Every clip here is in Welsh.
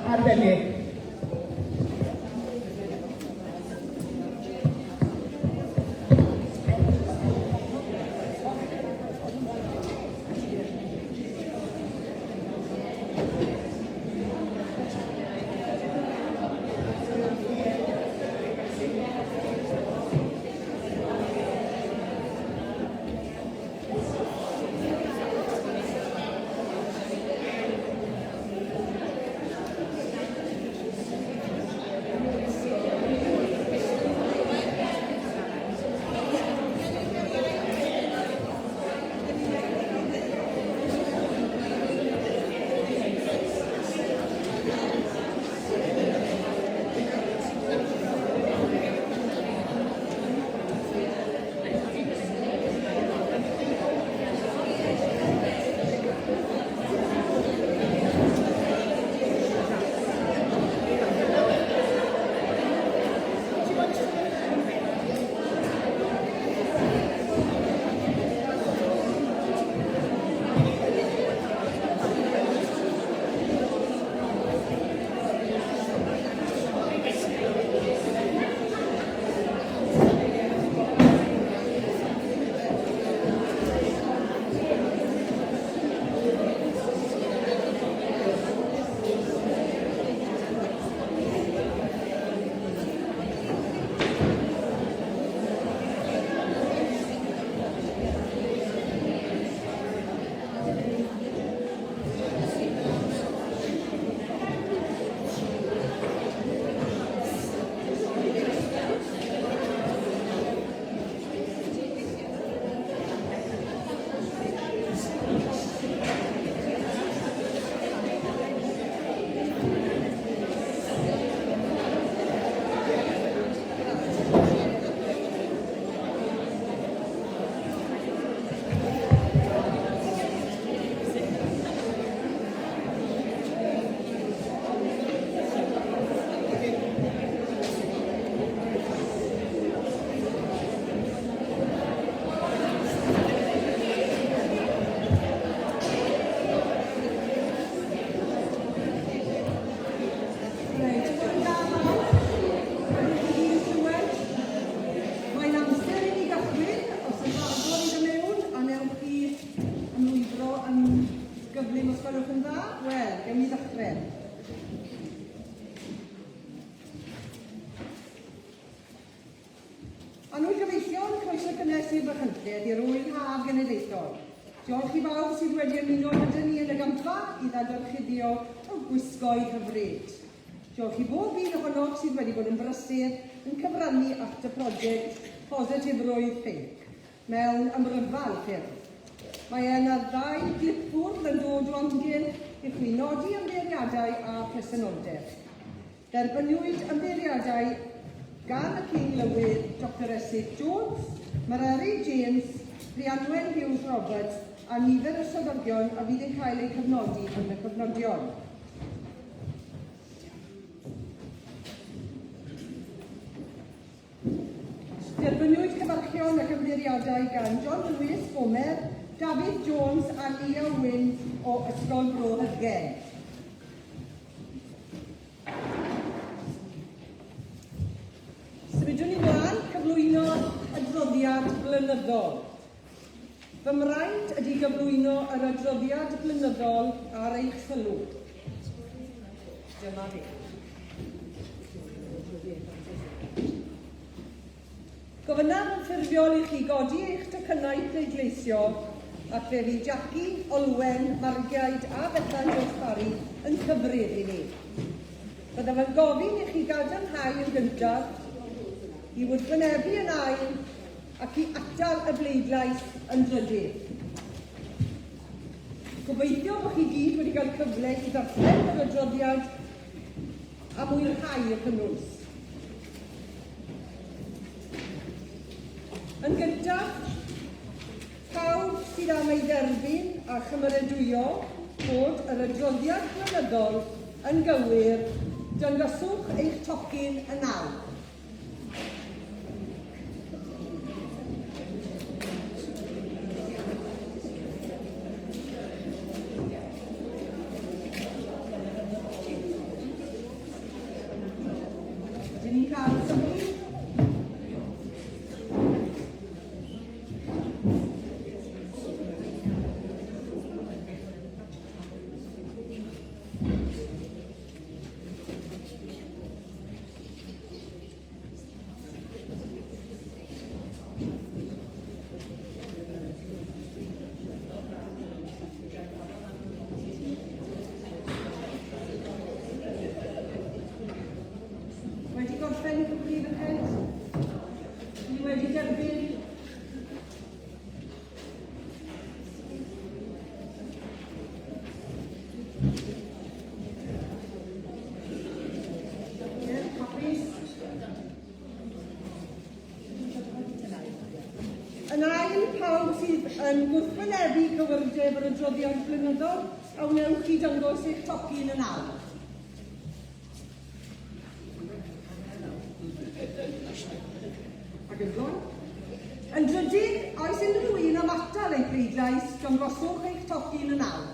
arbennig. Reit, bore da bawb. Ydych chi gyd yn clywed? Mae'n amser i ni gychwyn, os yn rhagor i ddod mewn, a newch chi ymlwybro yn gyflym os gwelwch yn dda. Wel, gewn ni ddechrau. Annwyl gyfeillion, croeso cynnes i'r Machynlleth i'r Ŵyl Haf Genedlaethol. Diolch i bawb sydd wedi ymuno gyda ni yn y gampfa i ddadorchuddio y gwisgoedd hyfryd. Diolch i bob un ohonoch sydd wedi bod yn brysur yn cyfrannu at y prosiect Positifrwydd Pinc mewn ymryfal ffyrdd. Mae yna ddau glipfwrdd yn dod o amgylch i chwi nodi ymddiheuriadau a phresenoldeb. Derbyniwyd ymddiheuriadau gan y cyn-lywydd Doctor Esyllt Jones, Mererid James, Rhianwen Hughes Roberts a nifer o swyddogion a fydd yn cael eu cofnodi yn y cofnodion. Derbyniwyd cyfarchion ac ymddiheuriadau gan John Lewis, Gomer, Dafydd Jones a Nia Wyn o Ysgol Bro Hyddgen. Symudwn ni mlaen, cyflwyno adroddiad blynyddol. Fy mraint ydy gyflwyno yr adroddiad blynyddol ar eich sylw. Dyma fe. Gofynnaf yn ffurfiol i chi godi eich tocynnau pleidleisio ac fe fydd Jackie, Olwen, Margiaid a Bethan Jones Parry yn cyfrif i ni. Byddaf yn gofyn i chi gadarnhau yn gyntaf, i wrthwynebu yn ail ac i atal y bleidlais yn drydydd. Gobeithio bod chi gyd wedi cael cyfle i ddarllen yr adroddiad a mwynhau y cynnwys. Yn gyntaf, pawb sydd am ei dderbyn a chymeradwyo bod yr adroddiad blynyddol yn gywir, dangoswch eich tocyn yn awr. yn gwrthwynebu cywirdeb yr adroddiad blynyddol, a wnewch chi dangos eich tocyn yn awr? Ac yn gloi. Yn drydydd, oes unrhyw un am atal eu pleidlais, dangoswch eich tocyn yn awr.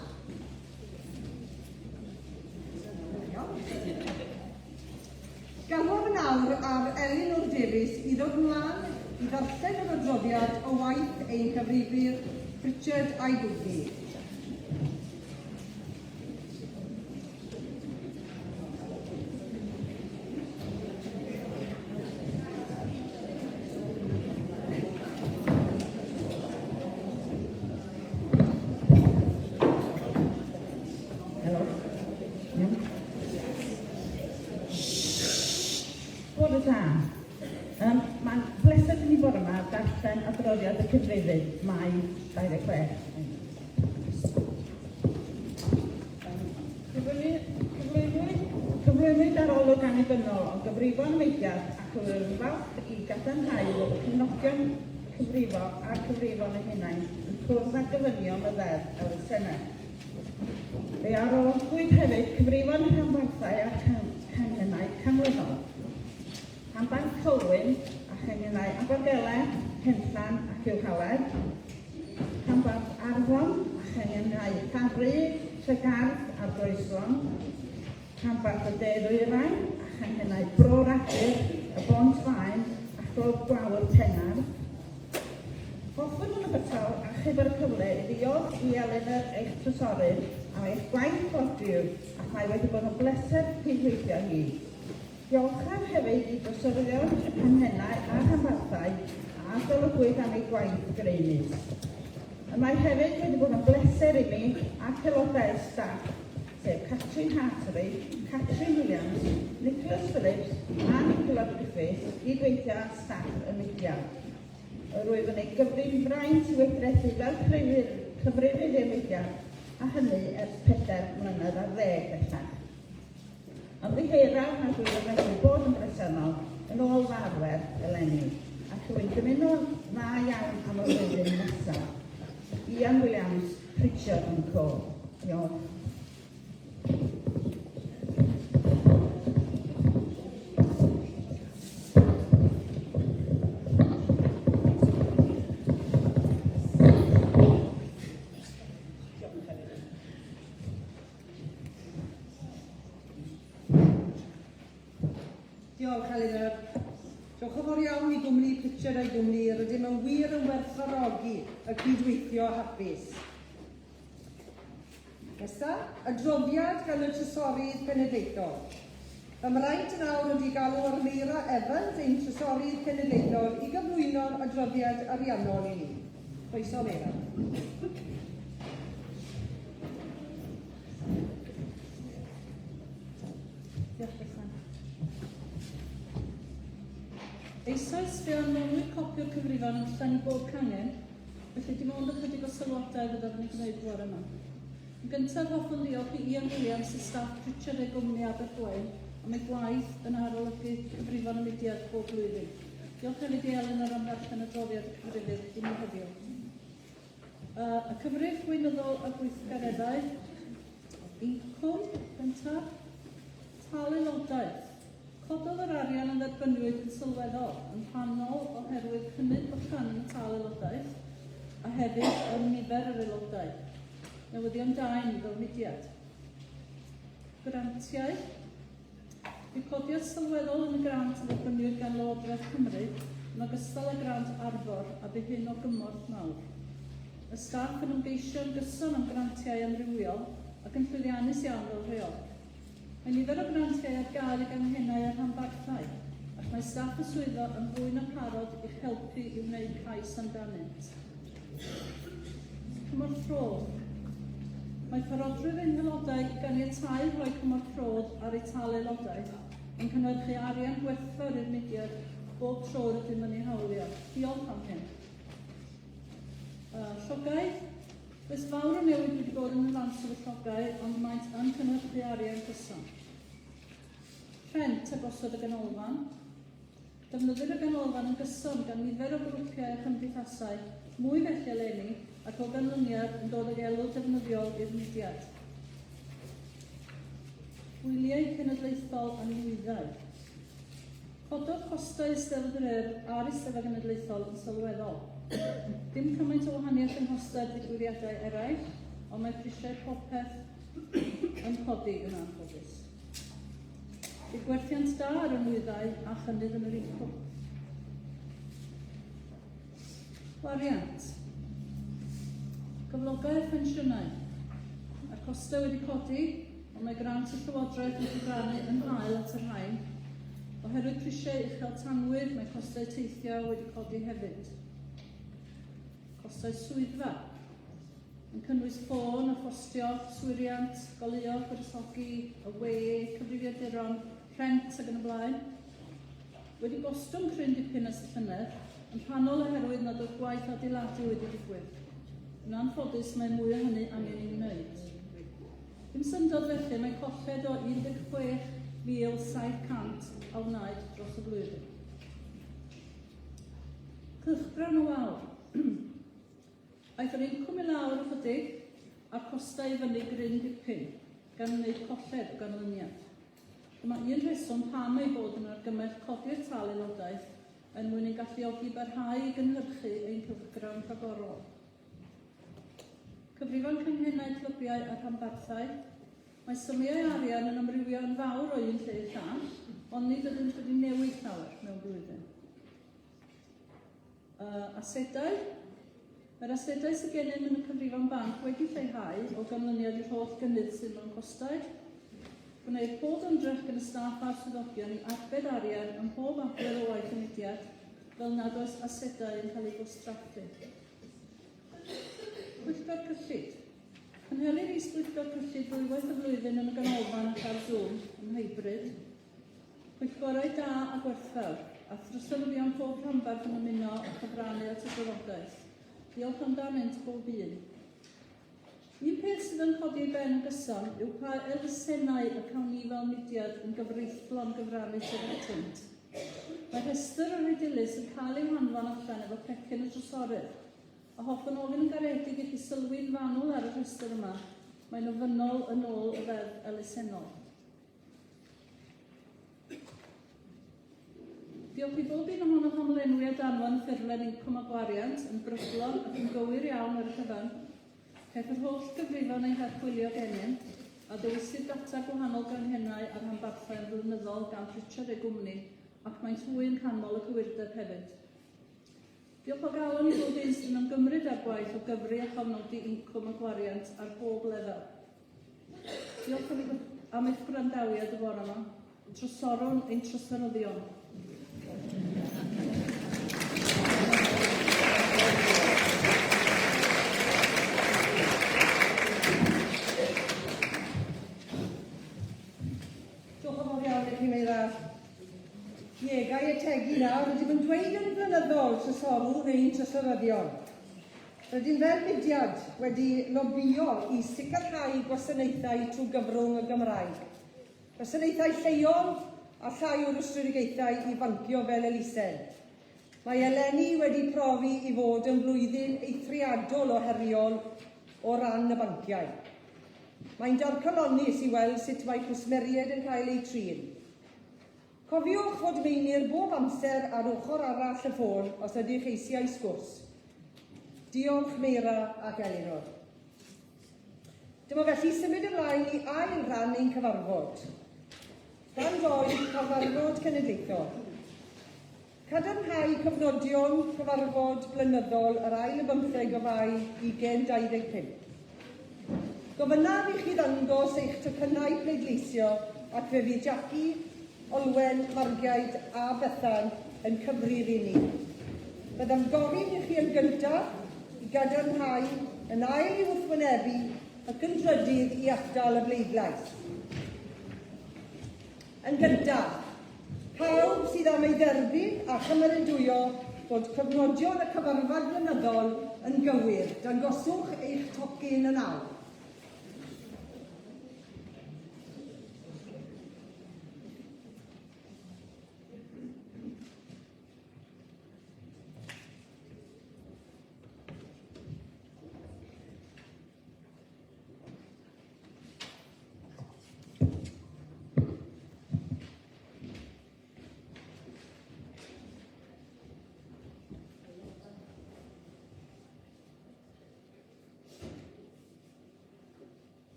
Galwaf yn awr ar Elinor Davies i ddod mlaen i ddarllen yr adroddiad o waith ein cyfrifydd Richard a'i gwmni. Helo. Iawn. Bore da. Um, Mae'n bleser i ni bore yma darllen adroddiad y cyfrifydd Mai 26. Cyflwynwyd, cyflwynwyd arolwg annibynnol o gyfrifon y mudiad ac rwy'n falch i gadarnhau fod y cefnogion cyfrifo a'r cyfrifon eu hunain yn cwrdd â gofynion y Ddeddf Elusennau. Fe arolygwyd hefyd cyfrifon y rhanbarthau a'r canghennau canlynol, Rhanbarth Colwyn a changhennau Abergele, Henllan ac Uwchhaled, Rhanbarth Arfon a changhennau Llanrug, Tregarth a'r Groeslon, Rhanbarth y De Ddwyrain a changhennau Bro Radyr, y Bont Faen a Chlwb Gwawr Penarth, Hoffwn yn ogystal achub ar y cyfle i ddiolch i Elinor eich trysorydd am eich gwaith clodwiw ac mae wedi bod yn bleser cydweithio â hi. Diolchaf hefyd i drysoryddion y canghennau a'r rhanbarthau a adolygwyd am eu gwaith graenus. Y mae hefyd wedi bod yn bleser i mi ac aelodau'r staff, sef Catrin Hartery, Catrin Williams, Nicholas Phillips a Nicola Griffiths gyd-weithio â staff y mudiad. Yr wyf yn ei gyfrin fraint i weithredu fel cyfrifydd i'r mudiad, a hynny ers pedair mlynedd ar ddeg bellach. Ymddiheuraf nad wyf yn medru bod yn bresennol yn ôl fy arfer eleni, ac rwy'n dymuno dda iawn am y flwyddyn nesaf. Ian Williams, Pritchard and Co. Diolch. Diolch, Elinor. Diolch yn fawr iawn i gwmni Pritchard a'i gwmni. Rydym yn wir yn werthfawrogi y cydweithio hapus. Nesa, adroddiad gan y Trysorydd Cenedlaethol. Fy mraint yn awr ydy galw ar Meira Evans, ein Trysorydd Cenedlaethol, i gyflwyno'r adroddiad ariannol i ni. Croeso, Meira. Diolch, Bethan. Eisoes, fe anfonwyd copi o'r cyfrifon allan i bob cangen, Felly, dim ond ychydig o sylwadau fyddaf yn eu gwneud bore yma. Yn gyntaf, hoffwn ddiolch i Ian Williams a staff Pritchard ei gwmni Abergwaun am eu gwaith yn arolygu cyfrifon y mudiad bob blwyddyn. Diolch hefyd i Eleanor am ddarllen adroddiad y cyfrifydd i mi heddiw. Y cyfrif gweinyddol a gweithgareddau, incwm gyntaf, tal aelodaeth. Cododd yr arian a dderbyniwyd yn sylweddol, yn rhannol oherwydd cynnydd bychan yn y tâl aelodaeth, a hefyd yn nifer yr aelodau. Newyddion da i ni fel mudiad. Grantiau. Bu codiad sylweddol yn y grant a dderbyniwyd gan Lywodraeth Cymru, yn ogystal â grant Arfor, a bu hyn o gymorth mawr. Y staff yn ymgeisio'n gyson am grantiau amrywiol, ac yn llwyddiannus iawn fel rheol. Mae nifer o grantiau ar gael i ganghennau a rhanbarthau, ac mae staff y swyddfa yn fwy na pharod i'ch helpu i wneud cais amdanynt. Cymorth rhodd. Mae parodrwydd ein haelodau i ganiatáu rhoi cymorth rhodd ar eu tâl aelodaeth yn cynhyrchu arian gwerthfawr i'r mudiad bob tro rydym yn ei hawlio. Diolch am hyn. Llogau. Does fawr o newid wedi bod yn nyfansawdd y llogau, ond maent yn cynhyrchu arian cyson. Rhent a gosod y ganolfan. Defnyddir y ganolfan yn gyson gan nifer o grwpiau a chymdeithasau, mwy felly eleni, ac o ganlyniad yn dod ag elw defnyddiol i'r mudiad. Gwyliau cenedlaethol a nwyddau. Cododd costau Eisteddfod yr Urdd a'r Eisteddfod Genedlaethol yn sylweddol. Dim cymaint o wahaniaeth yng nghostau'r digwyddiadau eraill, ond mae prisiau popeth yn codi yn anffodus. Bu gwerthiant da ar y nwyddau a chynnydd yn yr incwm. Gwariant. Cyflogau a phensiynau. Mae'r costau wedi codi, ond mae grant y Llywodraeth yn cyfrannu yn hael at y rhain. Oherwydd prisiau uchel tanwydd, mae costau teithio wedi codi hefyd. Costau swyddfa. Yn cynnwys ffôn a phostio, swiriant, goleuo, gwresogi, y we, cyfrifiaduron, rhent ac yn y blaen. Wedi gostwng cryn dipyn ers y llynedd, yn rhannol oherwydd nad oedd gwaith adeiladu wedi digwydd. Yn anffodus, mae mwy o hynny angen ei wneud. Dim syndod felly, mae colled o 16,700 a wnaed dros y flwyddyn. Cylchgrawn y Wawr. Aeth yr incwm i lawr ychydig a'r costau i fyny gryn dipyn, gan wneud colled o ganlyniad. Dyma un rheswm pam ei bod yn argymell codi'r tâl aelodaeth er mwyn ein galluogi i barhau i gynhyrchu ein cylchgrawn rhagorol. Cyfrifon canghennau clybiau a rhanbarthau. Mae symiau arian yn amrywio yn fawr o un lle i'r llall, ond nid ydynt wedi newid llawer mewn blwyddyn. Asedau. Mae'r asedau sydd gennym yn y cyfrifon banc wedi lleihau o ganlyniad i'r holl gynnydd sydd mewn costau. Gwneir pob ymdrech gan y staff a'r swyddogion i arbed arian ym mhob agwedd o waith y mudiad fel nad oes asedau yn cael eu gwastraffu. Pwyllgor Cyllid. Cynhelir is-bwyllgor cyllid ddwywaith y flwyddyn yn y ganolfan ac ar Zoom, yn hybrid. Pwyllgorau da a gwerthfawr, a thrysoryddion pob rhanbarth yn ymuno a chyfrannu at y drafodaeth. Diolch amdanynt bob un. Un peth sydd yn codi ei ben yn gyson yw pa elusennau y cawn ni fel mudiad yn gyfreithlon gyfrannu tuag atynt. Mae rhestr o rhai dilys yn cael eu hanfon allan efo pecyn y trysorydd, a hoffwn ofyn yn garedig i chi sylwi'n fanwl ar y rhestr yma, mae'n ofynnol yn ôl y Ddeddf Elusennol. Diolch i bob un ohonoch am lenwi a danfon y ffurflen incwm a gwariant yn brydlon ac yn gywir iawn ar y cyfan. Caiff yr holl gyfrifon eu harchwilio gennym, a dewisir data gwahanol ganghennau a rhanbarthau yn flynyddol gan Richard ei gwmni, ac maent hwy yn canmol y cywirdeb hefyd. Diolch o galon i bob un sydd yn ymgymryd â'r gwaith o gyfri a chofnodi incwm a gwariant ar bob lefel. Diolch am, am eich gwrandawiad y bore yma. Trysorwn ein trysoryddion. Diolch yn fawr iawn i chi, Meira. Ie, ga i ategu nawr, rydym yn dweud yn flynyddol trysorwn ein trysoryddion. Rydym fel mudiad wedi lobïo i sicrhau gwasanaethau trwy gyfrwng y Gymraeg, gwasanaethau lleol a llai o rwystredigaethau i fancio fel elusen. Mae eleni wedi profi i fod yn flwyddyn eithriadol o heriol o ran y banciau. Mae'n dorcalonnus i weld sut mae cwsmeriaid yn cael eu trin. Cofiwch fod Meinir bob amser ar ochr arall y ffôn os ydych eisiau sgwrs. Diolch Meira ac Elinor. Dyma felly symud ymlaen i ail ran ein cyfarfod. Rhan doi, Cyfarfod Cenedlaethol. Cadarnhau cofnodion cyfarfod blynyddol yr ail y bymtheg o Fai 2025. Gofynnaf i chi ddangos eich tocynnau pleidleisio ac fe fydd Jackie, Olwen, Margiaid a Bethan yn cyfrif i ni. Byddaf gofyn i chi yn gyntaf i gadarnhau, yn ail i wrthwynebu ac yn drydydd i atal y bleidlais. Yn gyntaf, pawb sydd am ei dderbyn a chymeradwyo bod cofnodion y Cyfarfod Blynyddol yn gywir, dangoswch eich tocyn yn awr.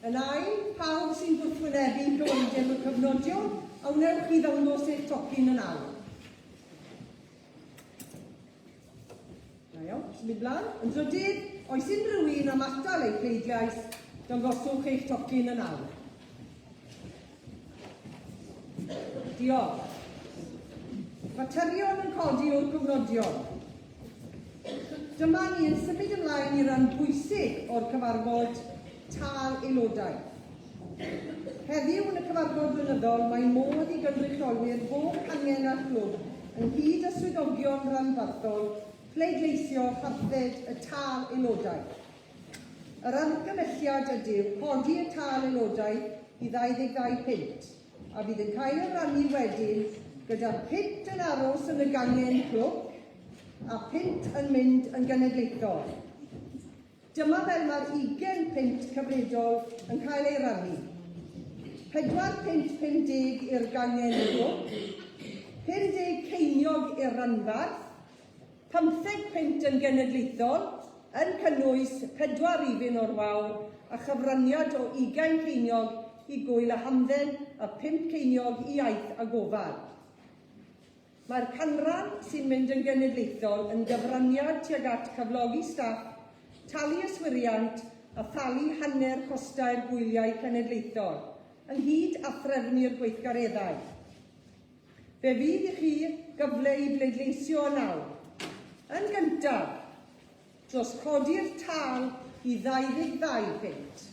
Yn ail, pawb sy'n gwrthwynebu cywirdeb y cofnodion, a wnewch chi ddangos eich tocyn yn awr? Da iawn, symud mlaen. Yn drydydd, oes unrhyw un am atal eu pleidlais, dangoswch eich tocyn yn awr. Diolch. Materion yn codi o'r cofnodion. Dyma ni yn symud ymlaen i ran bwysig o'r cyfarfod tâl aelodau. Heddiw yn y cyfarfod blynyddol mae modd i gynrychiolwyr bob cangen a chlwb ynghyd â swyddogion rhanbarthol pleidleisio parthed y tâl aelodau. Yr argymhelliad ydyw codi y tâl aelodau i 22 punt, a fydd yn cael ei rannu wedyn gyda phunt yn aros yn y gangen clwb a phunt yn mynd yn genedlaethol. Dyma fel mae'r ugain punt cyfredol yn cael ei rannu. 4 punt 50 i'r gangen clwb, 50 ceiniog i'r rhanbarth, 15 punt yn genedlaethol, yn cynnwys pedwar rifyn o'r wawr a chyfraniad o ugain ceiniog i Gŵyl a Hamdden a phump ceiniog i Iaith a Gofal. Mae'r canran sy'n mynd yn genedlaethol yn gyfraniad tuag at cyflogi staff, talu yswiriant a thalu hanner costau'r gwyliau cenedlaethol, ynghyd â threfnu'r gweithgareddau. Fe fydd i chi gyfle i bleidleisio yn awr. Yn gyntaf, dros codi'r tâl i 22 punt.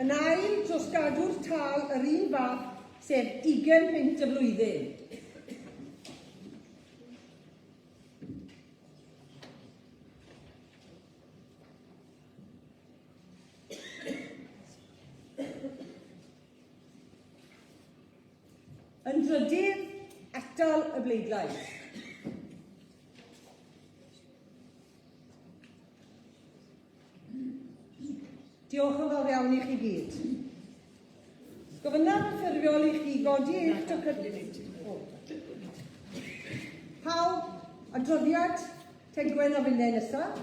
Yn ail, dros gadw'r tâl yr un fath, sef ugain punt y flwyddyn. Yn drydydd, atal y bleidlais. Diolch yn fawr iawn i chi gyd. Gofynnaf yn ffurfiol i chi godi eich tocynnau. Pawb, adroddiad Tegwen a finne nesaf.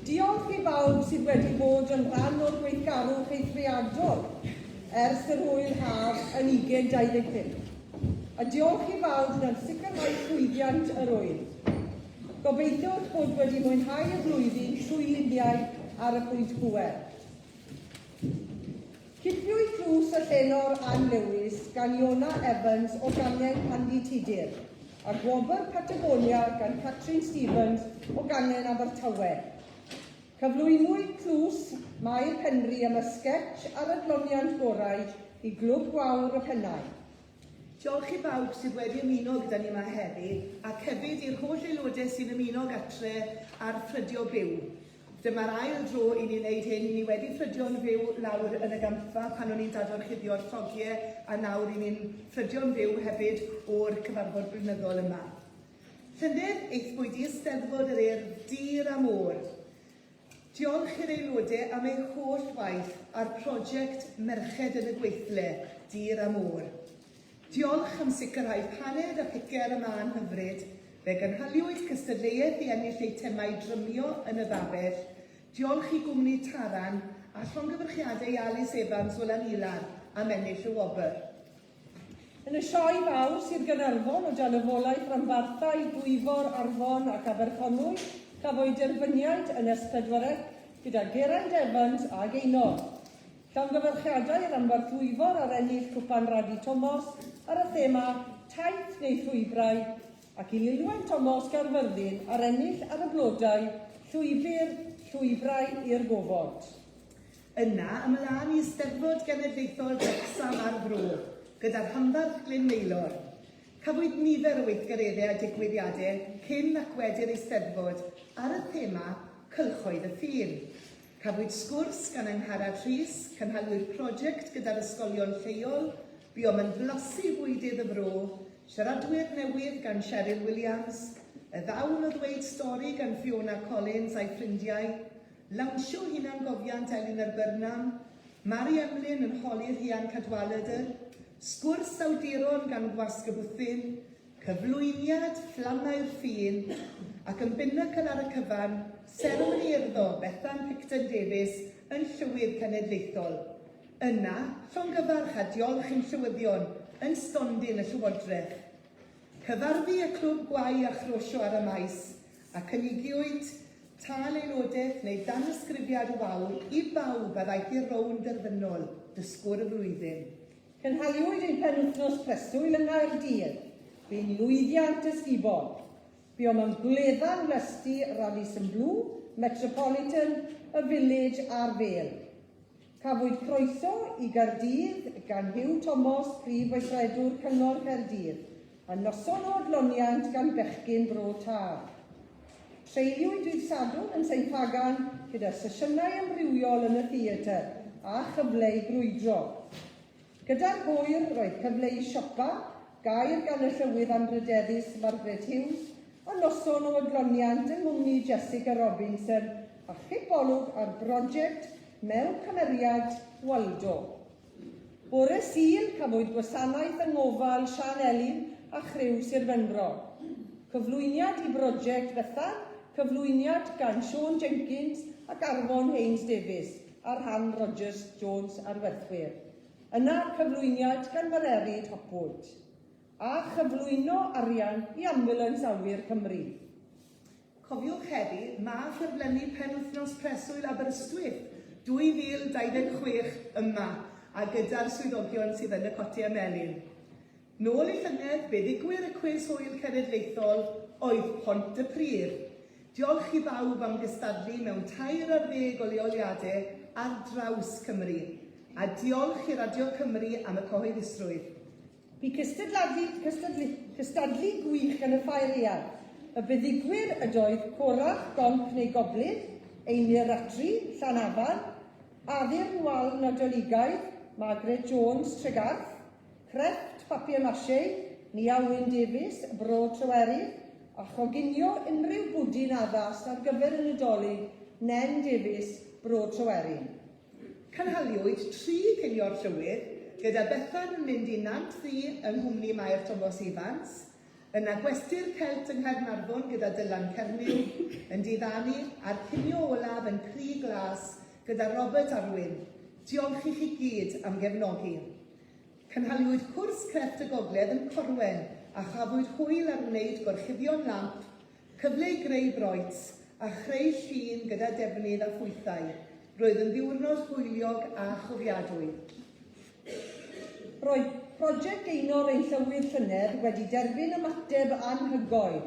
Diolch i bawb sydd wedi bod yn rhan o'r gweithgarwch eithriadol ers yr ŵyl haf yn 2025. A diolch i bawb wnaeth sicrhau llwyddiant yr ŵyl. Gobeithio eich bod wedi mwynhau y flwyddyn trwy luniau ar y pwynt pŵer. Cipiwyd tlws y llenor Ann Lewis gan Iona Evans o gangen Pandy Tudur, a gwobr Patagonia gan Catrin Stevens o gangen Abertawe. Cyflwynwyd tlws Mair Penri am y sgetsh ar adloniant gorau i Glwb Gwawr y Pennau. Diolch i bawb sydd wedi ymuno gyda ni yma heddi, ac hefyd i'r holl aelodau sy'n ymuno gatre ar Ffrydio Byw. Dyma'r ail dro i ni wneud hyn, ni wedi ffrydio'n fyw lawr yn y gampfa pan o'n i'n dadorchuddio'r llogiau, a nawr i ni'n ffrydio'n fyw hefyd o'r cyfarfod blynyddol yma. Llynedd, aethpwyd i Eisteddfod yr Urdd Dir a Môr. Diolch i'r aelodau am eu holl waith ar prosiect Merched yn y Gweithle, Dir a Môr. Diolch am sicrhau paned a picer y mân hyfryd. Fe gynhaliwyd cystadleuaeth i ennill eitemau drymio yn y babell. Diolch i gwmni Taran a llongyfarchiadau i Alice Evans o Lanilar am ennill y wobr. Yn y Sioe Fawr, Sir Gaernarfon, o dan ofolaeth ranbarthau Dwyfor, Arfon ac Aberconwy, cafwyd derbyniad yn S4C gyda Geraint Evans a Gaynor. Llongyfarchiadau i'r Rhanbarth Dwyfor ar ennill Cwpan Radi Tomos ar y thema 'Taith neu Llwybrau' ac i Lilwen Tomos Gaerfyrddin ar ennill ar y blodau 'Llwybr, Llwybrau i'r Gofod'. Yna, ymlaen i Eisteddfod Genedlaethol Wrecsam a'r Fro, gyda Rhanbarth Glyn Maelor. Cafwyd nifer o weithgareddau a digwyddiadau cyn ac wedi'r Eisteddfod ar y thema 'Cylchoedd y Ffin'. Cafwyd sgwrs gan Angharad Rhys, cynhaliwyd prosiect gyda'r ysgolion lleol, buom yn blasu bwydydd y fro, siaradwyr newydd gan Cheryl Williams, y ddawn o ddweud stori gan Fiona Collins a'i ffrindiau, lawnsio hunangofiant Elinor Burnham, Mari Emlyn yn holi Rhian Cadwaladr, sgwrs awduron gan Gwasg y Bwthyn, cyflwyniad Fflamau'r Ffin, ac yn binacl ar y cyfan, seremoni urddo Bethan Picton Davies yn Llywydd Cenedlaethol. Yna, llongyfarch a diolch i'n llywyddion yn stondin y Llywodraeth. Cyfarfu y Clwb Gwau a Chrosio ar y Maes, a cynigiwyd tâl aelodaeth neu danysgrifiad o aur i bawb a ddaeth i'r rownd derfynol, Dysgwr y Flwyddyn. Cynhaliwyd ein penwythnos preswyl yng Nghaerdydd. Bu'n lwyddiant ysgubol. Buom yn gwledda yng Ngwesty Radisson Blu, Metropolitan, y Village a'r Vale. Cafwyd croeso i Gaerdydd gan Huw Tomos, Prif Weithredwr Cyngor Caerdydd, a noson o adloniant gan bechgyn Bro Taf. Treuliwyd dydd Sadwrn yn Sain Ffagan gyda sesiynau amrywiol yn y theatr a chyfle i grwydro. Gyda'r hwyr, roedd cyfle i siopa, gair gan y Llywydd Anrhydeddus Margaret Hughes, a noson o adloniant yng nghwmni Jessica Robinson a chip olwg ar broject mewn cymeriad Waldo. Bore Sul, cafwyd gwasanaeth yng ngofal Siân Elin a chriw Sir Benfro. Cyflwyniad i broject Bethan, cyflwyniad gan Siôn Jenkins ac Arfon Haines Davies ar rhan Rogers Jones Arwerthwyr. Yna, cyflwyniad gan Mererid Hopwood. A chyflwyno arian i Ambulans Awyr Cymru. Cofiwch heddi, ma ffurflenni Penwythnos Preswyl Aberystwyth 2026 yma a gyda'r swyddogion sydd yn y Cotiau Melyn. Nôl i llynedd, buddugwyr y Cwis Hwyl Cenedlaethol oedd Pontypridd. Diolch i bawb am gystadlu mewn tair ar ddeg o leoliadau ar draws Cymru. A diolch i Radio Cymru am y cyhoeddusrwydd. Bu cystadlu, cystadlu, cystadlu gwych yn y ffair eang. Y buddugwyr ydoedd Corach, Gonc neu Goblin, Einir Ratri, Llanafan, Addurn Wal Nadoligaidd, Margaret Jones, Tregarth, Crefft Papier-mâché, Nia Wyn Davies, Bro Tryweryn, a choginio unrhyw bwdin addas ar gyfer y Nadolig, Nen Davies, Bro Tryweryn. Cynhaliwyd tri cinio'r Llywydd, gyda Bethan yn mynd i Nant Ddu yng nghwmni Mair Tomos Evans, yna Gwesty'r Celt yng Nghaernarfon gyda Dylan Cernyw, yn diddanu, a'r cinio olaf yn Crug Glas gyda Robert Arwyn. Diolch i chi gyd am gefnogi. Cynhaliwyd cwrs Crefft y Gogledd yn Corwen a chafwyd hwyl ar wneud gorchuddion lamp, Cyfle i greu broets a chreu llun gyda defnydd a phwythau. Roedd yn ddiwrnod hwyliog a chofiadwy. Roedd Project Gaynor ein Llywydd llynedd wedi derbyn ymateb anhygoel,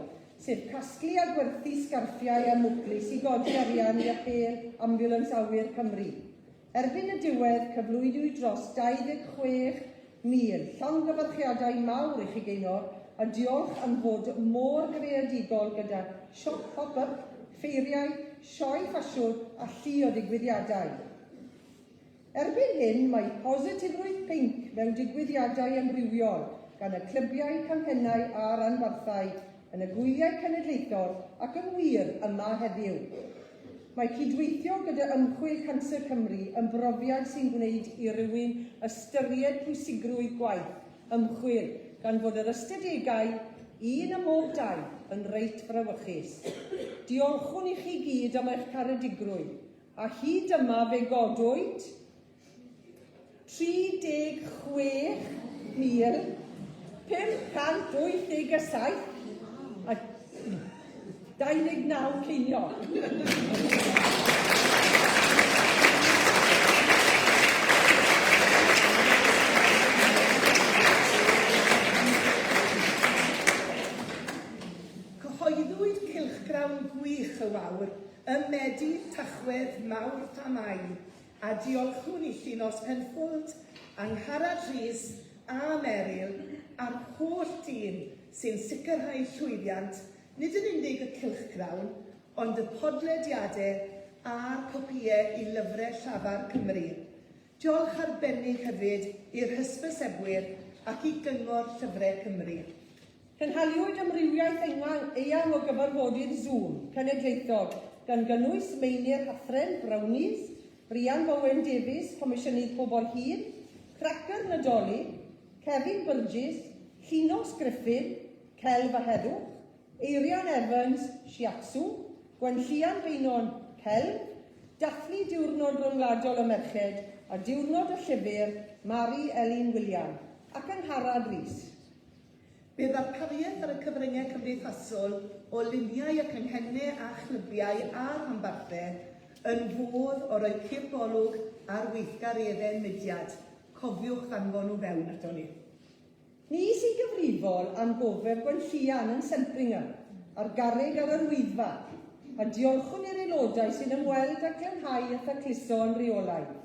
sef casglu a gwerthu sgarffiau a mwclis i godi arian i Apêl Ambiwlans Awyr Cymru. Erbyn y diwedd, cyflwynwyd dros 26,000. Llongyfarchiadau mawr i chi Gaynor, a diolch am fod mor greadigol gyda siop pop-up, ffeiriau, sioe ffasiwn a llu o ddigwyddiadau. Erbyn hyn, mae positifrwydd pinc mewn digwyddiadau amrywiol gan y clybiau, canghennau a rhanbarthau yn y gwyliau cenedlaethol ac yn wir, yma heddiw. Mae cydweithio gyda Ymchwil Canser Cymru yn brofiad sy'n gwneud i rywun ystyried pwysigrwydd gwaith ymchwil gan fod yr ystadegau, un ym mhob dau, yn reit frawychus. Diolchwn i chi gyd am eich caredigrwydd, a hyd yma fe godwyd 36,587 a 29 ceiniog. Gwawr ym Medi, Tachwedd, Mawrth a Mai, a diolchwn i Llinos Penfold, Angharad Rhys a Meryl a'r holl dîm sy'n sicrhau llwyddiant nid yn unig y cylchgrawn, ond y podlediadau a'r copïau i lyfrau llafar Cymru. Diolch arbennig hefyd i'r hysbysebwyr ac i Gyngor Llyfrau Cymru. Cynhaliwyd amrywiaeth eang o gyfarfodydd Zoom cenedlaethol, gan gynnwys Meinir Hathren, Brownies, Rhian Bowen Davies, Comisiynydd Pobl Hŷn, Cracyr Nadolig, Kevin Burgess, Llinos Griffin, Celf a Heddwch, Eirian Evans, Shiatsu, Gwenllian Beynon, Celf, Dathlu Diwrnod Ryngwladol y Merched a Diwrnod y Llyfr, Mari Elin William, ac Angharad Rees. Bydd ddarpariaeth ar y cyfryngau cymdeithasol o luniau y canghennau a chlybiau a rhanbarthau yn fodd o roi cip olwg ar weithgareddau mudiad. Cofiwch ddanfon nhw fewn aton ni. Ni sy'n gyfrifol am gofeb Gwenllian yn Sempringham, a'r garreg ar yr Wyddfa, a diolchwn i'r aelodau sy'n ymweld â glanhau a thacluso yn rheolaidd.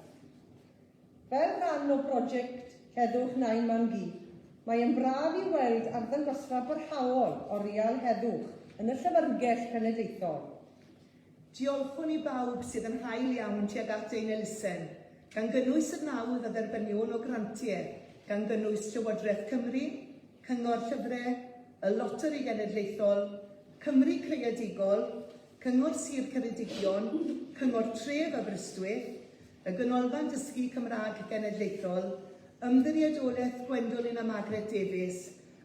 Fel rhan o broject Heddwch Nain Mam Gu, mae yn braf i weld arddangosfa barhaol Oriel Heddwch yn y Llyfrgell Cenedlaethol. Diolchwn i bawb sydd yn hael iawn tuag at ein elusen, gan gynnwys y nawdd a dderbyniwn o grantiau, gan gynnwys Llywodraeth Cymru, Cyngor Llyfrau, y Loteri Genedlaethol, Cymru Creadigol, Cyngor Sir Ceredigion, Cyngor Tref Aberystwyth, y Ganolfan Dysgu Cymraeg Genedlaethol, Ymddiriedolaeth Gwendoline a Margaret Davies,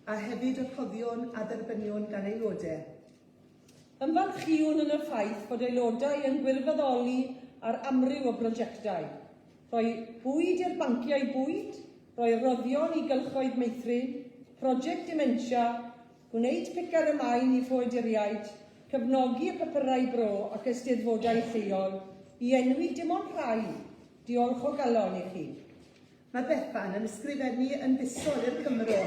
a hefyd y rhoddion a dderbyniwn gan aelodau. Ymfalchïwn yn y ffaith fod aelodau yn gwirfoddoli ar amryw o brojectau, rhoi bwyd i'r banciau bwyd, rhoi rhoddion i gylchoedd meithrin, project dementia, gwneud picer y maen i ffoaduriaid, cefnogi y papurau bro ac eisteddfodau lleol, i enwi dim ond rhai, diolch o galon i chi. Mae Bethan yn ysgrifennu yn fisol i'r Cymro,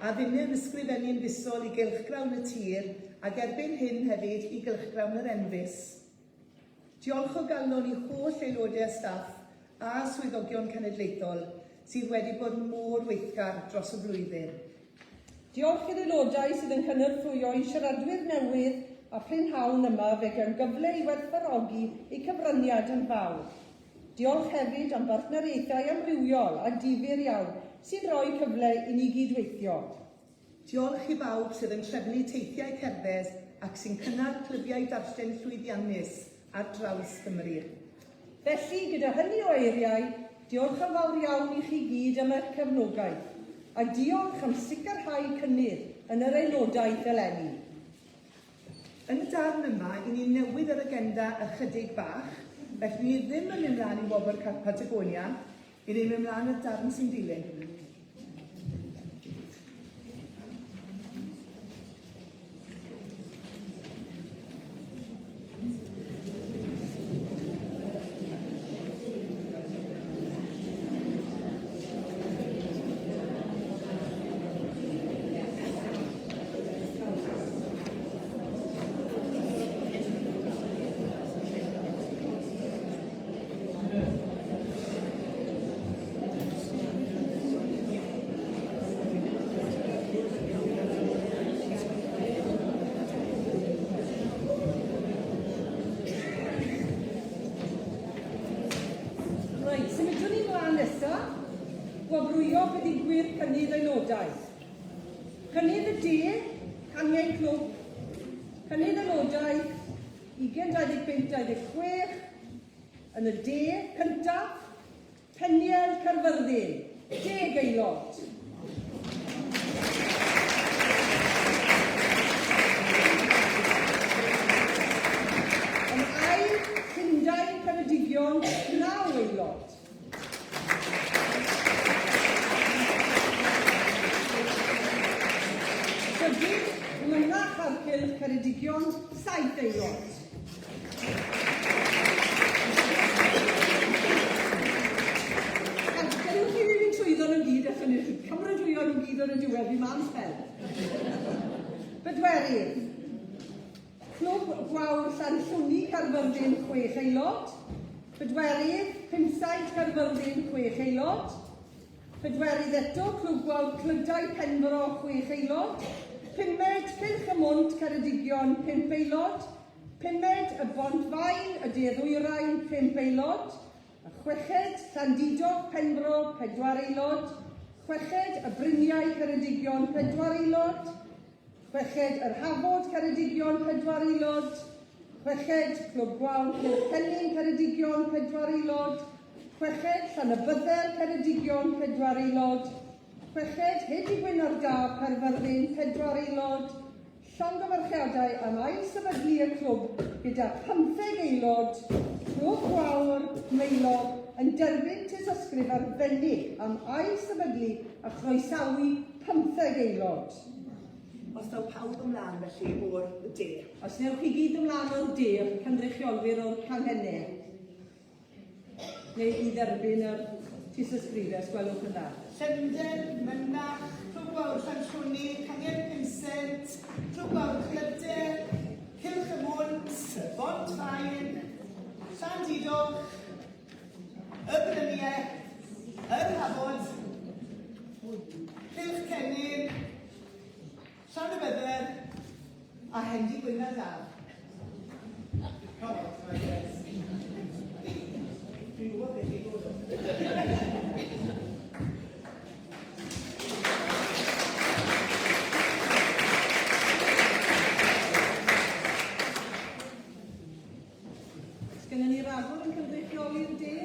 a finne yn ysgrifennu yn fisol i Gylchgrawn y Tir, ac erbyn hyn hefyd i Gylchgrawn yr Enfys. Diolch o galon i holl aelodau a staff a swyddogion cenedlaethol sydd wedi bod mor weithgar dros y flwyddyn. Diolch i'r aelodau sydd yn cynorthwyo ein siaradwyr newydd a phrynhawn yma fe gawn gyfle i werthfawrogi eu cyfraniad yn fawr. Diolch hefyd am bartneriaethau amrywiol a difyr iawn sy'n rhoi cyfle i ni gyd-weithio. Diolch i bawb sydd yn trefnu teithiau cerdded ac sy'n cynnal clybiau darllen llwyddiannus ar draws Cymru. Felly, gyda hynny o eiriau, diolch yn fawr iawn i chi gyd am eich cefnogaeth, a diolch am sicrhau cynnydd yn yr aelodaeth eleni. Yn y darn yma, i ni newid yr agenda ychydig bach, felly ni ddim yn mynd mlaen i Wobr Patagonia, i ni'n mynd mlaen i'r darn sy'n dilyn. Reit, symudwn ni mlaen nesa. Gwobrwyo buddugwyr cynnydd aelodaeth. Cynnydd y De, Cangen Clwb, Cynnydd aelodaeth, 20, 25, 26, yn y De, cyntaf, Peniel Caerfyrddin, deg aelod. Yn ail, Llundain, Ceredigion, naw aelod. Trydydd, Mynach a'r Cylch Ceredigion, saith aelod. A gadewch i fi fynd trwyddo nhw gyd, allwn ni cymeradwyo nhw gyd ar y diwedd, fi mam sbel. Bedwerydd. Clwb Gwawr Llanllwni Caerfyrddin, 6 aelod. Pedwerydd, Pumsaint Caerfyrddin, 6 aelod. Pedwerydd eto, Clwb Gwawr Clydau Penfro, 6 aelod. Pumed, Cylch y Mwnt Ceredigion, 5 aelod. Pumed, Y Bont Faen, y De Ddwyrain, 5 aelod. Y chweched, Llandudog, Penfro, 4 aelod. Chweched, Y Bryniau, Ceredigion, 4 aelod. Chweched, Yr Hafod, Ceredigion, 4 aelod. Chweched, Clwb Gwawr Cylch Cennin, Ceredigion, 4 aelod. Chweched, Llanybydder, Ceredigion, 4 aelod. Chweched, Hyd i Gwyn ar Daf, Caerfyrddin, 4 aelod. Llongyfarchiadau am ail-sefydlu y clwb gyda phymtheg aelod, Clwb Gwawr, Maelog yn derbyn tystysgrif arbennig am ail-sefydlu a chroesawu pymtheg aelod. Os daw pawb ymlaen felly o'r de. Os newch chi gyd ymlaen o'r de, cynrychiolwyr o'r canghennau, neu i dderbyn yr tystysgrifau, os gwelwch yn dda. Llundain, Mynach, Clwb Gwawr Llanllwni, Cangen Pinsent, Clwb Gwawr Clyde, Cylch y Mwnt, Bont Faen, Llandudoch, Y Bryniau, Yr Hafod, Cylch Cennin, Llanybydder a Hendy Gwynedd Daf. Dwi'n gwybod beth i ddod o. Sgynnon ni ragor yn cynrychioli'r de?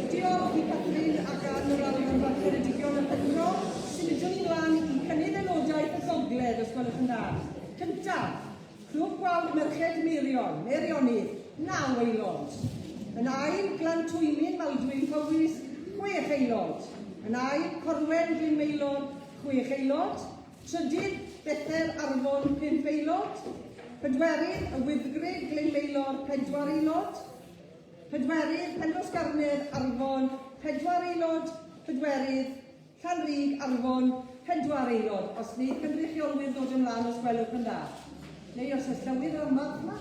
Diolch i Catrin ac Ann o'r Amgueddfa Ceredigion a Phenfro. Symudwn ni mlaen i cynnydd aelodaeth y Gogledd, os gwelwch yn dda. Cyntaf, Clwb Gwawr Merched Meirion, Meirionnydd, 9 aelod. Yn ail, Glantwymyn, Maldwyn, Powys, 6 aelod. Yn ail, Corwen, Glyn Maelor, 6 aelod. Trydydd, Bethel, Arfon, 5 aelod. Pedwerydd, Y Wyddgrug, Glyn Maelor, 4 aelod. Pedwerydd, Penrhosgarnedd, Arfon, 4 aelod. Pedwerydd, Llanrug, Arfon, 4 aelod. Os wneith cynrychiolwyr ddod ymlaen os gwelwch yn dda. Neu os oes llywydd o'r math yma.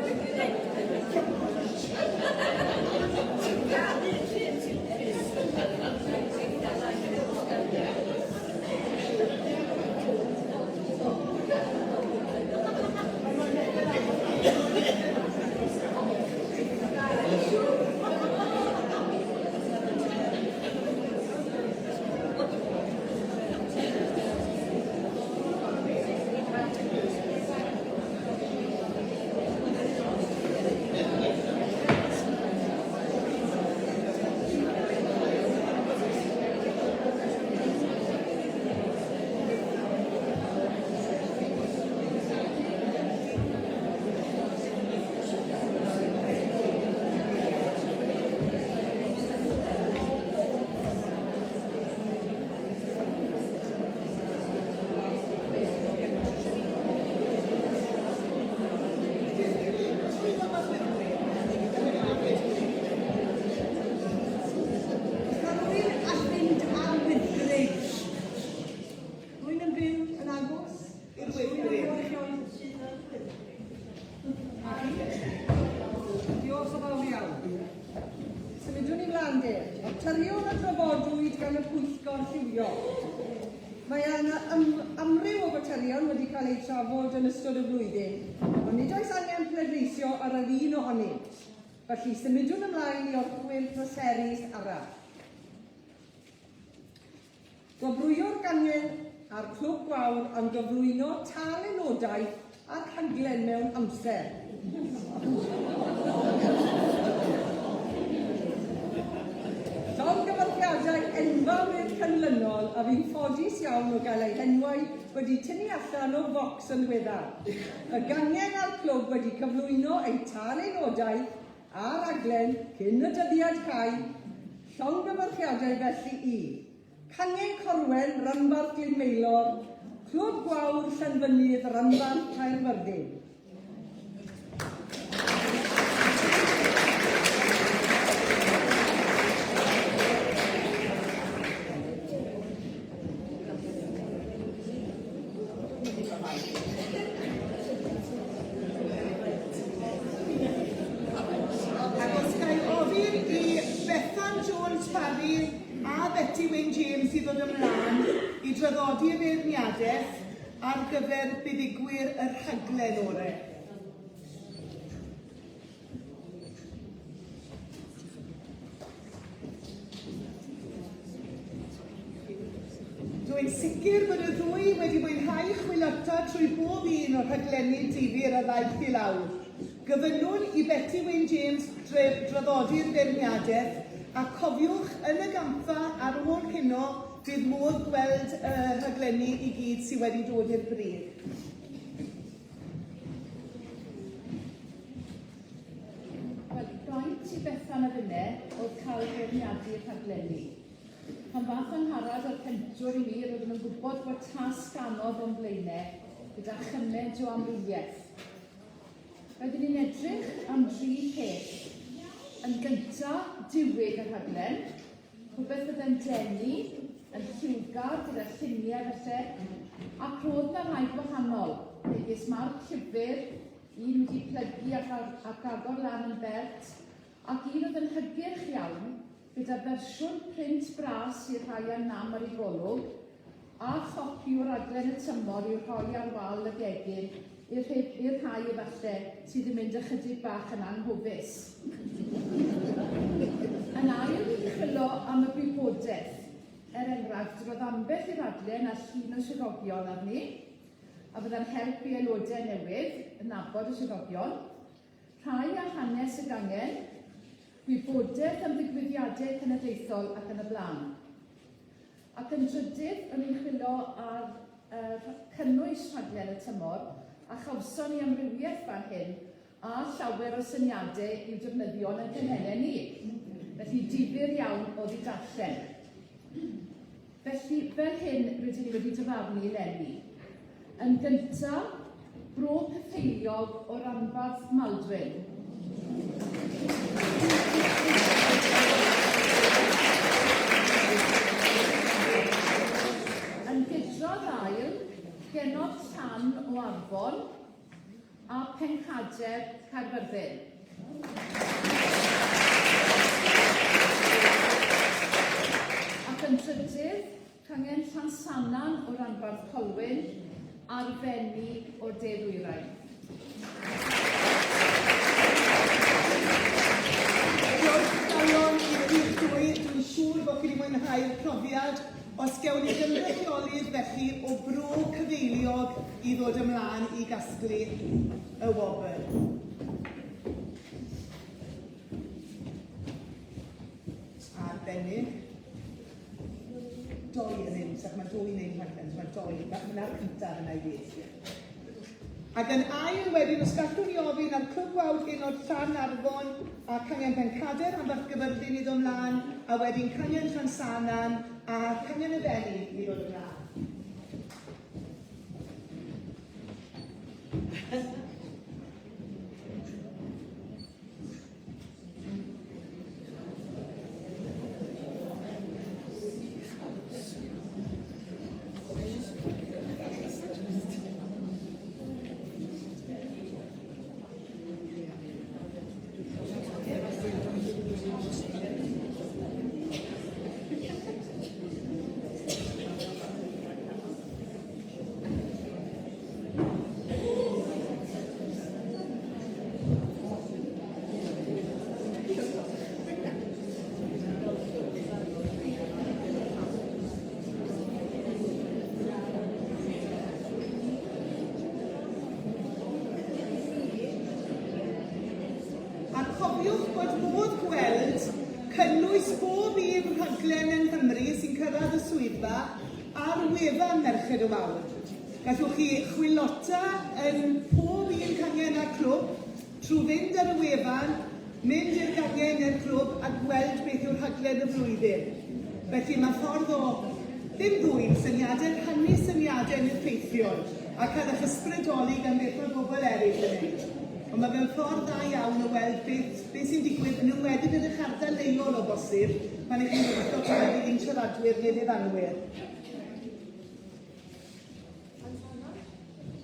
Oes 'na rywun all fynd ar Wyddgrug? Rywun yn byw yn agos? I'r Wyddgrug. Diolch yn fawr iawn. Symudwn ni mlaen de. Materion a drafodwyd gan y pwyllgor lliwio. Mae yna amryw o faterion wedi cael eu trafod yn ystod y flwyddyn, ond nid oes angen pleidleisio ar yr un ohonynt. Felly, symudwn ymlaen i orchwyl pleserus arall. Gwobrwyo'r gangen a'r Clwb Gwawr am gyflwyno tâl aelodaeth a'r rhaglen mewn amser. Llongyfarchiadau enfawr i'r canlynol a fu'n ffodus iawn o gael eu henwau wedi tynnu allan o focs yn ddiweddar. Y gangen a'r clwb wedi cyflwyno eu tâl aelodaeth a rhaglen cyn y dyddiad cau. Llongyfarchiadau felly i Cangen Corwen, Rhanbarth Glyn Maelor, Clwb Gwawr Llanfynydd, Rhanbarth Caerfyrddin. Ac os ga i ofyn i Bethan Jones Parry a Beti Wyn James i ddod ymlaen i draddodi y feirniadaeth ar gyfer buddugwyr y rhaglen orau. Rwy'n sicr bod y ddwy wedi mwynhau chwilota trwy bob un o'r rhaglenni difyr a ddaeth i lawr. Gofynnwn i Beti Wyn James draddodi'r feirniadaeth a cofiwch yn y gampfa ar ôl cino bydd modd gweld y rhaglenni i gyd sydd wedi dod i'r brig. Wel, braint i Bethan a finne oedd cael beirniadu rhaglenni. Pan ddaeth Angharad a'r pentwr i mi, roeddwn yn gwybod bod tasg anodd o'n blaenau gyda chymaint o amrywiaeth. Roeddwn i'n edrych am dri pheth. Yn gyntaf, diwyg y rhaglen, rhywbeth fydde'n denu, yn lliwgar gyda lluniau falle, ac roedd 'na rai gwahanol, megis marc llyfr, un wedi plygu ac, ac agor lan yn bert, ac un oedd yn hygyrch iawn, gyda fersiwn print bras i'r rhai â nam ar eu golwg, a chopi o raglen y tymor i'w rhoi ar wal y gegin i'r i'r rhai efalle sydd yn mynd ychydig bach yn anghofus. Yn ail, chwilio am y gwybodaeth. Er enghraifft, roedd ambell i raglen â llun o swyddogion arni, a fydda'n help i aelodau newydd yn nabod y swyddogion, rhai â hanes y gangen, gwybodaeth am ddigwyddiadau cenedlaethol ac yn y blaen. Ac yn drydydd, o'n i'n chwilio ar uh, cynnwys rhaglen y tymor, a chawson ni amrywiaeth fan hyn a llawer o syniadau i'w defnyddio yn y cynhenau ni. Felly difyr iawn oedd i darllen. Felly, fel hyn rydyn ni wedi dyfarnu eleni. Yn gyntaf, Bro Cyffeiliog o ranbarth Maldwyn. Yn gydrodd ail, Genod Llan o Arfon, a Pen Pencader, Caerfyrddin. Ac yn drydydd, cangen Llansannan o ranbarth Colwyn a'r Fenni o'r De Ddwyrain. Diolch o galon i chi'ch dwy. Dwi'n siŵr bod chi wedi mwynhau'r profiad. Os gewn ni gynrychiolydd felly o Bro Cyfeiliog i ddod ymlaen i gasglu y wobr. Arbennig. Doi yn un, sach mae dwy yn ein rhaglen, so mae doi, mae'r cyntaf yna i fi. Ac yn ail wedyn, os gallwn ni ofyn ar Clwb Gwawr Genod Llanarfon a Cangen Pencader am Barc Gyfyrddin i ddod ymlaen, a wedyn Cangen Llansannan a Cangen y Fenni i ddod ymlaen. A cofiwch bod modd gweld cynnwys bob un rhaglen yng Nghymru sy'n cyrraedd y swyddfa ar wefan Merched y Wawr. Gallwch chi chwilota yn pob un cangen a clwb trwy fynd ar y wefan, mynd i'r gangen neu'r clwb a gweld beth yw'r rhaglen y flwyddyn. Felly mae ffordd o ddim ddwyn syniadau, rhannu syniadau yn effeithiol a cael eich ysbrydoli gan beth mae bobl eraill yn wneud. Ond mae fe'n ffordd dda iawn o weld beth, beth sy'n digwydd yn enwedig yn eich ardal leol o bosib pan ych chi'n gweithio gydag un siaradwyr neu ddiddanwyr.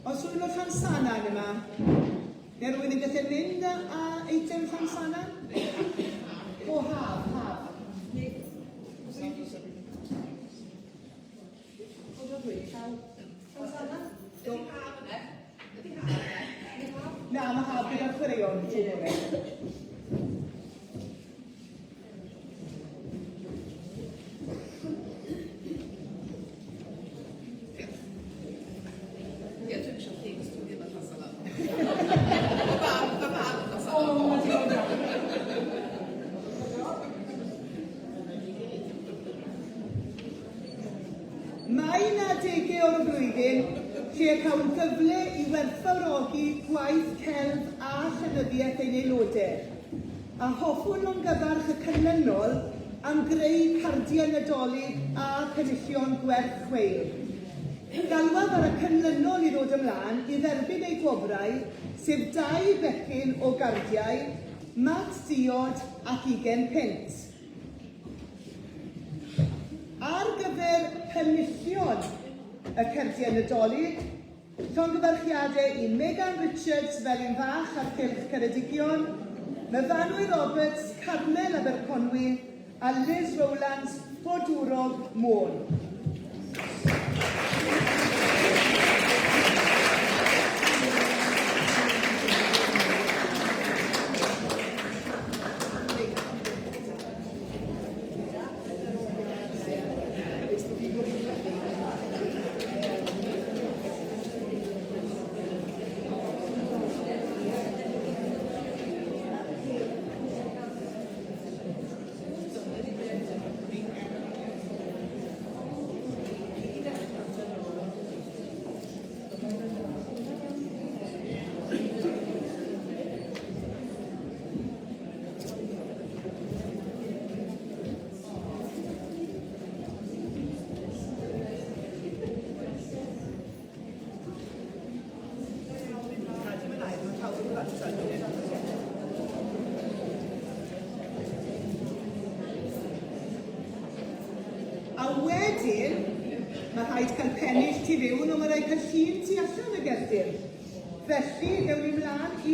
Os rhywun o Llansannan yma, neu rhywun yn gallu mynd â, â eitem Llansannan? O, haf, haf. Na, mae haf gyda'r chwaraeon trwy bore. Ie, dwi'm isio chdi, cos dwi ddim yn Llansannan. Fy mam, fy mam yn Llansannan. Mae 'na adegau o'r flwyddyn lle y cawn gyfle i werthfawrogi gwaith celf a llenyddiaeth ein aelodau, a hoffwn longyfarch y canlynol am greu cardiau Nadolig a phenillion gwerth chweil. Galwaf ar y canlynol i ddod ymlaen i dderbyn eu gwobrau, sef dau becyn o gardiau, mat diod ac ugain punt. Ar gyfer penillion y cerdiau Nadolig, llongyfarchiadau i Megan Richards, Felin Fach a'r Cylch Ceredigion, Myfanwy Roberts, Carmel Aberconwy a Liz Rowlands, Bodwrog, Môn. A wedyn, mae rhaid cael pennill tu fewn, ond mae rhaid cael llun tu allan y gerdyn. Felly, ddewn ni mlaen i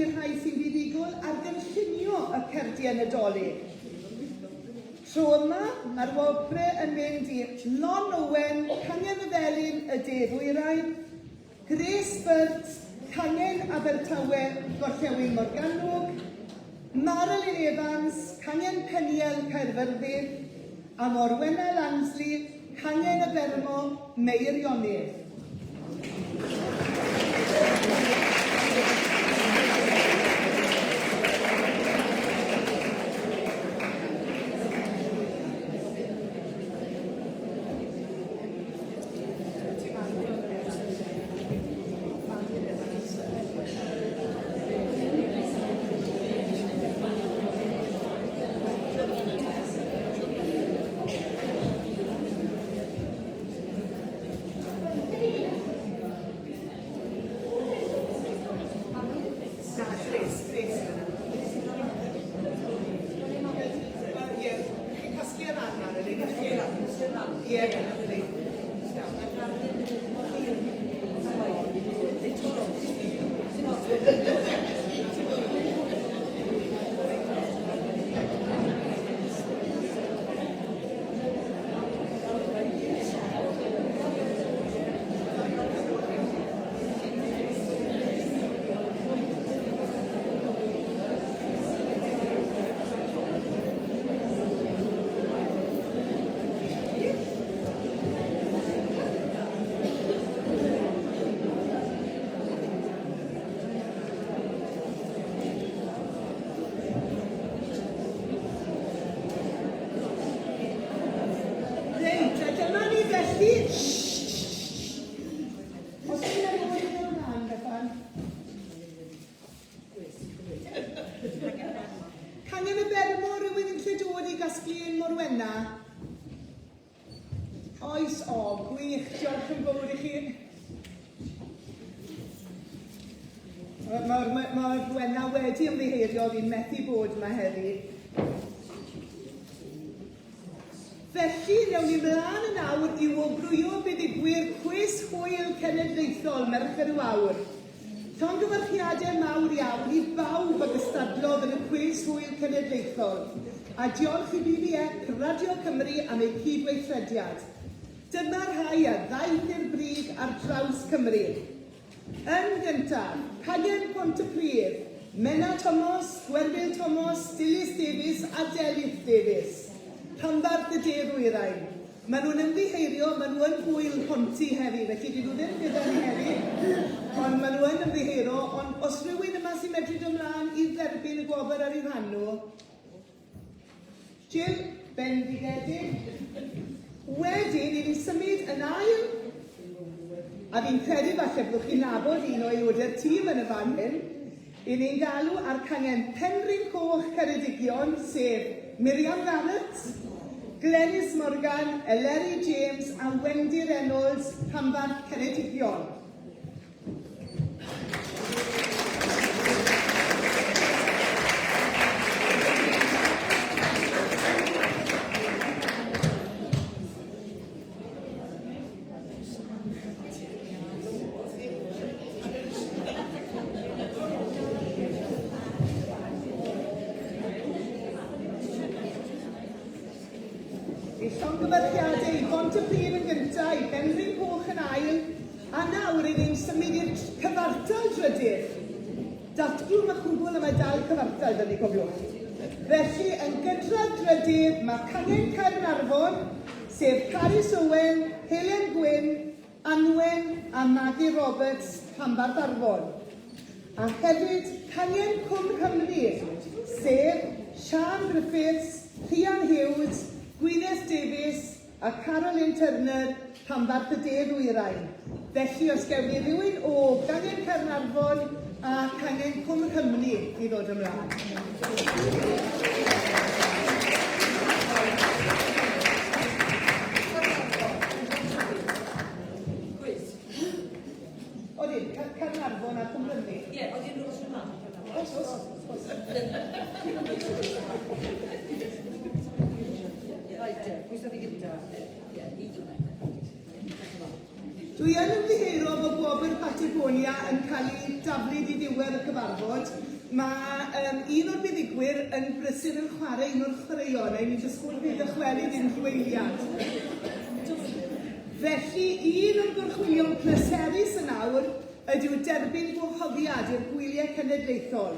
cardiau Nadolig. Tro yma, mae'r wobre yn mynd i Lon Owen, Cangen y Felin, y De Ddwyrain, Grace Burt, Cangen Abertawe, Gorllewin Morgannwg, Marilyn Evans, Cangen Peniel, Caerfyrddin, a Morwenna Lansley, Cangen y Bermo, Meirionnydd. Na, Grace, Grace. Ie, chi'n casglu yr arian, ydych chi'n? Ie, lyfli. Reit, a dyma ni felly. Os ti'n meddwl bod i'n ymlaen, Bethan? Cangen y Bermo, rhywun yn lle dod i gasglu ein Morwenna? Oes, o, gwych, diolch yn fawr i chi. Mae'r ma, ma, ma Rwenna wedi ymddiheurio, fi'n methu bod yma heddi. Felly, newn ni mlaen yn awr i wobrwyo buddugwyr Cwis Hwyl Cenedlaethol Merched y Wawr. Llongyfarchiadau mawr iawn i bawb a gystadlodd yn y Cwis Hwyl Cenedlaethol, a diolch i BBEC Radio Cymru am eu cydweithrediad. Dyma'r rhai a ddaeth i'r brig ar draws Cymru. Yn gyntaf, Pagen Pontypridd, Menna Tomos, Gwerfyl Tomos, Dilys Davies a Delyth Davies. Rhanbarth y De Ddwyrain. Maen nhw'n ymddiheurio, maen nhw yn gŵyl Ponty heddi, felly dyn nhw ddim gyda ni heddi, ond maen nhw yn ymddiheuro, ond os rhywun yma sy'n medru dod mlaen i dderbyn y gwobr ar eu rhan nhw, Jill, bendigedig. Wedyn, i ni symud yn ail, a fi'n credu falle byddwch chi'n nabod un o aelodau'r tîm yn y fan hyn, i ni'n galw ar cangen Penrhyn Coch Ceredigion, sef Miriam Garrett, Glenys Morgan, Eleri James a Wendy Reynolds, rhanbarth Ceredigion. I llongyfarchiadau i Bontypridd yn gyntaf, i Benrhyn Coch yn ail, A nawr i ni'n symud i'r cyfartal drydydd. Datglwm y cwbl a mae dal cyfartal 'da ni, cofiwch. Felly, yn gydradd drydydd, mae cangen Caernarfon, sef Carys Owen, Helen Gwyn, Anwen a Maggie Roberts, Rhanbarth Arfon. A hefyd cangen Cwm Rhymni, sef Siân Griffiths, Rhian Hughes, Gwyneth Davies, a Carolyn Turner, rhanbarth y De Ddwyrain. Felly os gewn ni rywun o Gangen Caernarfon a Cangen Cwm Rhymni i ddod ymlaen. Odyn, Caernarfon a Cwm Rhymni. Ie, odyn, oes rhywun Oes, oes, oes. Dwi yn ymddiheuro bod gwobr Patagonia yn cael ei daflu i ddiwedd y cyfarfod. Mae um, un o'r buddugwyr yn brysur yn chwarae un o'r chwaraeon, a ni'n disgwyl fi ddychwelyd unrhyw eiliad. Felly, un o'r gorchwylion pleserus yn awr ydyw derbyn gwahoddiad i'r gwyliau cenedlaethol,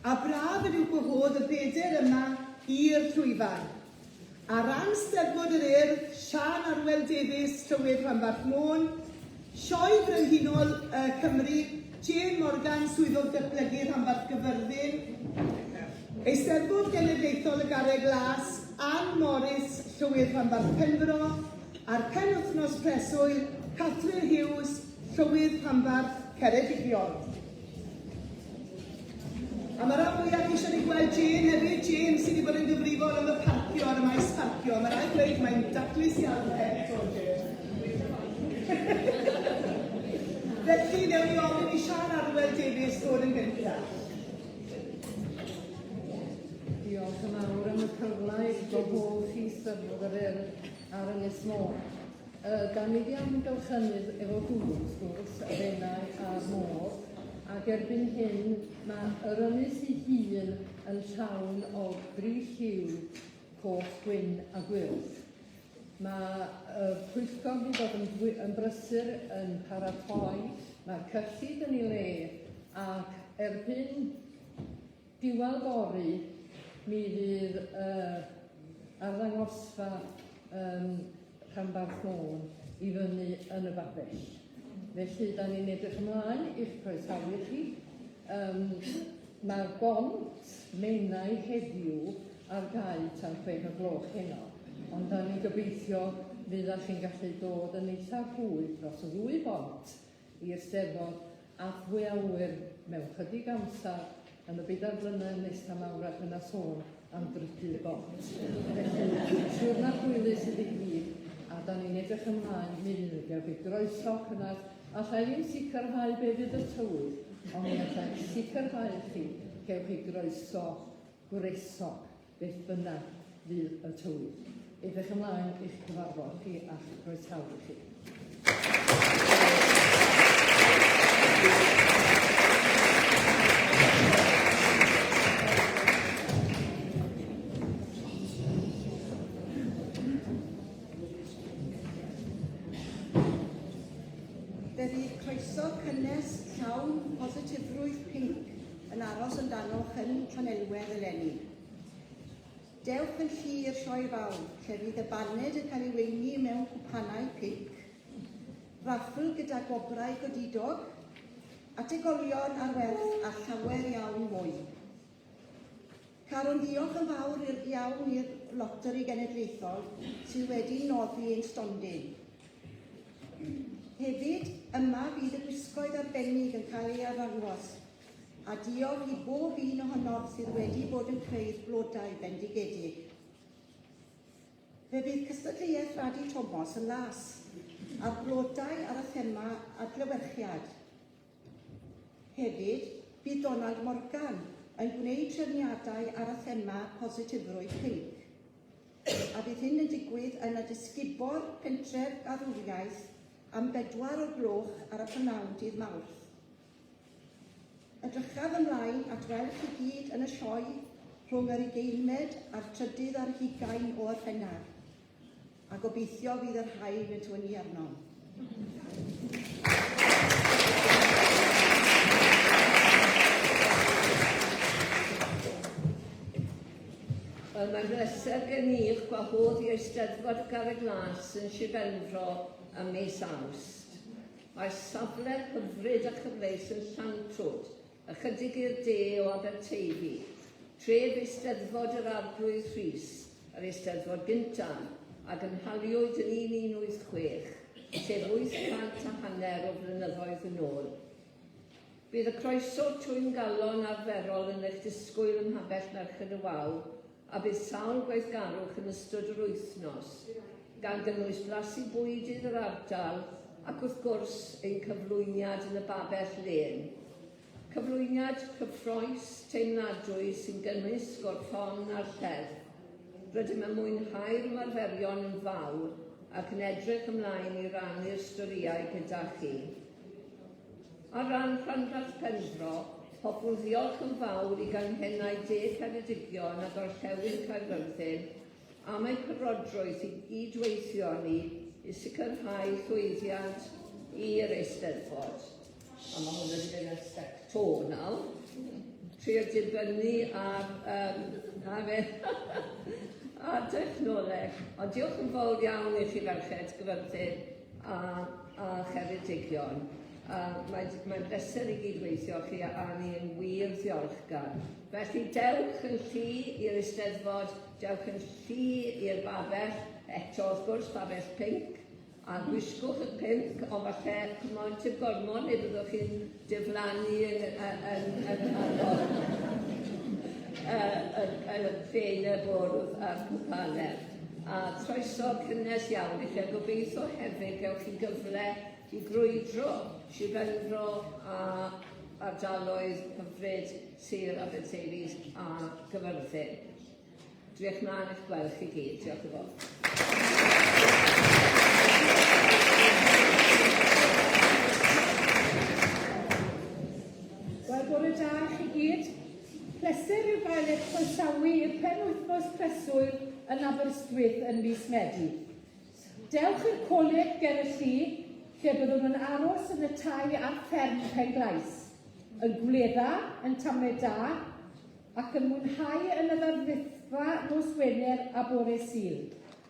a braf ydyw gwahodd y bedair yma i'r llwyfan. Ar ran Steddfod yr Urdd, Siân Arwel Davies, Llywydd Rhanbarth Môn, Sioe Frenhinol y Cymru, Jane Morgan, Swyddog Datblygu Rhanbarth Gyfyrddin, Eisteddfod Genedlaethol y Garreg Las, Ann Morris, Llywydd Rhanbarth Penfro, a'r Penwythnos Preswyl, Catrin Hughes, Llywydd Rhanbarth Ceredigion. A mae rhan fwyaf eisiau ni gweld Jane hefyd. Jane sydd wedi bod yn gyfrifol am y parcio ar y maes parcio. Mae rhaid dweud mae'n daclus iawn heb to, Jane. Felly, newn ni ofyn i Sian Arwel Davies ddod yn gyntaf. Diolch yn fawr am y cyfle i gwahodd chi Steddfod yr Urdd ar Ynys Môn. Yy, da ni 'di amgylchynu efo dŵr, wrth gwrs, y Fenai a'r môr, ac erbyn hyn mae yr ynys ei hun yn llawn o dri lliw, coch, gwyn a gwyrdd. Mae y pwyllgor wedi bod yn, yn brysur yn paratoi, mae'r cyllid yn ei le, ac erbyn diwedd fory mi fydd y arddangosfa yn rhanbarth Môn i fyny yn y babell. Felly, da ni'n edrych ymlaen i'ch croesawu chi. Um, Mae'r bont Menai heddiw ar gau tan 6 o gloch heno, ond da ni'n gobeithio fydd chi'n gallu dod yn eitha hwy dros y ddwy bont i Eisteddfod a phwy a ŵyr mewn chydig amser yn y bedair blynedd nesa 'ma wrach yna sôn am drydydd bont. Felly, siwrna hwylus iddi gyd, a da ni'n edrych ymlaen, mi fydd yn gewch chi groeso cynnes. Alla i ddim sicrhau be fydd y tywydd, ond mi alla i sicrhau i chi, cewch chi groeso gwresog, beth bynnag fydd y tywydd. Edrych ymlaen i'ch cyfarfod chi a'ch croesawu chi. Fe fydd croeso cynnes llawn positifrwydd pinc yn aros amdanoch yn Llanelwedd eleni. Dewch yn llu i'r Sioe Fawr, lle fydd y baned yn cael ei weini mewn cwpanau pinc, raffl gyda gwobrau godidog, ategolion ar werth a llawer iawn mwy. Carwn ddiolch yn fawr i'r iawn i'r Loteri Genedlaethol sydd wedi noddi ein stondin. Hefyd, yma fydd y gwisgoedd arbennig yn cael ei arddangos A diolch i bob un ohonoch sydd wedi bod yn creu'r blodau bendigedig. Fe fydd cystadleuaeth Radi Tomos yn las, a'r blodau ar y thema adlewyrchiad. Hefyd, bydd Donald Morgan yn gwneud trefniadau ar y thema positifrwydd pinc. A bydd hyn yn digwydd yn y disgubor pentref garwriaeth am bedwar o'r gloch ar y prynhawn dydd Mawrth. Edrychaf ymlaen at weld chi gyd yn y sioe rhwng yr ugeinmed a'r trydydd ar hugain o Orffennaf, a gobeithio fydd yr haul yn tywynnu arnom. Wel, mae'n bleser gen i i'ch gwahodd i Eisteddfod y Garreg Las yn Sir Benfro ym mis Awst. Mae safle hyfryd a chyfleus yn Llantwd, ychydig i'r de o Aberteifi, tref Eisteddfod yr Arglwydd Rhys, yr Eisteddfod gyntaf, a gynhaliwyd yn 1186, sef 800 a hanner o flynyddoedd yn ôl. Bydd y croeso twymgalon arferol yn eich disgwyl ym Mhabell Merched y Wawr a bydd sawl gweithgarwch yn ystod yr wythnos, gan gynnwys blasu bwydydd yr ardal ac wrth gwrs ein cyflwyniad yn y babell lên. Cyflwyniad cyffrous, teimladwy sy'n gymysg o'r ffon a'r lleddf. Rydym yn mwynhau'r ymarferion yn fawr ac yn edrych ymlaen i rannu'r storïau gyda chi. Ar ran Rhanbarth Penfro, Hoffwn ddiolch yn fawr i ganghennau De Ceredigion a Gorllewin Caerfyrddin am eu parodrwydd i gydweithio â ni i sicrhau llwyddiant i'r Eisteddfod. A mae hwn wedi mynd yn step to nawr. Trio dibynnu ar, um, ar, ar dechnoleg. Ond diolch yn fawr iawn i chi ferched Gyfyrddin a, a Cheredigion. A mae'n mae bleser i gydweithio chi a ni yn wir ddiolchgar. Felly dewch yn llu i'r Eisteddfod, dewch yn llu i'r babell, eto wrth gwrs, babell pinc, a gwisgwch y pinc, ond falle c'mon tip gormod neu byddwch chi'n diflannu yn, yn, yn, yn, yn, yn, yn ffein y bwrdd a'r cwpanau. A croeso cynnes iawn i chi, a gobeithio hefyd gewch chi gyfle i grwydro Sir Benfro a ardaloedd hyfryd Sir Aberteifi a Cyfyrddin. Diolch mlaen i'ch gweld chi gyd. Diolch yn fawr. Wel, bore da i chi gyd. Pleser yw gael eich croesawu i'r penwythnos preswyl yn Aberystwyth yn mis Medi. Dewch i'r coleg ger y lli, lle byddwn yn aros yn y tai ar fferm Penglais, yn gwledda, yn tamed da, ac yn mwynhau yn y ddarlithfa nos Wener a bore Sul.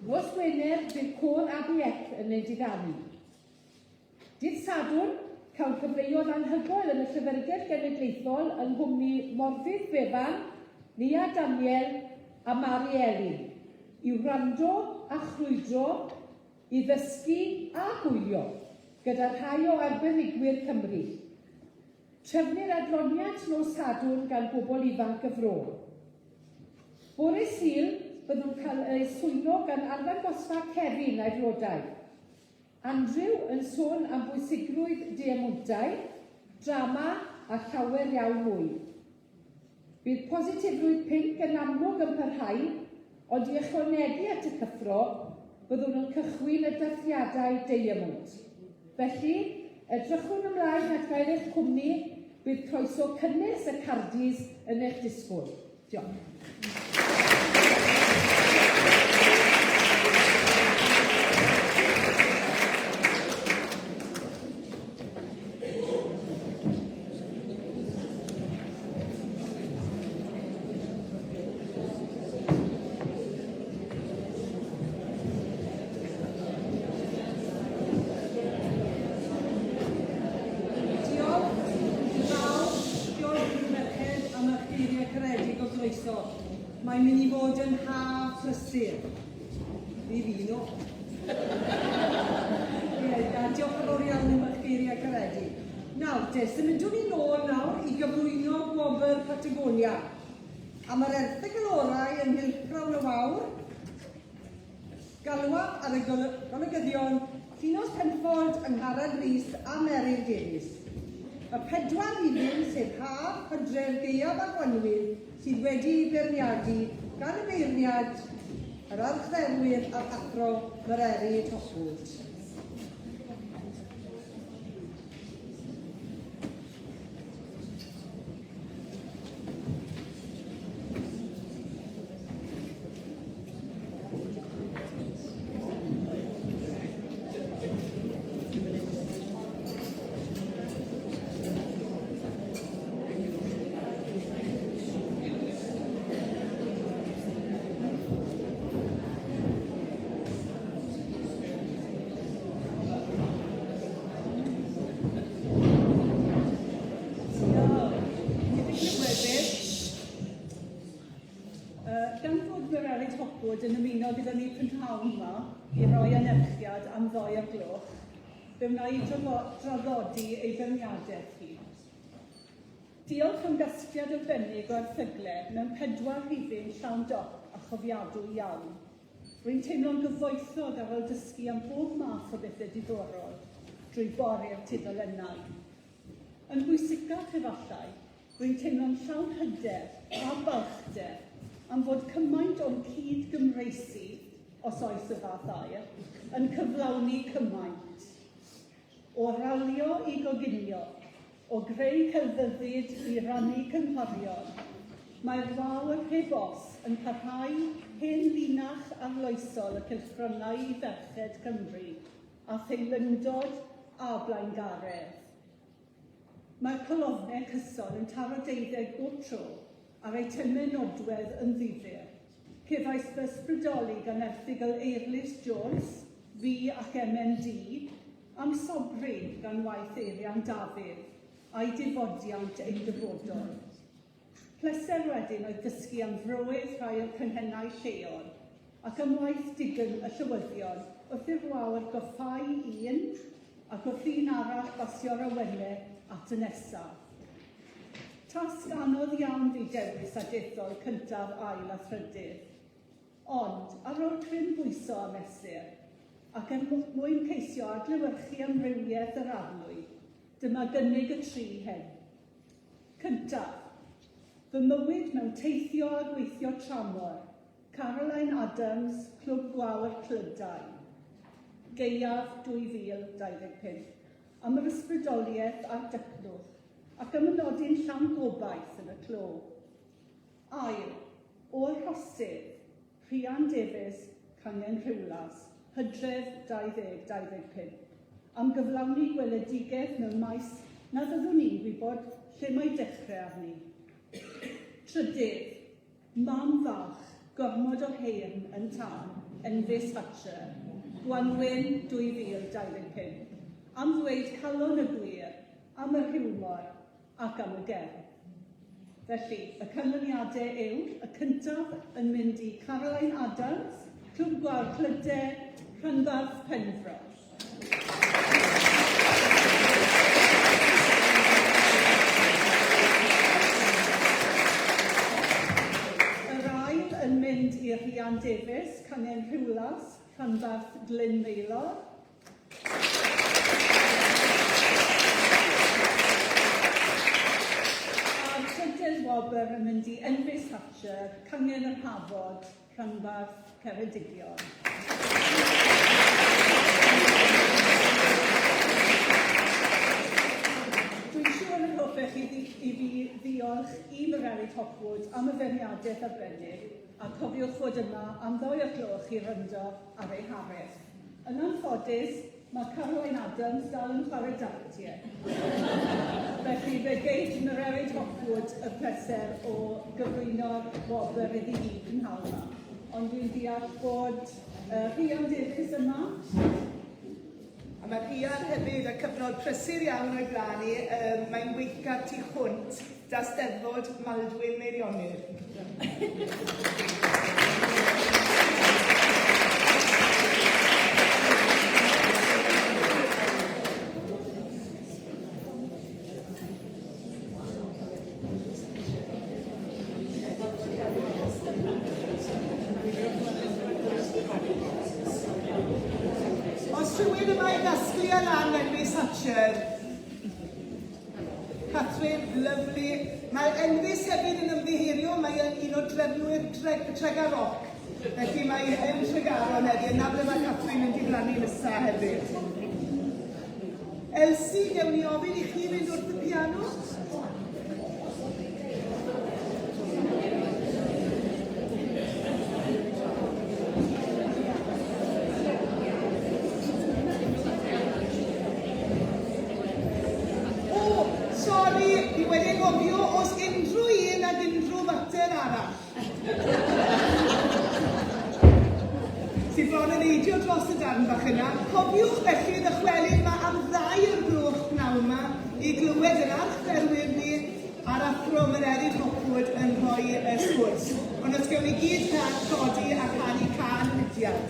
Nos Wener, bydd côr ABF yn ein diddanu. Dydd Sadwrn, cawn gyfleoedd anhygoel yn y Llyfrgell Genedlaethol yng nghwmni Morfydd Bevan, Nia Daniel a Mari Elin, i wrando a chrwydro, i ddysgu a gwylio, gyda rhai o arbenigwyr Cymru. Trefnir adloniant nos Sadwrn gan bobl ifanc y fro. Bore Sul, byddwn cael eu swyno gan arddangosfa Kevin a'i flodau. Andrew yn sôn am bwysigrwydd diemwntau, drama a llawer iawn mwy. Bydd positifrwydd pinc yn amlwg yn parhau, ond i ychwanegu at y cyffro, byddwn yn cychwyn y dathliadau deiemwnt. Felly, edrychwn ymlaen at gael eich cwmni, bydd croeso cynnes y Cardis yn eich disgwyl. Diolch. Diolch i bawb, diolch i'r merched am eich geiriau caredig o groeso. Mae'n mynd i fod yn haf prysur. Fi fi no. Ie, a diolch yn fawr iawn am eich geiriau caredig. Nawr te, symudwn ni nôl nawr i gyflwyno gwobr Patagonia. Am yr erthygl orau yng Nghylchgrawn y Wawr, galwaf ar y golygyddion Llinos Penford, Angharad Rees a Meryl Davies. Y pedwar rifyn, sef Haf, Hydref, Gaeaf a Gwanwyn, sydd wedi eu beirniadu gan y beirniad, yr archdderwydd a'r Athro Mererid Hopwood. Gan fod Mererid Hopwood yn ymuno gyda ni prynhawn yma i roi anerchiad am ddoe o'r gloch, fe wna i draddodi ei feirniadaeth hi. Diolch am gasgliad arbennig o erthygle mewn pedwar rhifyn llawn dop a chofiadwy iawn. Rwy'n teimlo'n gyfoethog ar ôl dysgu am bob math o bethau diddorol drwy bori'r tudalennau. Yn bwysicach efallai, rwy'n teimlo'n llawn hyder a balchder am fod cymaint o'm cyd-Gymreisi, os oes y fath air, yn cyflawni cymaint. O ralio i goginio. O greu celfyddyd i rannu cynghorion, mae'r wawr heb os yn parhau hen linach arloesol y cylchgronau i ferched Cymru a theilyngdod a blaengaredd. Mae'r colofnau cyson yn taro deuddeg bob tro a'r eitemau nodwedd yn ddifyr. Cefais fy ysbrydoli gan erthygl Eirlys Jones, fi ac MND, am sobri gan waith Eirian Dafydd a'i difodiant ein dyfodol. Pleser wedyn oedd dysgu am froedd rhai o'r canghennau lleol ac am waith dign y llywyddion wrth i'r wawr goffáu un ac wrth un arall basio'r awenau at y nesaf. Tasg anodd iawn fu dewis a dethol cyntaf, ail a thrydydd. Ond, ar ôl cryn bwyso a mesur, ac er mwyn ceisio adlewyrchu amrywiaeth yr arlwy, dyma gynnig y tri hyn. Cyntaf, fy mywyd mewn teithio a gweithio tramor, Caroline Adams, Clwb Gwawr Clydau, Gaeaf 2025, am yr ysbrydoliaeth a'r dycnwch, ac am y nodyn llawn gobaith yn y clo. Ail, o'r rhosydd, Rhian Davies, Cangen Rhiwlas, Hydref 2025, am gyflawni gweledigaeth mewn maes na fyddwn i'n gwybod lle mae dechrau arni. Trydydd, mam fach, gormod o heyrn yn tân, Enfys Hatcher, Gwanwyn 2025, am ddweud calon y gwir, am yr hiwmor, ac am y gerdd. Felly, y canlyniadau yw, y cyntaf yn mynd i Caroline Adams, Clwb Gwawr Clyde, Rhanbarth Penfro. Yr ail yn mynd i Rhian Davies, Cangen Rhiwlas, Rhanbarth Glyn Maelor. A'r trydydd wobr yn mynd i Enfys Hatcher, Cangen yr Hafod, Rhanbarth Ceredigion. Dwi'n siŵr yr hoffech chi i fi ddiolch i Mererid Hopwood am y feirniadaeth arbennig, a cofiwch fod yma am ddoi o'r gloch i wrando ar ei hares. Yn anffodus, mae Caroline Adams dal yn chwarae dartiau. Felly fe geith Mererid Hopwood y pleser o gyflwyno'r wobr iddi hi prynhawn 'ma. Ond dwi'n deall bod Rhian Davies yma. A mae Rhian hefyd â cyfnod prysur iawn o'i blaen hi, mae'n weithgar tu hwnt 'da Steddfod Maldwyn Meirionnydd. Os rhywun yma i gasglu ar ran Enfys Hatcher, Catrin, lyfli. Mae Enfys hefyd yn ymddiheurio, mae e'n un o drefnwyr Tre Tregaroc. Felly mae yn Tregaron heddi, yna ble mae Catrin yn diflannu nesa hefyd. Elsie, gewn ni ofyn i chi fynd wrth y piano? O, sori, fi wedi anghofio os unrhyw un ag unrhyw fater arall. Sydd bron yn neidio dros y darn bach yna. Cofiwch felly ddychwelyd 'ma am ddau o'r gloch pnawn 'ma i glywed yr archdderwydd ni a'r Athro Mererid Hopwood yn rhoi y sgwrs. Ond os gewn ni gyd codi a canu cân mudiad.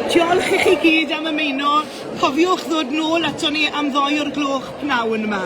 Diolch i chi gyd am ymuno. Cofiwch ddod nôl aton ni am ddoe o'r gloch pnawn yma.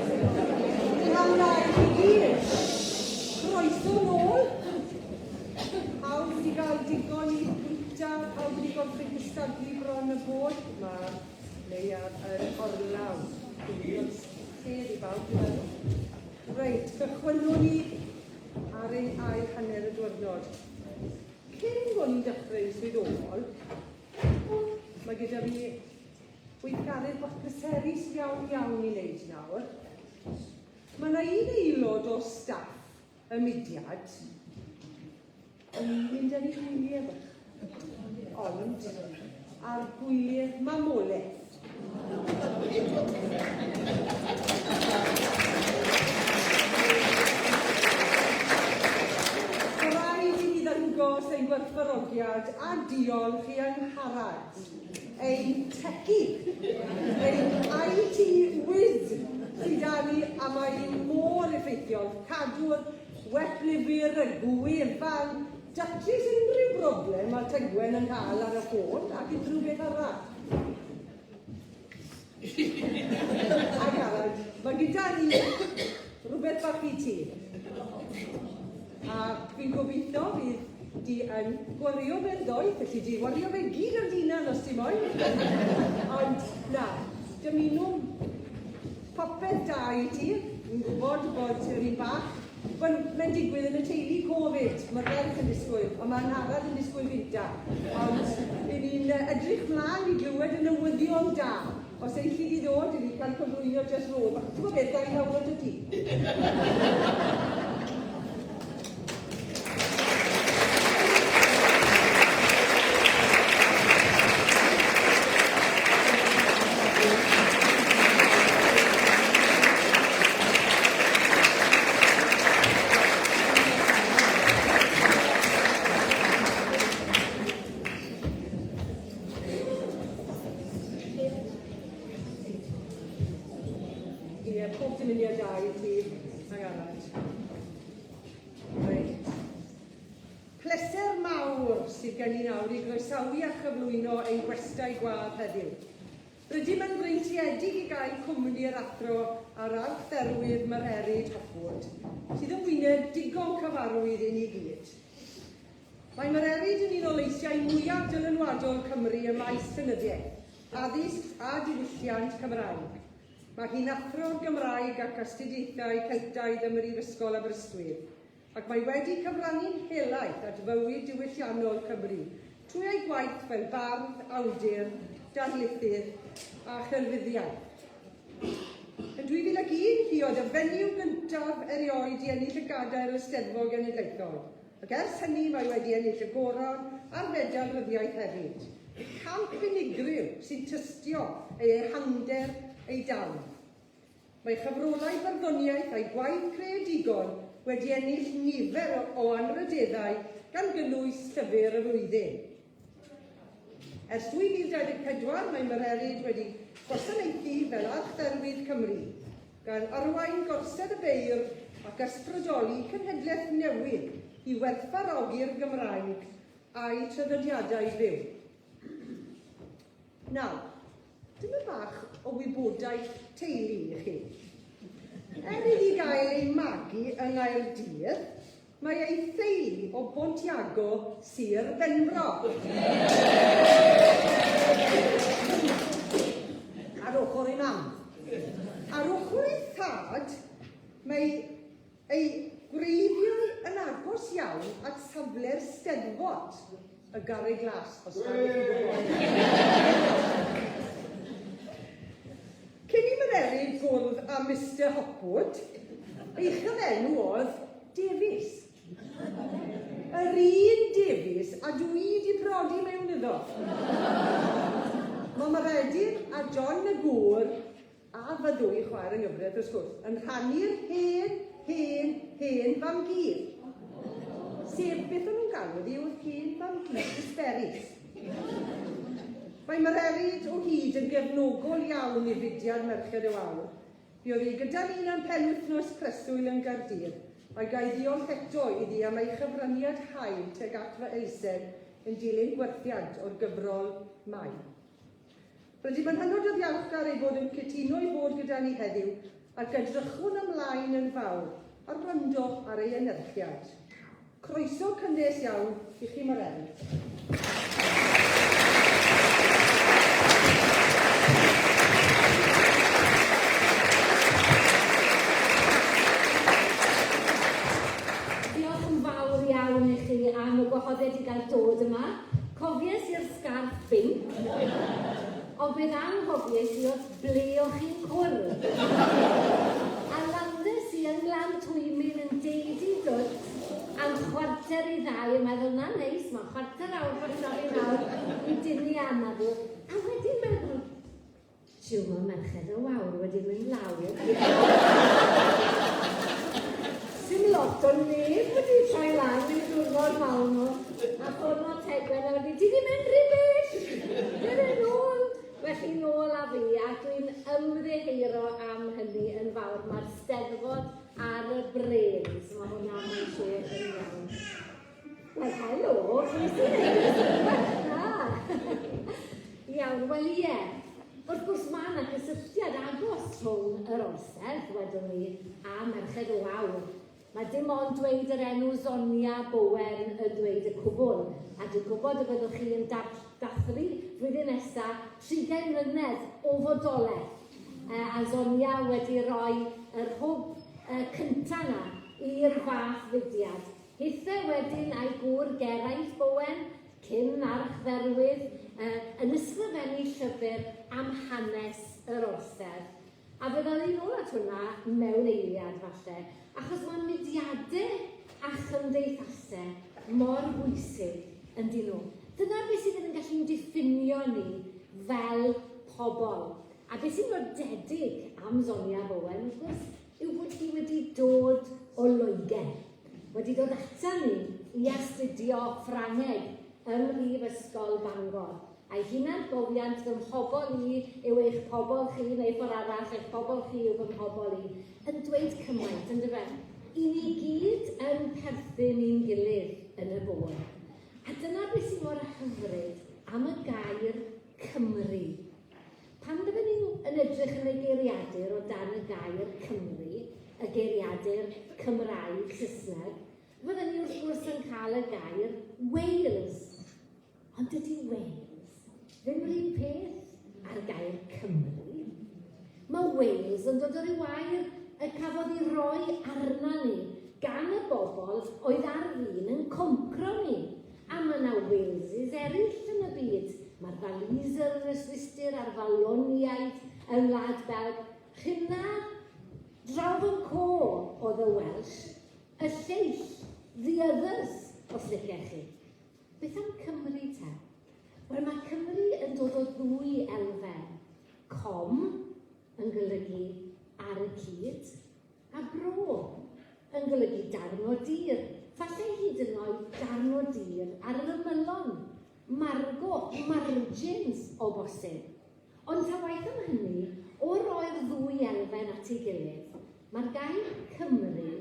Prynhawn da i chi gyd. Croeso nôl. Pawb wedi cael digon i fwyta, pawb wedi gorffen cystadlu bron y bod. Mae'r neuadd yn orlawn. Dwi'n sedd i bawb, dwi'n meddwl. Reit, cychwynnwn ni ar ein ail hanner y diwrnod. Cyn bod ni'n dechrau'n swyddogol, mae gyda fi weithgaredd bach pleserus iawn iawn i wneud nawr. Mae yna un aelod o staff y mudiad yn mynd ar ei gwyliau bach. Ond ar gwyliau mamolaeth. Rhaid i ni ddangos ein gwerthfawrogiad a diolch i Angharad, ein techie, ein IT whiz sydd â ni a mae hi mor effeithiol cadw'r weplyfr, y gwefan, datrys unrhyw broblem mae Tegwen yn cael ar y ffôn ac unrhyw beth arall. Angharad, mae gyda ni rhywbeth bach i ti. A fi'n gobeithio fydd di yn gwario fe'n ddoeth, felly di wario fe gyd ar d'hunan os ti moyn. Ond na, dymunwn popeth da i ti. Fi'n gwybod bod yr un bach, wel, mae'n digwydd yn y teulu Covid, mae'r ferch yn disgwyl, ond mae Angharad yn disgwyl gynta. Ond i ni'n edrych mlaen i glywed y newyddion da. Os eilli di ddod, i ni cael cyflwyno jyst rôl bach. Ti'n gwybod beth, ga i lawr o ti? Ie, pob dymuniad da i ti, Angharad. Reit. Pleser mawr sydd gen i nawr i groesawu a chyflwyno ein gwestai gwadd heddiw. Rydym yn freintiedig i gael cwmni yr athro a'r archdderwydd Mererid Hopwood, sydd yn wyneb digon cyfarwydd i ni gyd. Mae Mererid yn un o leisiau mwyaf dylanwadol Cymru ym maes llenyddiaeth, addysg a diwylliant Cymraeg. Mae hi'n athro'r Gymraeg ac Astudiaethau Celtaidd ym Mhrifysgol Aberystwyth, ac mae wedi cyfrannu'n helaeth at fywyd diwylliannol Cymru trwy ei gwaith fel bardd, awdur, darlithydd a chelfyddiaeth. Yn 2001, hi oedd y fenyw gyntaf erioed i ennill y Gadair Eisteddfod Genedlaethol, ac ers hynny mae wedi ennill y Goron a'r Fedal Ryddiaith hefyd. Camp unigryw sy'n tystio ei ehangder ei dawn. Mae chyfrolau barddoniaeth a'i gwaith creadigol wedi ennill nifer o anrhydeddau gan gynnwys Llyfr y Flwyddyn. Ers 2024 mae Mererid wedi gwasanaethu fel Archdderwydd Cymru, gan arwain Gorsedd y Beirdd ac ysbrydoli cenhedlaeth newydd i werthfawrogi'r Gymraeg a'i traddodiadau byw. Nawr, dyma bach o wybodaeth teulu i chi. Er iddi gael ei magu yng Nghaerdydd, Mae ei theulu o Bont-iago, Sir Benfro. Ar ochr ei mam. Ar ochr ei thad, mae ei gwreiddiau yn agos iawn at safle'r Steddfod, y Garreg Las, os nad ydych chi'n gwybod. Cyn i Mererid gwrdd â Mister Hopwood, ei chyfenw oedd Davies. Yr un Davies a dw i 'di priodi mewn iddo. Mae Mererid a John y gŵr, a fy ddwy chwaer yng nghyfraith wrth gwrs, yn rhannu'r hen, hen, hen fam-gu. Sef beth o'n nhw'n galw ddi oedd hen fam-gu hysterus. Mae Mererid o hyd yn gefnogol iawn i fudiad Merched y Wawr. Fuodd hi gyda ni mewn penwythnos preswyl yn Gaerdydd, a ga i ddiolch eto iddi am ei chyfraniad hael tuag at fy elusen yn dilyn gwerthiant o'r gyfrol Mai. Rydym yn hynod o ddiolchgar ei bod yn cytuno i fod gyda ni heddiw ac edrychwn ymlaen yn fawr ar wrando ar ei anerchiad. Croeso cynnes iawn i chi Mererid. Diolch yn fawr iawn i chi am y gwahoddiad i gael dod yma. Cofies i'r sgarff binc, ond beth anghofies i oedd ble o'ch chi'n cwrdd. A landes i yng Nglan Twymyn yn deudi dwt am 1:45 yn meddwl, na neis, mae chwarter awr drosodd i nawr i dynnu anadl. A wedyn meddwl, jiw, mae Merched y Wawr wedi mynd lawr. Sim lot o neb wedi troi lan i'w diwrnod mawr nhw. A ffono Tegwen a wedi, ti di mynd rhy bell! Dere nôl! Felly nôl â fi, a dwi'n ymddiheuro am hynny yn fawr. Mae'r Steddfod ar y brêns, mae hwnna mae'n siŵr yn iawn. Wel, helo, pwy sy'n neud Iawn, wel ie. Wrth gwrs mae yna gysylltiad agos rhwng yr orsedd, wedwn ni, a Merched y Wawr. Mae dim ond dweud yr enw Zonia Bowen yn dweud y cwbl, a dwi'n gwybod y byddwch chi yn dathlu flwyddyn nesa trigain mlynedd o fodolaeth, a Zonia wedi rhoi yr hwb cynta 'na i'r fath fudiad. Hithe wedyn a'i gŵr Geraint Bowen, cyn archdderwydd, yn ysgrifennu llyfr am hanes yr orsedd. A fe ddawn ni nôl at hwnna mewn eiliad falle, achos mae mudiadau a chymdeithasau mor bwysig yn dyn nhw. Dyna beth sydd yn gallu'n diffinio ni fel pobl. A beth sy'n nodedig am Zonia Bowen, wrth gwrs, yw bod hi wedi dod o Loegr, wedi dod ata ni i astudio Ffrangeg ym Mhrifysgol Bangor. A'i hunangofiant fy mhobl i yw eich pobl chi, neu ffordd arall, eich pobl chi yw fy mhobl i, yn dweud cymaint, yn dyfe? I ni gyd yn perthyn i'n gilydd yn y bôn. A dyna beth sy'n mor hyfryd am y gair Cymru. Pan fydden ni'n yn edrych yn y geiriadur o dan y gair Cymru, y geiriadur Cymraeg Saesneg, fydden ni wrth gwrs yn cael y gair Wales. Ond dydy Wales ddim yr un peth â'r gair Cymru. Mae Wales yn dod o ryw air y cafodd ei roi arna ni gan y bobl oedd ar fin yn concro ni. A mae yna Waleses eraill yn y byd. Mae'r Waliser yn y Swistir a'r Waloniaid yng Ngwlad Belg. Rhywna draw fy. others, os licech chi. Beth am Cymru te? Wel, mae Cymru yn dod o ddwy elfen. Com yn golygu ar y cyd, a bro yn golygu darn o dir, falle hyd yn oed darn o dir ar yr ymylon, margo, margins o bosib. Ond ta waeth am hynny, o roi'r ddwy elfen at ei gilydd, mae'r gair Cymru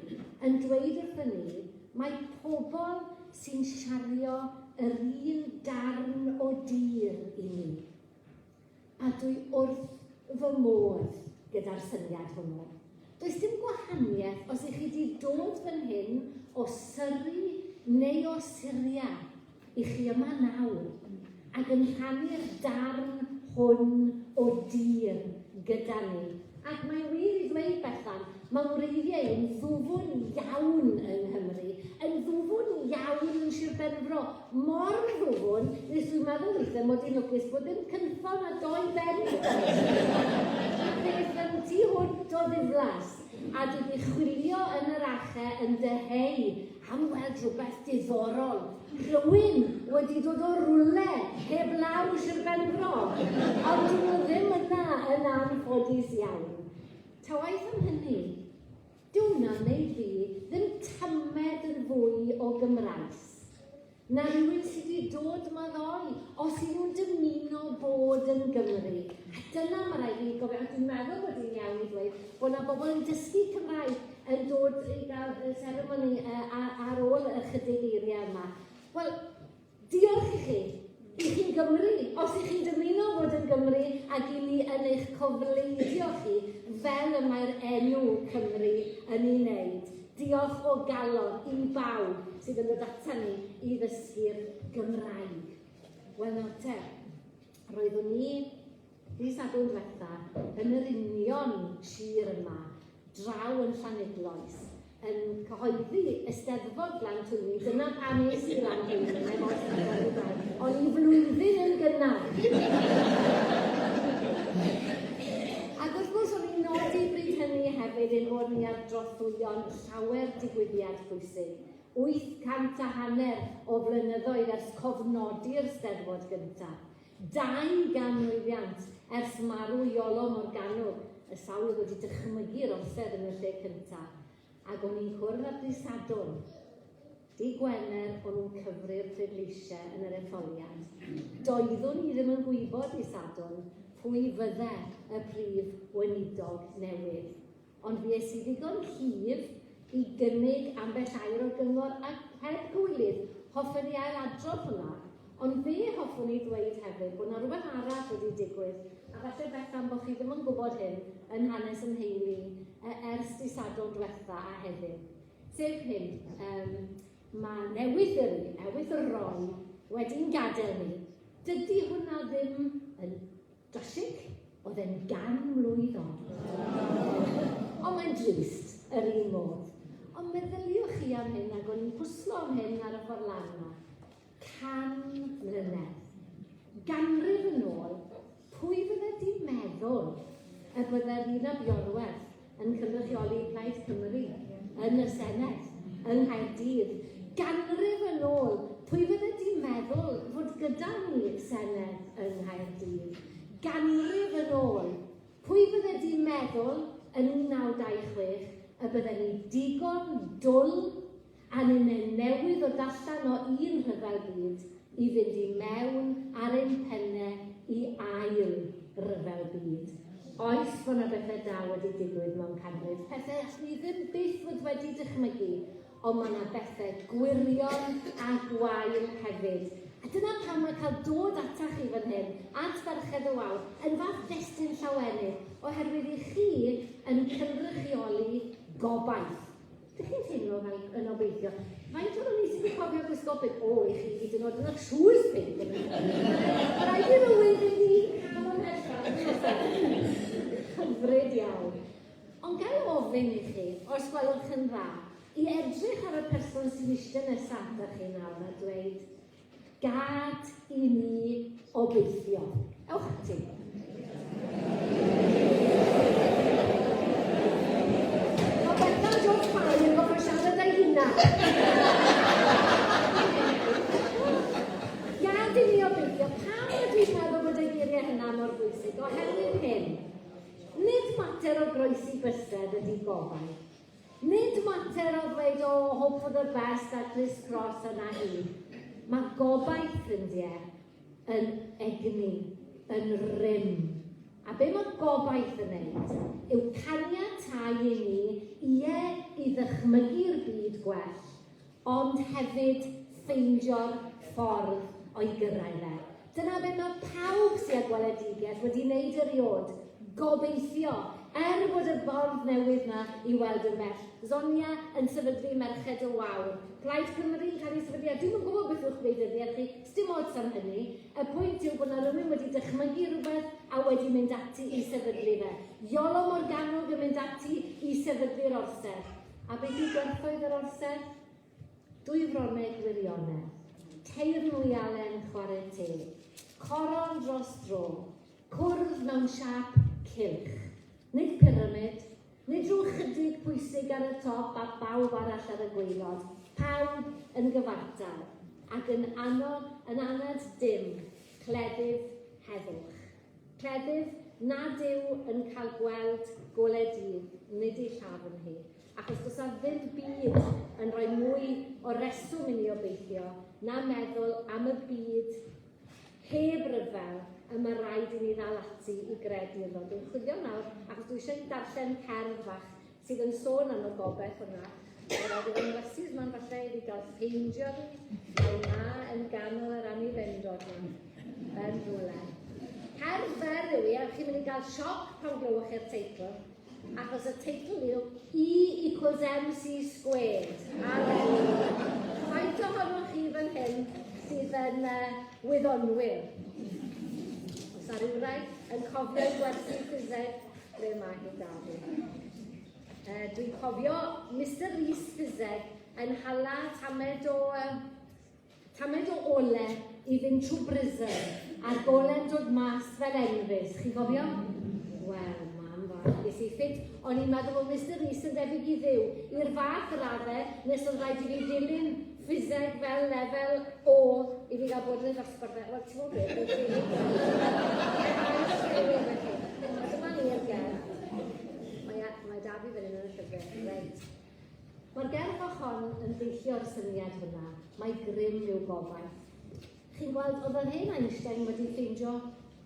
yn dweud wrthyn ni mai pobl sy'n siario yr un darn o dir i ni. A dwi wrth fy modd gyda'r syniad hwnnw. Does dim gwahaniaeth os ych chi 'di dod fan hyn o Surrey neu o Syria, i chi yma nawr ac yn rhannu'r darn hwn o dir gyda ni. Ac mae'n wir i ddweud, Bethan, mae wreiddiau yn ddwfwn iawn yng Nghymru, yn ddwfwn iawn yn Sir Benfro, mor ddwfwn nes dwi'n meddwl weithiau mod i'n lwcus bod ddim cynffon a doi ben gyda fi. Peth yn tu hwnt o ddiflas, a dwi wedi chwilio yn yr ache yn dyheu am weld rhywbeth diddorol, rhywun wedi dod o rywle heblaw Sir Benfro, ond dyn nhw ddim yna yn anffodus iawn. Ta waeth am hynny, dyw hwnna'n wneud fi ddim tamed yn fwy o Gymraes na rhywun sydd wedi dod yma ddoe, os yw nhw'n dymuno bod yn Gymry. A dyna mae rhaid i ni gofio, a dwi'n meddwl bod hi'n iawn i ddweud bod yna bobl yn dysgu Cymraeg yn dod i gael y seremoni ar ôl ychydig eiriau yma. Wel, diolch i chi. I chi'n Gymru, os i chi'n dymuno fod yn Gymru ac i ni yn eich cofleidio chi fel y mae'r enw Cymru yn ei wneud. Diolch o galon i bawb sydd yn dod ata ni i ddysgu'r Gymraeg. Wel nawr te, roeddwn i Ddydd Sadwrn dwetha, yn yr union sir yma, draw yn Llanidloes, yn cyhoeddi Eisteddfod Glan Twyni. Dyna pam es i Glan Twyni, heb os nac oni bai. O'n i flwyddyn yn gynnar. Ac wrth gwrs, o'n i'n nodi bryd hynny hefyd ein bod ni ar drothwyon llawer digwyddiad pwysig. 800 a hanner o flynyddoedd ers cofnodi'r Steddfod gyntaf. 200 ers marw Iolo Morganwg, y sawl oedd wedi dychmygu'r orsedd yn y lle cynta', ac o'n i'n cwrdd ar Ddydd Sadwrn, Dydd Gwener o'n nhw'n cyfri'r pleidleisiau yn yr etholiad. Doeddwn i ddim yn gwybod Dydd Sadwrn pwy fydde y prif weinidog newydd. Ond fues i ddigon cryf i gynnig ambell air o gyngor a heb gywilydd, hoffen i ail-adrodd hwnna. Ond fe hoffwn i ddweud hefyd bod 'na rhywbeth arall wedi digwydd, a falle Bethan bod chi ddim yn gwybod hyn, yn hanes 'y nheulu i ers dydd Sadwrn dwetha a heddiw. Sef hyn, yym, mae newydd yr i, Ewythr Roy, wedi'n gadael ni. Dydy hwnna ddim yn Drasig, oedd e'n gan mlwydd oed. Ond mae'n drist, yr un modd. Ond meddyliwch chi am hyn, ac o'n i'n pwslo am hyn ar y ffordd lan yma. 100 mlynedd. Ganrif yn ôl, pwy fydde di meddwl y bydde Rhun ap Iorwerth yn cynrychioli Plaid Cymru yn y Senedd yng Nghaerdydd? Ganrif yn ôl, pwy fydde di meddwl fod gyda ni Senedd yng Nghaerdydd? Ganrif yn ôl, pwy fydde di meddwl yn 1926 y bydden ni digon dwl a ninnau newydd ddod allan o un rhyfel byd i fynd i mewn ar ein penne i ail ryfel byd. Oes fo' 'na bethe da wedi digwydd mewn canrif, pethe allwn ni ddim byth fod wedi dychmygu, ond ma' 'na bethe gwirion a gwael hefyd. A dyna pam mae cael dod atach chi fan hyn, at Ferched y Wawr, yn fath destun llawenydd, oherwydd i chi yn cynrychioli gobaith. Dych chi'n teimlo fel yn obeithio? Faint ohonon ni sydd wedi cofio gwisgo pink? O, i chi hyd yn oed yn eich shoes pink. Mae rhaid i rywun fynd i cam ymhellach. Hyfryd iawn. Ond ga i ofyn i chi, os gwelwch yn dda, i edrych ar y person sy'n eistedd nesaf atoch chi nawr a dweud, Gad i ni obeithio. Ewch ati. Mae Bethan Jones Parry yn gorfod siarad â'i hunan. mater o groesi bysedd ydy gobaith. Nid mater o ddweud, o, oh, hope for the best a criss cross yna hi. Mae gobaith, ffrindiau, yn egni, yn rym. A be mae gobaith yn wneud yw caniatáu i ni, ie, i ddychmygu'r byd gwell, ond hefyd ffeindio'r ffordd o'i gyrraedd e. Dyna be mae pawb sydd â gweledigaeth wedi wneud eriod, gobeithio, er bod y ffordd newydd 'na i weld yn bell. Zonia yn sefydlu Merched y Wawr, Plaid Cymru yn cael ei sefydlu, a dwi'm yn gwybod beth yw'ch gwleidyddiaeth chi, sdim ots am hynny, y pwynt yw bod 'na rywun wedi dychmygu rhywbeth a wedi mynd ati i sefydlu fe. Iolo Morgannwg yn mynd ati i sefydlu'r orsedd. A beth yw gwerthoedd yr orsedd? Dwyfronneg wirionedd, teyrnwialen chwarae teg, coron dros dro, cwrdd mewn siâp cylch. Nid pyramid, nid rhyw chydig pwysig ar y top a bawb arall ar y gwaelod, pawb yn gyfartal, ac yn annog yn anad dim, cleddyf heddwch. Cleddyf nad yw yn cael gweld golau dydd, nid ei llafn hi, achos does 'na ddim byd yn rhoi mwy o reswm i ni obeithio na meddwl am y byd heb ryfel y mae rhaid i ni ddal ati i gredu ynddo. Dwi'n chwilio nawr, achos dwi eisiau darllen cerdd fach sydd yn sôn am y gobaith hwnna. Mae rhaid i'r nglasus ma'n falle i fi gael ffeindio fi. Mae na yn ganol yr anifendod yma, yn rhywle. Cerdd fer yw i, a chi'n mynd i gael sioc pan glywch chi'r teitl, achos y teitl yw E equals MC squared. A faint ohonoch chi fan hyn sydd yn wyddonwyr? Os ar rywrai yn cofio gwersi ffiseg, ble mae hi da fi? Dwi'n cofio Mister Rees Ffiseg yn hala tamed o, tamed o ole i fynd trwy brism a'r gole'n dod mas fel enfys. Chi'n cofio? Wel, mam fach, ges i ffit. O'n i'n meddwl bod Mister Rees yn debyg i Dduw, i'r fath raddau nes oedd rhaid i fi ddilyn ffiseg fel lefel O i fi gael bod yn y dosbarth. Wel, ti'n gwybod beth, dwi'n rili Dyma ni'r gerdd. Mae, mae Dafi fan hyn yn y llyfr. Reit. Mae'r gerdd fach hon yn deillio o'r syniad hwnna. Mae grym i'w gobaith. Chi'n gweld, oedd yr hen Einstein wedi ffeindio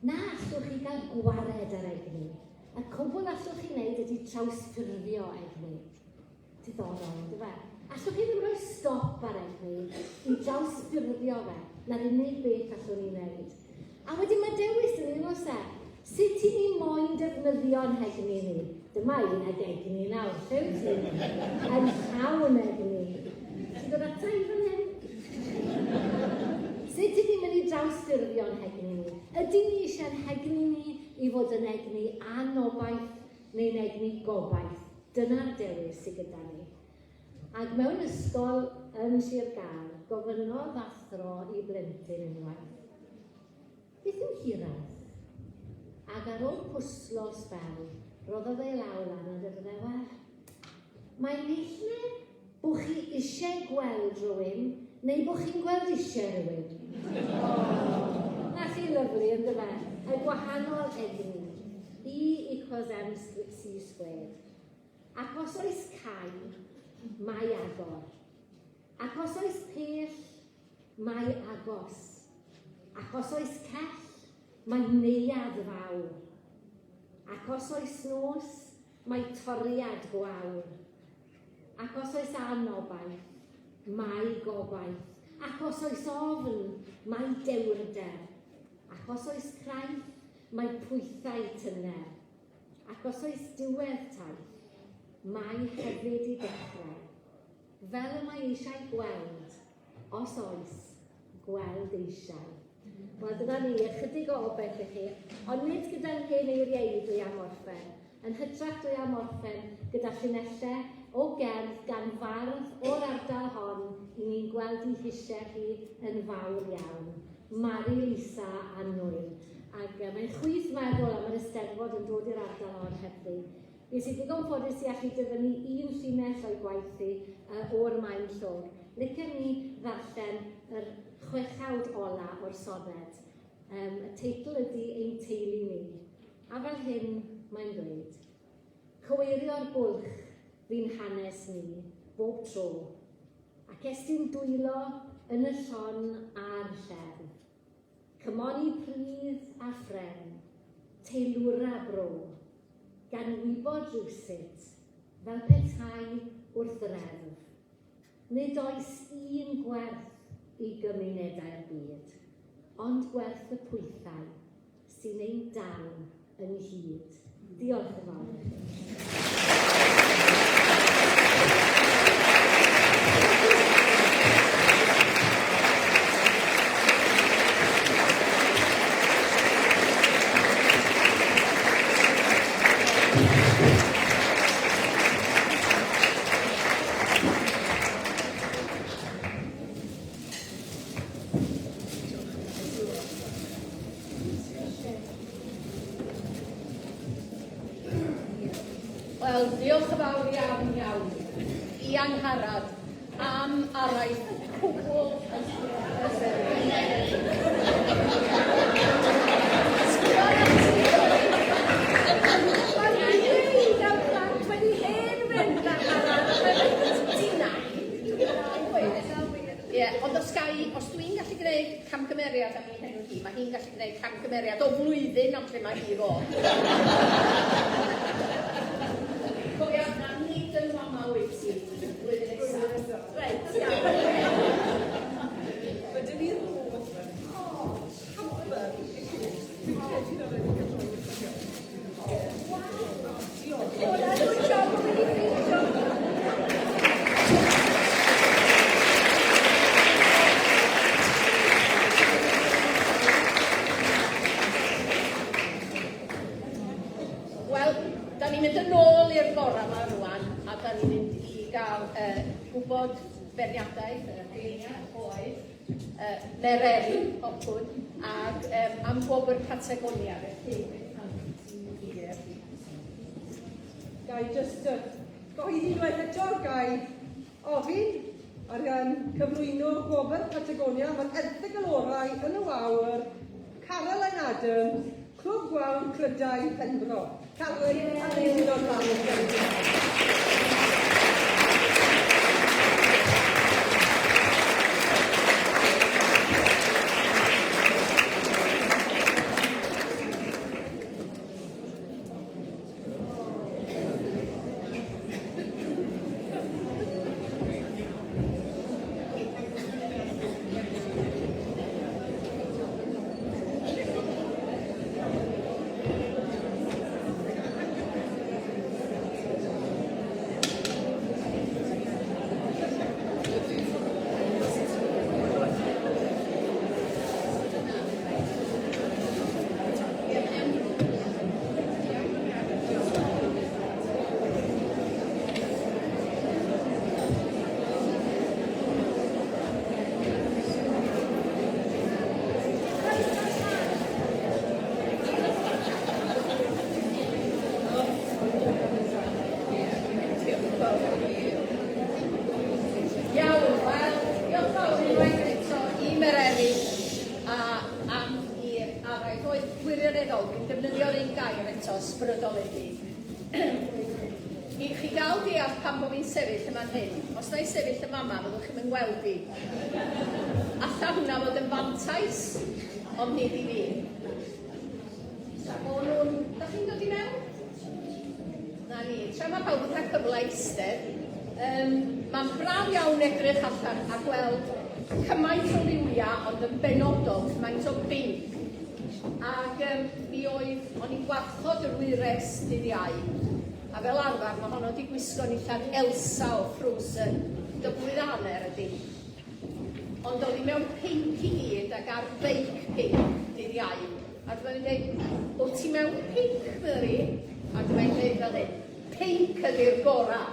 na allwch chi gael gwared ar egni. Y cwbl allwch chi wneud ydy trawsffurfio egni. Diddorol, on'd yfe? Allwch chi ddim rhoi stop ar egni i drawsffurfio fe. 'Na'r unig beth allwn ni wneud. A wedyn mae dewis yn un oes e? Sut i ni moyn defnyddio'n hegni ni? Dyma un ag egni nawr. Lle wyt ti? Yn llawn egni. Ti'n dod ata i fan hyn? Sut i ni'n mynd i drawsffurfio'n hegni ni? Ydyn ni eisiau'n hegni ni i fod yn egni anobaith neu'n egni gobaith? Dyna'r dewis sy gyda ni. Ac mewn ysgol yn Sir Gâr, gofynnodd athro i blentyn unwaith, Beth yw hiraeth? Ac ar ôl pwslo sbel, roddodd ei law lan a dwedodd e, Wel, mae'n naill ai bod chi eisiau gweld rhywun, neu bod chi'n gweld eisiau rhywun. Oh, na chi lyfli, yn dyfe? Y gwahanol egni. E equals mc squared. Ac os oes cau, mae agor. Ac os oes pell, mae agos. Ac os oes cell, mae neuadd fawr. Ac os oes nos, mae toriad gwawr. Ac os oes anobaith, mae gobaith. Ac os oes ofn, mae dewrder. Ac os oes craith, mae pwythau tyner. Ac os oes diwedd taith, mae hefyd i ddechrau. Fel y mae eisiau gweld, os oes, gweld eisiau. Wel, dyna ni, ychydig o obaith i chi, ond nid gyda'n hen eiriau i dwi am orffen. Yn hytrach dwi am orffen gyda llinellau o gerdd gan fardd o'r ardal hon i ni'n gweld i hisiau hi yn fawr iawn. Mari Lisa Annwyl. Ac mae'n chwith meddwl am yr Eisteddfod yn dod i'r ardal hon hebddi. Nes i ddigon ffodus i allu dyfynnu un llinell o'i gwaith hi o'r Maen Llog. Licen ni ddarllen yr chwechawd ola o'r soned. Um, y teitl ydy Ein Teulu Ni. A fel hyn mae'n dweud. Cyweirio'r bwlch fu'n hanes ni bob tro, ac estyn dwylo yn y llon a'r llef. Cymoni pridd a phren, teilwra bro, gan wybod rywsut, fel petai wrth reddf, nid oes un gwerth i gymunedau'r byd, ond gwerth y pwythau sy'n ein dal ynghyd. Diolch yn fawr i chi. Wel, diolch yn fawr iawn iawn i Angharad am araith cwbl Ie, ond os ga i, os dwi'n gallu gwneud camgymeriad am ei henw hi, mae hi'n gallu gwneud camgymeriad o flwyddyn am lle mae hi fod. Cofia, na nid yn fama wyt ti flwyddyn nesaf. Reit, iawn. Mae dyn ni'r hoff. O, hamper. Fi'n credu na wedi cael rhoi Diolch. Good job, wedi ffeindio. Wel, da ni'n mynd yn ôl i'r bora yma rwan, a da ni'n mynd i gael gwybod beirniadaeth y beirniad oedd Mererid Hopwood ac am gwobr Patagonia. Felly, Ie. Ga i jyst gyhoeddi unwaith eto, ga i ofyn ar um, cyflwyno gwobr Patagonia am yr erthygl orau yn y wawr, Caroline Adams, Clwb Gwawr Clydau Penfro. Caroline, a neis i ddod lan i'r Iawn, wel, diolch fawr unwaith eto i Mererid a am i'r araith oedd wirioneddol, dwi'n defnyddio'r un gair eto, ysbrydoledig. I chi gael deall pam bod fi'n sefyll yma'n hyn, os na i sefyll yn fama, fyddwch chi'm yn ngweld i. Alla hwnna fod yn fantais, ond nid i fi. Tra bo nhw'n... Da chi'n dod i mewn? Na ni. Tra mae pawb yn cael cyfle eistedd, mae'n braf iawn edrych allan a gweld cymaint o liwiau, ond yn benodol cymaint o binc. Ac mi oedd, o'n i'n gwarchod yr wyres dydd Iau, a fel arfer mae honno wedi gwisgo nillad Elsa o Frozen, dyblwydd a hanner ydy. Ond oedd hi mewn pinc i gyd ac ar feic pinc dydd Iau. A dyma fi'n dweud, o ti mewn pinc, Mary? A dyma hi'n dweud fel hyn, pinc ydy'r gorau.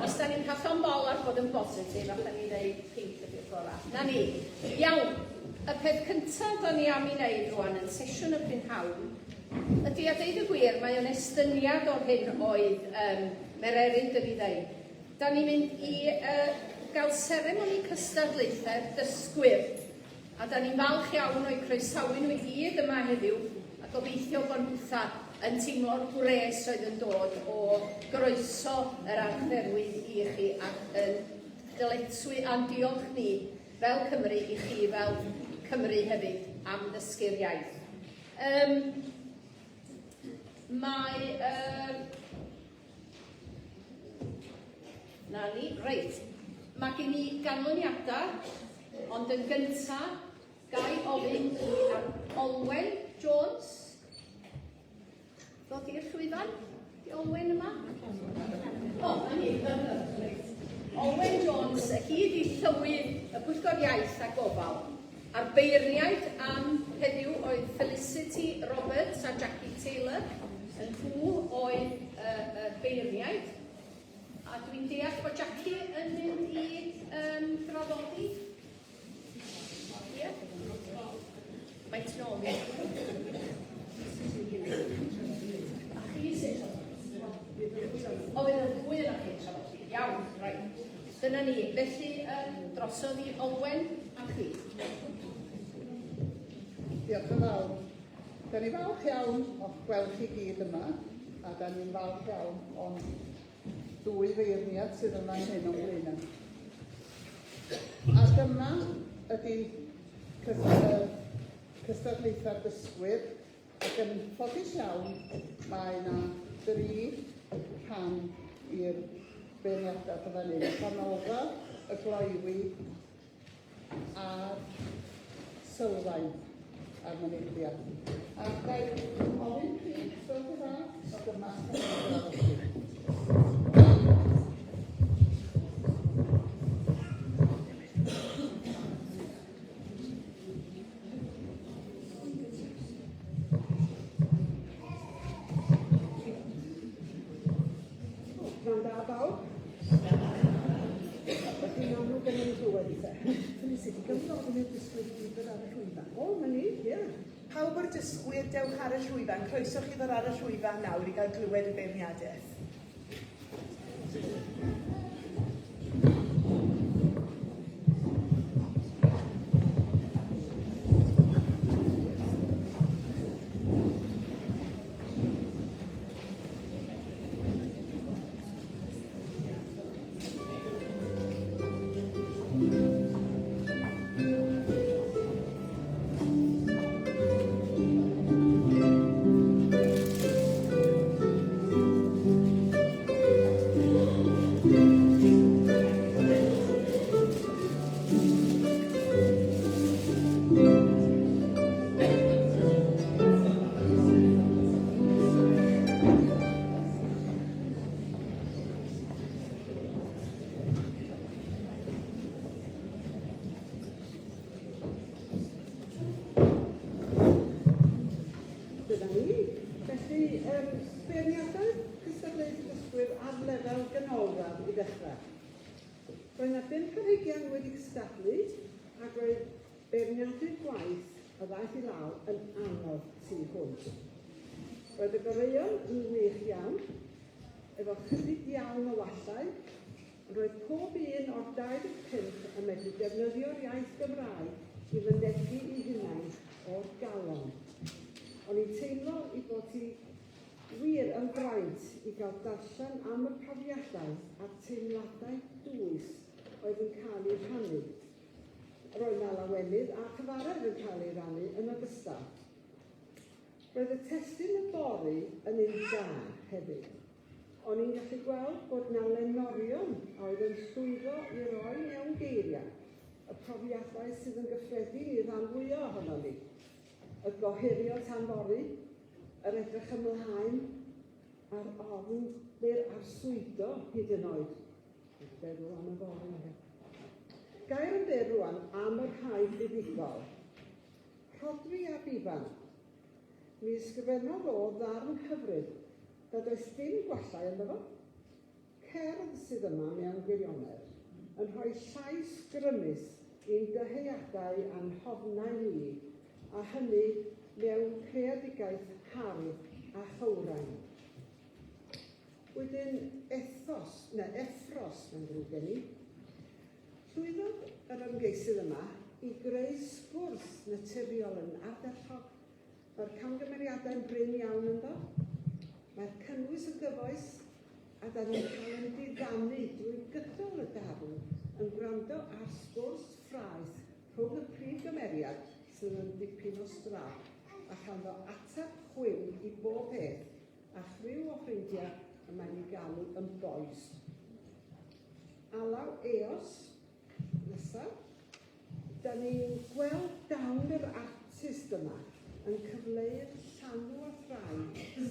Os da ni'n cael llond bol ar fod yn bositif, allan ni ddeud pinc ydy'r gorau. Na ni. Iawn. Y peth cyntaf da ni am ei wneud rwan yn sesiwn y prynhawn ydy, a deud y gwir, mae o'n estyniad o'r hyn oedd Mererid yn ei ddeud. Da ni'n mynd i gael seremoni cystadlaethau'r dysgwyr. A da ni'n falch iawn o'u croesawu nhw i gyd yma heddiw, a gobeithio bod nhwtha yn teimlo'r gwres oedd yn dod o groeso yr Archdderwydd i chi ac yn dyletswy a'n diolch ni fel Cymru i chi fel Cymru hefyd am ddysgu'r iaith. Um, mae... Uh, na ni, reit. Mae gen i ganlyniadau, ond yn gyntaf, gai ofyn i Olwen Jones ddod i'r llwyfan? Di Olwen yma? O, na ni. Olwen Jones, hi ydi llywydd y Pwyllgor Iaith a Gofal. A'r beirniaid am heddiw oedd Felicity Roberts a Jackie Taylor. Y nhw oedd y, y beirniaid. A dwi'n deall bod Jackie yn mynd i um, draddodi. Ie? Mae'n tu ôl mi. A chi sy'n O, fydd y ddwy yna chi'n traddodi. Iawn, reit. Dyna ni. Felly, um, drosodd i Olwen a chi. Diolch yn fawr. Da ni falch iawn o'ch gweld chi gyd yma, a da ni'n falch iawn o'n dwy feirniad sydd yn fan hyn o'n blaenau. A dyma ydy cystadlaethau'r dysgwyr, ac yn ffodus iawn mae yna dri rhan i'r beirniadaeth yn fan hyn. Y canolradd, y gloywi a'r sylfaen a'r mynediad. A ga i ofyn pryd, gwelwch yn dda, o dyma canolradd i chi. Pnawn da bawb. Felly amlwg yn ei glywed i te. Felicity, gawn ni ofyn i'r dysgwyr i gyd ddod ar y llwyfan? O, 'na ni, ie. Pawb o'r dysgwyr, dewch ar y llwyfan. Croeso chi ddod ar y llwyfan nawr i gael glywed y beirniadaeth. Dyna ni. Felly, um, beirniadaeth cystadleuaeth y dysgwyr ar lefel ganolradd i ddechrau. Roedd yna bump ar hugain wedi cystadlu ac roedd beirniadu'r gwaith a ddaeth i law yn anodd tu hwnt. Roedd y goreuon yn wych iawn, efo chydig iawn o wallau, ond roedd pob un o'r 25 yn medru defnyddio'r iaith Gymraeg i fynegi eu hunain o'r galon. O'n i'n teimlo ei bod hi wir yn fraint i gael darllen am y profiadau a'r teimladau dwys oedd yn cael eu rhannu. Roedd 'na lawenydd a chyfaredd yn cael ei rannu yn ogystal. Roedd y testun yfory yn un da hefyd. O'n i'n gallu gweld bod 'na lenorion a oedd yn llwyddo i roi mewn geiriau y profiadau sydd yn gyffredin i ran fwya ohonon ni. Y gohirio tan fory, yr edrych ymlaen, a'r ofn neu'r arswydo hyd yn oed. Dwi'n feddwl am yfory. Gair yn byr rwan am y rhai buddugol. Rhodri ab Ifan. Mi ysgrifennodd o ddarn hyfryd nad oes dim gwallau ynddo fo. Cerdd sydd yma mewn gwirionedd, yn rhoi llais grymus i'n dyheadau a'n hofnau ni, a hynny mewn creadigaeth hardd a chywrain. Wedyn, ethos, neu effros, mae'n ddrwg gen i. Llwyddodd yr ymgeisydd yma i greu sgwrs naturiol yn ardderchog. Mae'r camgymeriadau'n brin iawn ynddo. Mae'r cynnwys yn gyfoes a da ni'n cael ein diddanu drwy gydol y darn yn gwrando ar sgwrs ffraeth rhwng y prif gymeriad sydd yn dipyn o strap a chanddo ateb chwim i bob peth a chriw o ffrindiau y mae'n eu galw yn bois. Alaw Eos nesaf. Da ni'n gweld dawn yr artist yma yn cyfleu'r llanw a thrai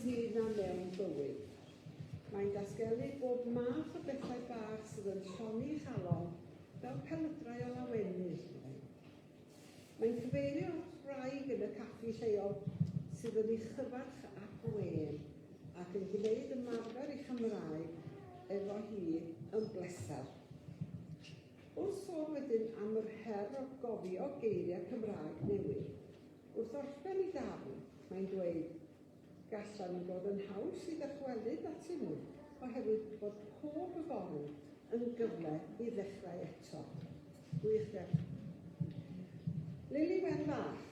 sydd 'na mewn bywyd. Mae'n datgelu bob math o bethau bach sydd yn llonni ei chalon, fel pelydrau o lawenydd, meddai. Mae'n cyfeirio at wraig yn y caffi lleol sydd yn ei chyfarch â gwên ac yn gwneud ymarfer ei Chymraeg efo hi yn bleser. Wrth sôn wedyn am yr her o gofio geiriau Cymraeg newydd, wrth orffen ei darn, mae'n dweud, Gallan nhw fod yn haws i ddychwelyd atyn nhw oherwydd bod pob yfory yn gyfle i ddechrau eto. Gwych de? Lili Wen Fach.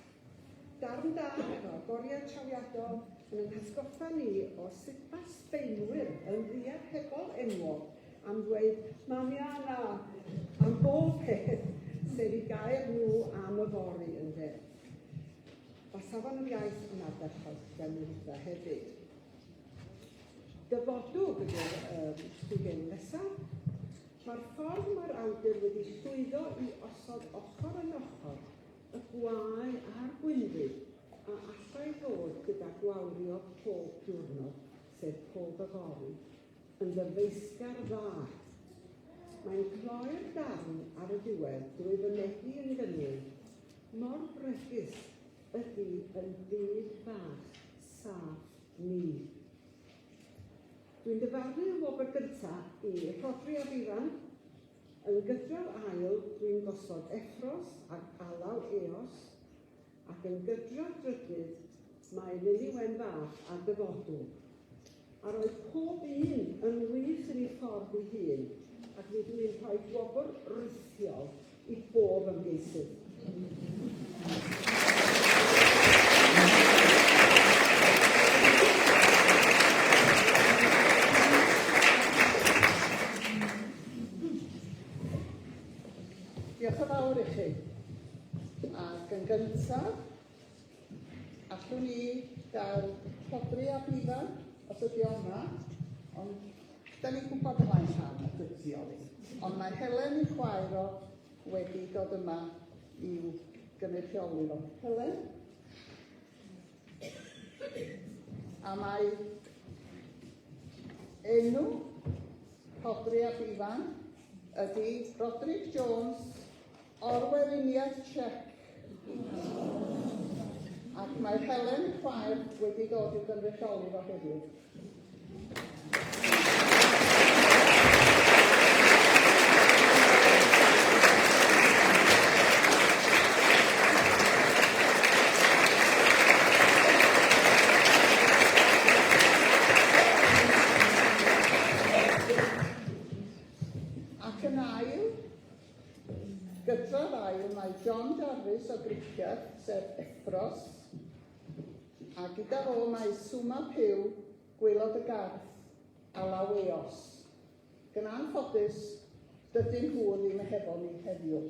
Darn da efo agoriad trawiadol yn ein hatgoffa ni o sut mae Sbaenwyr yn ddiarhebol enwog am ddweud mañana am bob peth, sef i gair nhw am yfory ynde. Mae safon yr iaith yn ardderchog gan Nerida hefyd. Dyfodwg ydy'r um, sgrifen nesaf. Mae'r ffordd mae'r awdur wedi llwyddo i osod ochr yn ochr y gwae a'r gwynfyd a allai ddod gyda gwawrio pob diwrnod, sef pob yfory, yn ddyfeisgar dda. Mae'n cloi'r darn ar y diwedd drwy fynegi yn gynnil mor bregus ydy yn byd bach saff ni. Dwi'n dyfarnu y wobr gyntaf i Rhodri ab Ifan. Yn gydradd ail dwi'n gosod Effros ac Alaw Eos, ac yn gydradd drydydd mae Lili Wen Fach a Dyfodw. A roedd pob un yn wych yn ei ffordd ei hun, ac mi dw i'n rhoi gwobr rithiol i bob ymgeisydd. Diolch yn fawr i chi. Ac yn gyntaf, Allwn ni gael Rhodri ab Ifan, os ydy o yma, ond da ni'n gwybod ymlaen llaw na dydy o ddim. Ond mae Helen ei chwaer o wedi dod yma i'w gynrychioli fo. Helen? A mae enw Rhodri ab Ifan ydy Roderick Jones O'r Weriniaeth Czech. Ac mae Helen, chwaer, wedi dod i'w gynrychioli fo heddiw. Ac yn ail, Gyda'r ail mae John Jarvis o Gricieth, sef Effros, a gyda fo mae Suma Pugh, Gwaelod y Garth, a Laweos. Ac yn anffodus, dydyn nhw ddim hefo ni heddiw.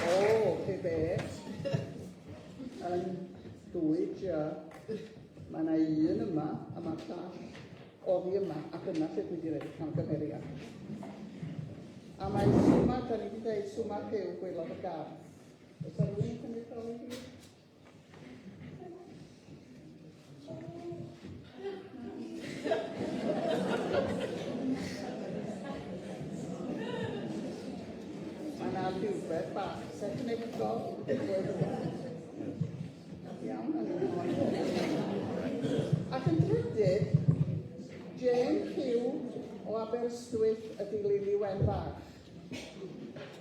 O, chi be? Yn 2G, mae yna un yma, a mae'r llall oddi yma, a dyna lle dwi wedi rhoi camgymeriad. A mae swma, da ni wedi dweud swma rhyw gwaelod y gardd. Oes yna rhywun yn cymryd rôl i hi? Mae yna rhywbeth bach technegol. Iawn, Ac yn drydydd, Jane Pugh o Aberystwyth ydy Lili Wen Fach.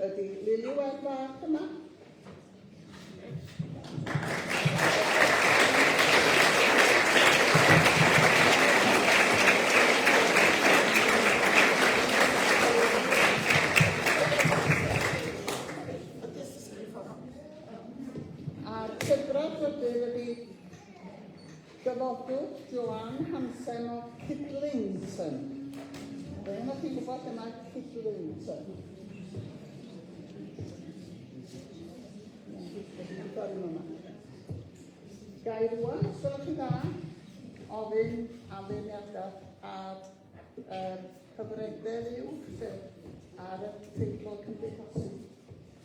Ydy Lili Wen Fach yma? Hansen o Kidlington. Fe yna chi'n gwybod lle mae Kidlington? Ga i rwan, os gwelwch chi'n dda, ofyn am feirniadaeth ar yr hyfrydedd uwch, sef ar y teitl cymdeithasu.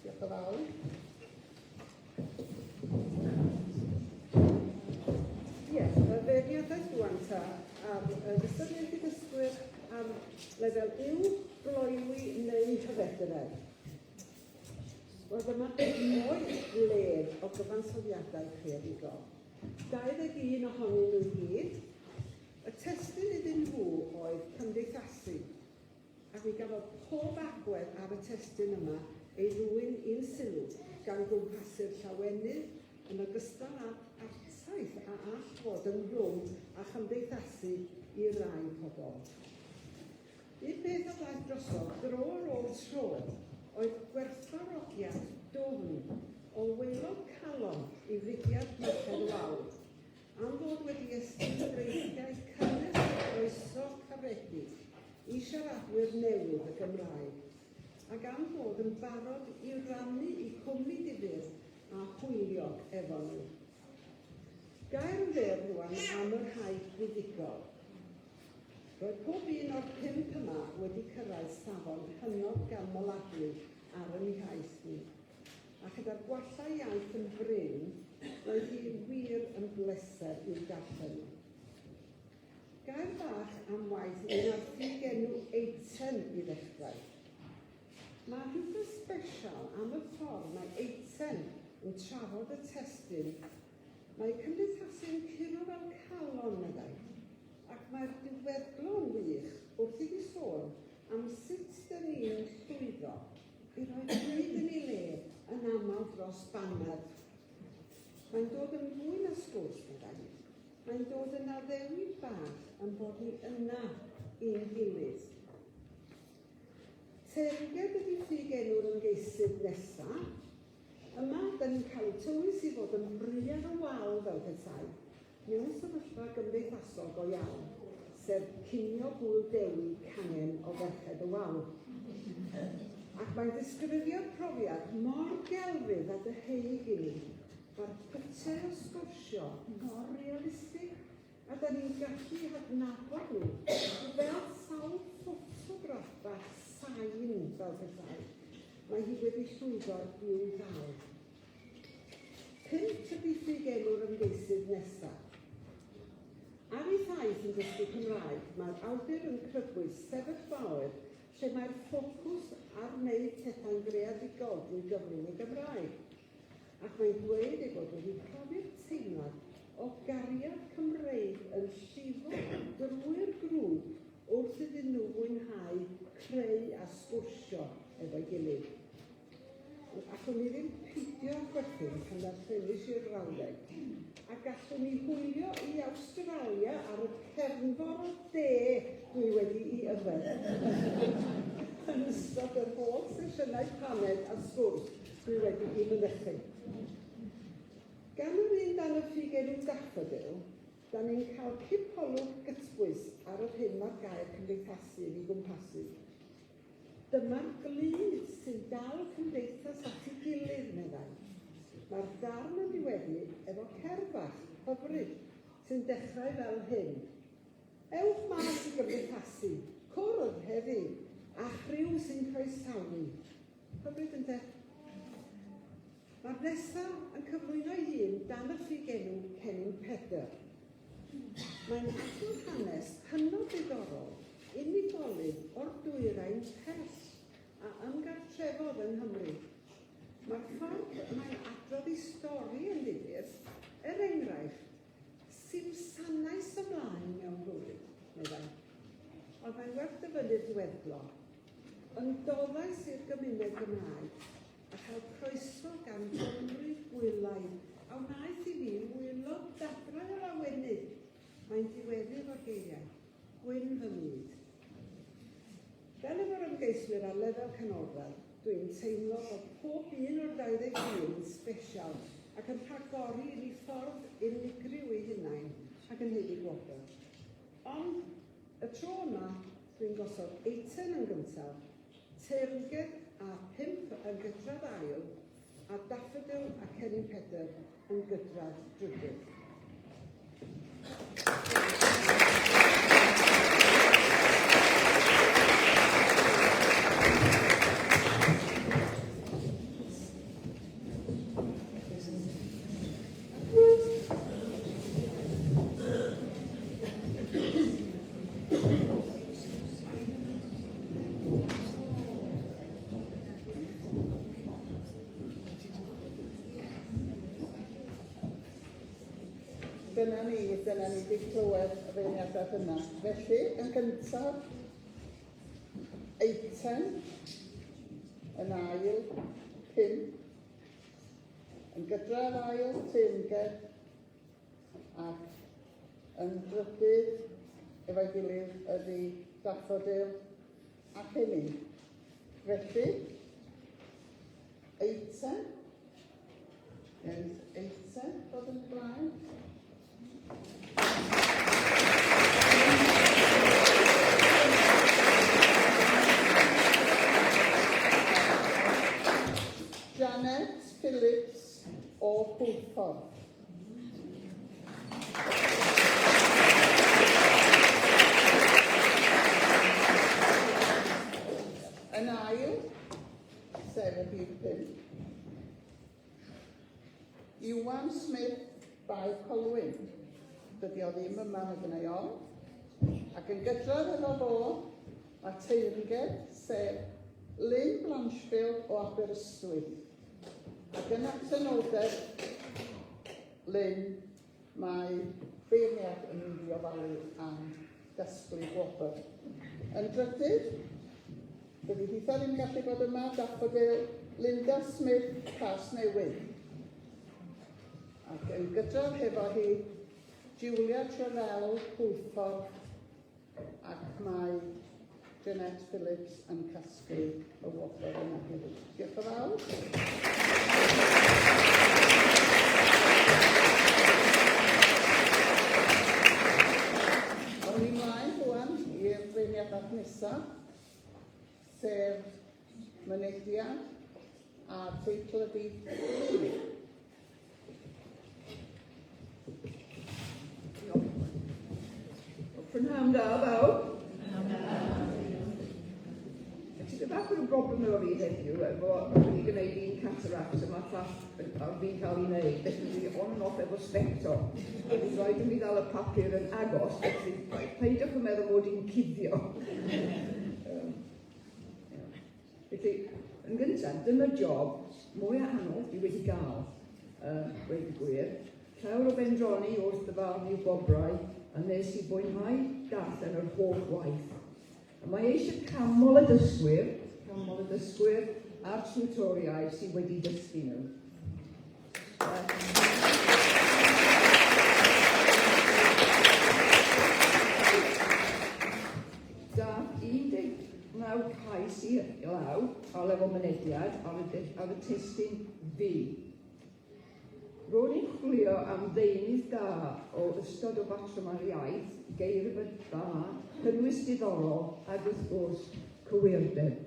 Diolch yn fawr. Ie, y feirniadaeth rwan ta ar y gystadleuaeth i ddysgwyr ar lefel uwch, gloywi neu hyfedredd. Wel, dyma oedd wledd o gyfansoddiadau creadigol. 21 ohonyn nhw i gyd. Y testun iddyn nhw oedd cymdeithasu, ac mi gafodd pob agwedd ar y testun yma ei ddwyn i'n sylw gan gwmpasu'r llawenydd yn ogystal â'r artaith a all fod ynghlwm â chymdeithasu i rai pobl. Un peth a ddaeth drosodd dro ar ôl tro oedd gwerthfawrogiad dwfn o waelod calon i fudiad Merched y Wawr am fod wedi estyn breichiau cynnes a chroeso caredig i siaradwyr newydd y Gymraeg, ac am fod yn barod i rannu eu cwmni difyr a hwyliog efo nhw. Gair yn fyr rwan am y rhai buddugol. Roedd pob un o'r pump yma wedi cyrraedd safon hynod ganmoladwy ar yn iaith ni, a chyda'r gwallau iaith yn brin, roedd hi wir yn bleser i'w darllen nhw. Gair bach am waith un ar ffugenw Eitem i ddechrau. Mae rhywbeth sbesial am y ffordd mae Eitem yn trafod y testun Mae cymdeithasu'n curo fel calon, meddai, ac mae'r diweddglo yn wych wrth iddi sôn am sut 'dyn ni'n llwyddo i roi byd yn ei le yn aml dros baned. Mae'n dod yn fwy na sgwrs, meddai. Mae'n dod yn addewid bach yn bod ni yna i'n gilydd. Teyrnged ydi ffug enw'r ymgeisydd nesa. Yma, da ni'n cael eu tywys i fod yn fry ar y wal fel petai, mewn sefyllfa gymdeithasol go iawn, sef cinio Gŵyl Dewi cangen o Ferched y Wawr. Ac mae'n disgrifio'r profiad mor gelfydd a dyheuig i ni. Mae'r pytiau o sgwrsio mor realistig, a da ni'n gallu hadnabod nhw fel sawl ffotograff bach sain fel petai. Mae hi wedi llwyddo i'w ddal. Pump ydy ffugenw'r ymgeisydd nesaf. Ar ei thaith yn dysgu Cymraeg, mae'r awdur yn crybwyll sefyllfaoedd lle mae'r ffocws ar wneud pethau'n greadigol drwy gyfrwng y Gymraeg, ac mae'n dweud ei bod wedi profi'r teimlad o gariad Cymreig yn llifo drwy'r grŵp wrth iddyn nhw fwynhau creu a sgwrsio efo'i gilydd. Ond allwn ni ddim peidio â chwerthin pan ddarllenis i'r frawddeg, a gallwn ni hwylio i Awstralia ar y cefnfor o de dwi wedi'i yfed yn ystod yr holl sesiynau paned a sgwrs dwi wedi'i mynychu. Gan yr un dan y ffug enw Daffodil, da ni'n cael cipolwg gytbwys ar yr hyn mae'r gair cymdeithasu yn ei gwmpasu. Dyma'r glud sy'n dal cymdeithas at ei gilydd, meddai. Mae'r darn yn diweddu efo cerdd fach hyfryd sy'n dechrau fel hyn. Ewch mas i gymdeithasu, cwrdd heddi, â chriw sy'n croesawu. Hyfryd ynte? Mae'r nesaf yn cyflwyno ei hun dan y ffugenw Cennin Pedr. Mae'n adrodd hanes hynod ddiddorol unigolyn o'r dwyrain pell a ymgartrefodd yng Nghymru. Mae'r ffordd y mae'n adrodd ei stori yn ddifyr, er enghraifft, simsanais ymlaen mewn bywyd, meddai. Ond mae'n werth dyfynnu'r diweddglo. Ymdoddais i'r gymuned Gymraeg a chael croeso gan Gymry gwylaidd a wnaeth i mi wylo dagrau o lawenydd. Mae'n diweddu efo'r geiriau, Gwyn fy myd. Fel efo'r ymgeiswyr ar lefel canolradd, dwi'n teimlo bod pob un o'r 21 yn sbesial ac yn rhagori yn eu ffordd unigryw eu hunain ac yn haeddu gwobr. Y tro yma, dwi'n gosod Eitan yn gyntaf, Teyrnged a Phump yn gydradd ail, a Daffodil a Cennin Pedr yn gydradd drydydd. Dyna ni, dyna ni wedi clywed y feirniadaeth yna. Felly, yn gyntaf, eitem, yn ail, pump, yn gydradd ail, teyrnged, ac yn drydydd, efo'i gilydd, ydy daffodil a cennin. Felly, eitem, neith eitem ddod yn blaen. Janet Phillips o Hwlffordd. Yn ail, sef y rhif 5, Iwan Smith, Bae Colwyn. Dydy o ddim yma, mae gennau ofn. Ac yn gydradd efo fo, mae teyrnged, sef Lynn Blanchfield o Aberystwyth. Ac yn absenoldeb Lynn, mae beirniad yn mynd i ofalu am gasglu gwobr. Yn drydydd, dydy hitha ddim gallu bod yma, Daffodil Linda Smith, Casnewydd. Ac yn gydradd hefo hi, Julia Travell, Hwlffordd, Ac mae Jeanette Phillips yn casglu y wobr yna hefyd. Diolch yn fawr. Awn ni mlaen rwan i'r feirniadaeth nesaf, sef mynediad a'r teitl ydy Blwydd. Prynhawn da, bawb. Tipyn bach o broblem efo fi heddiw, efo wedi gwneud un cataract a mae'r llall ar fi'n cael ei wneud, felly dwi on and off efo sbectol. A bydd rhaid i mi ddal y papur yn agos, felly peidiwch yn meddwl mod i'n cuddio. Felly, yn gyntaf, dyma job mwy anodd dwi wedi gael, gweud y gwir. Llawer o bendroni wrth ddyfarnu gwobrau, a nes i fwynhau darllen yr holl waith. A mae eisiau canmol y dysgwyr, canmol y dysgwyr a'r tiwtoriaid sydd wedi dysgu nhw. Daeth 19 cais i law ar lefel mynediad ar y, ar y testun fi. Ro'n i'n chwilio am ddeunydd da o ystod o batrymau'r iaith, geirfa dda, cynnwys diddorol ac wrth gwrs, cywirdeb.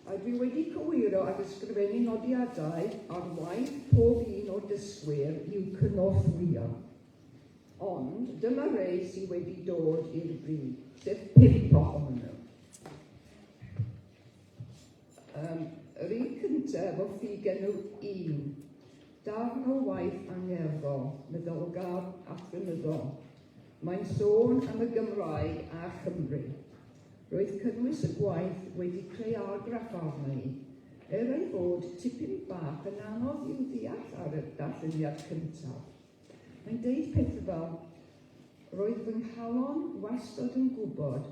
A dwi wedi cywiro ac ysgrifennu nodiadau ar waith pob un o'r dysgwyr i'w cynorthwyo. Ond dyma rei sydd wedi dod i'r brig, sef pump ohonyn nhw. Um, yr un cyntaf o ffug enw un, darn o waith angerddol, meddylgar athronyddol. Mae'n sôn am y Gymraeg a Chymru. Roedd cynnwys y gwaith wedi creu argraff arna i, er ei fod tipyn bach yn anodd i'w ddeall ar y darlleniad cyntaf. Mae'n deud pethau fel, Roedd fy nghalon wastad yn gwybod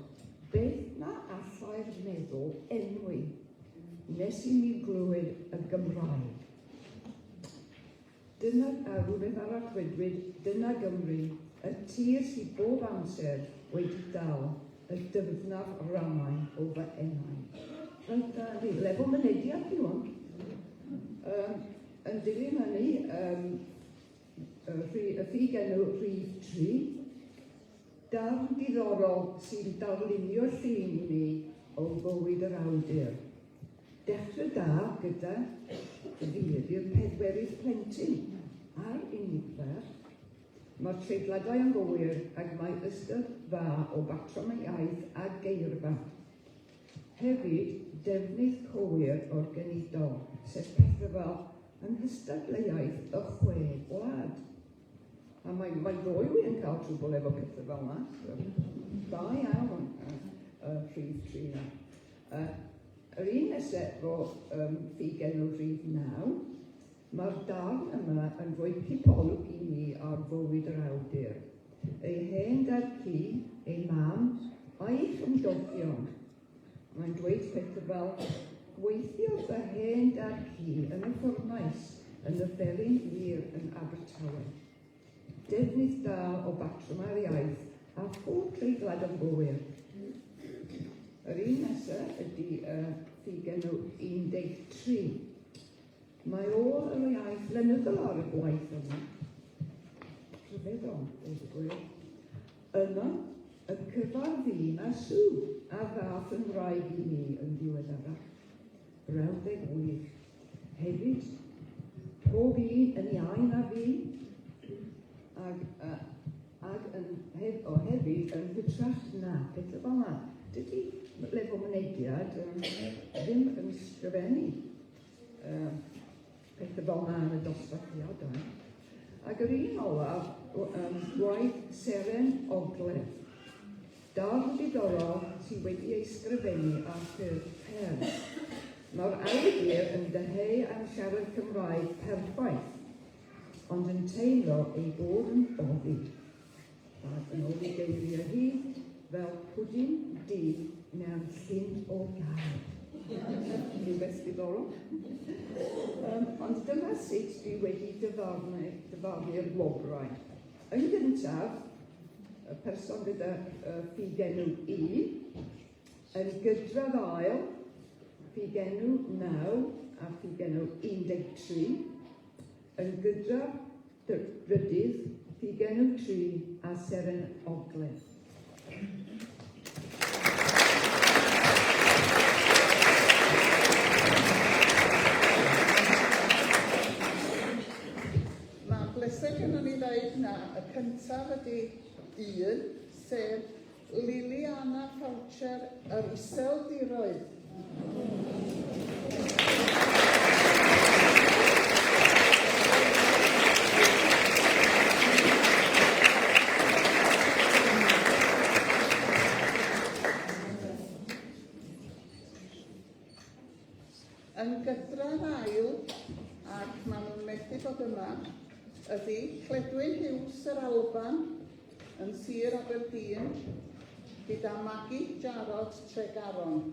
beth na allai'r meddwl enwi nes i mi glywed y Gymraeg. Dyna, a rhywbeth arall ddwedwyd, dyna Gymru, y tir sydd bob amser wedi dal y dyfnaf rannau o fy enaid. Reit da, yndi. Lefel mynediad fi wan. Um, yn dilyn hynny, um, y, y ffug enw rhif 3. Darn diddorol sy'n darlunio llun i mi o fywyd yr awdur. Dechrau da gyda fi ydy'r pedwerydd plentyn a'r unig ferch. Mae'r treigladau yn gywir ac mae ystod dda o batrwm y iaith a geirfa. Hefyd, defnydd cywir o'r genidol, sef pethau fel yng nghystadleuaeth y chwe gwlad. A mae, mae ddwy wir yn cael trwbl efo pethau fel yna. So, da iawn y rhif tri na. Yr un nesaf efo ffug enw rhif 9, mae'r darn yma yn rhoi cipolwg i ni ar fywyd yr awdur. Ei hen dad ci, ei mam, a'i chymdogion. Mae'n dweud pethau fel, Gweithiodd fy hen dad ci yn y ffwrnais yn y Felin Wir yn Abertawe. Defnydd da o batrwm ar iaith a phob treiglad yn gywir. Yr un nesaf ydy y ffugenw 13. Mae ôl yr iaith lenyddol ar y gwaith yma. Rhyfeddol, dweud y gwir. Yno, y cyfarfûm â Sue, a ddaeth yn wraig i mi yn ddiweddarach. Brawddeg wych. Hefyd, pob un yn iau na fi, ag, uh, ag yn, hef, o, hefyd yn hytrach na, pethau fel yna. Dydy lefel mynediad ddim yn sgrifennu pethau fel yna yn y dosbarthiadau. Ac yr un olaf, gwaith Seren Ogledd. Darn diddorol sydd wedi ei sgrifennu ar ffurf cerdd. Mae'r awdur yn dyheu am siarad Cymraeg perffaith, ond yn teimlo ei bod yn boddi. Ac yn ôl ei geiriau hi, fel pwdin du mewn llyn o gaer. Rhywbeth diddorol. Ond dyma sut dwi wedi dyfarnu, dyfarnu'r gwobrau. Yn gyntaf, y person gyda ffugenw I, yn gydradd ail, ffugenw 9 a ffugenw 13, yn gydradd drydydd, ffugenw 3 a seren ogledd. Mae'n bleser gynnon ni ddeud na y cyntaf ydy un, sef Liliana Foucher yr Iseldiroedd. Yn gydradd ail, ac maen nhw'n methu bod yma, ydy Cledwyn Hughes yr Alban yn Sir Aberdeen gyda Maggie Jarrod Tregaron.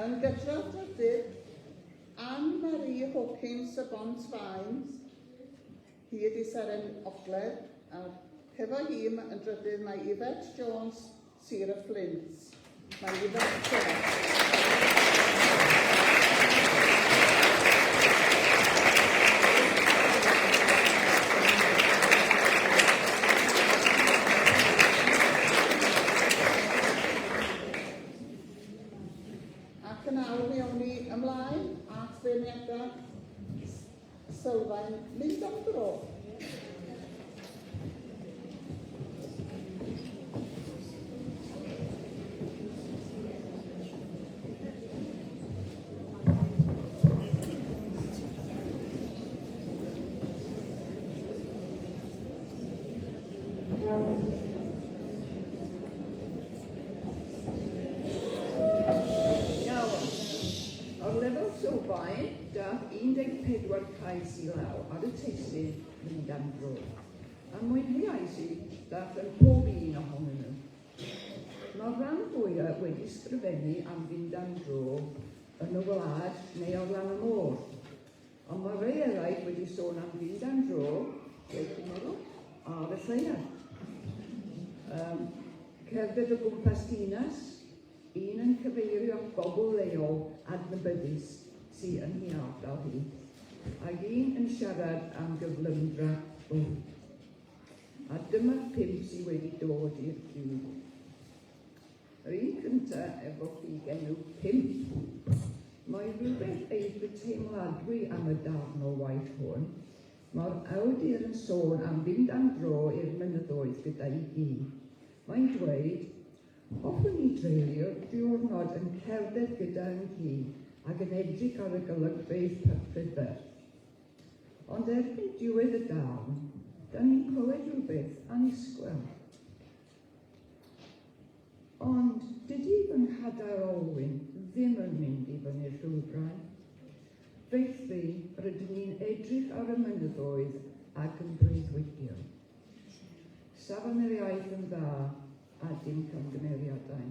Yn gydradd drydydd, Anne Marie Hawkins y Bont Faen, Hi ydi Seren Ogledd, a hefo hi yn drydydd mae Yvette Jones, Sir y Fflint. Mae Yvette Jones. Ac yn awr mi awn ni ymlaen at feirniadau Sylfaen mynd am dro. Iawn. Ar lefel sylfaen, Daeth 14 cais i law ar y testun Mynd am Dro, a mwynheais i ddarllen pob un ohonyn nhw. Mae'r rhan fwyaf wedi sgrifennu am fynd am dro yn y wlad neu ar lan y môr, ond mae rhai eraill wedi sôn am fynd am dro, beth ti'n meddwl, ar y lleuad. Um, cerdded o gwmpas dinas, Un yn cyfeirio at bobl leol adnabyddus sy yn hi ardal hi, ac un yn siarad am gyflymdra bywyd. A dyma'r pump sy wedi dod i'r byd. Yr un cynta efo ffug enw pump. Mae rhywbeth eitha teimladwy am y darn o waith hwn. Mae'r awdur yn sôn am fynd am dro i'r mynyddoedd gyda'i gi. Mae'n dweud, Hoffwn i dreulio diwrnod yn cerdded gyda 'nghŷ ac yn edrych ar y golygfeydd prydferth. Ond erbyn diwedd y darn, da ni'n clywed rhywbeth annisgwyl. Ond dydy fy nghadair olwyn ddim yn mynd i fyny'r llwybrau. Felly, rydyn ni'n edrych ar y mynyddoedd ac yn breuddwydio. Safon yr iaith yn dda a dim camgymeriadau.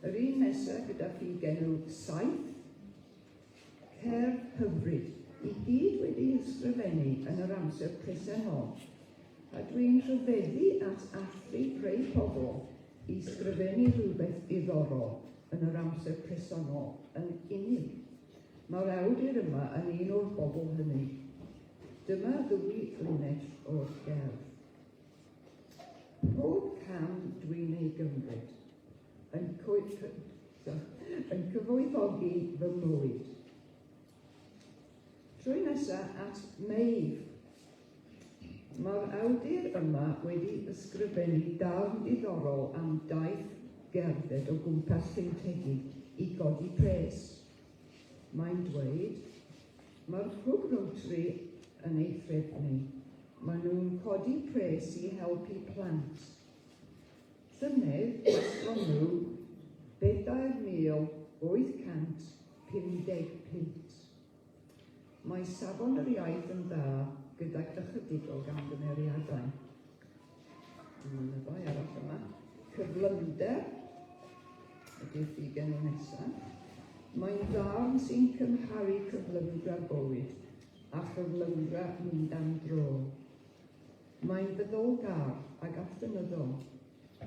Yr un nesaf gyda ffug enw Saith, Cerdd hyfryd, i gyd wedi ysgrifennu yn yr amser presennol. A dwi'n rhyfeddu at allu rhei pobl i sgrifennu rhywbeth diddorol yn yr amser presennol yn unig. Mae'r awdur yma yn un o'r bobl hynny. Dyma ddwy linell o'r gerdd. Pob cam dwi'n ei gymryd yn, yn cyfoethogi fy mywyd. Trwy nesa at Maeve. Mae'r awdur yma wedi ysgrifennu darn diddorol am daith gerdded o gwmpas Llyn Tegid i godi pres. Mae'n dweud, Mae'r Clwb Rotary yn ei threfnu. Maen nhw'n codi pres i helpu plant. Llynedd, gasglon nhw 4,850 punt. Mae safon yr iaith yn dda gydag ychydig o gamgymeriadau. Mae yna ddau arall yma. Cyflymder ydy'r ffigen nesaf. Mae'n ddarn sy'n cymharu cyflymdra bywyd a chyflymdra mynd am dro. Mae'n feddylgar ac athronyddol,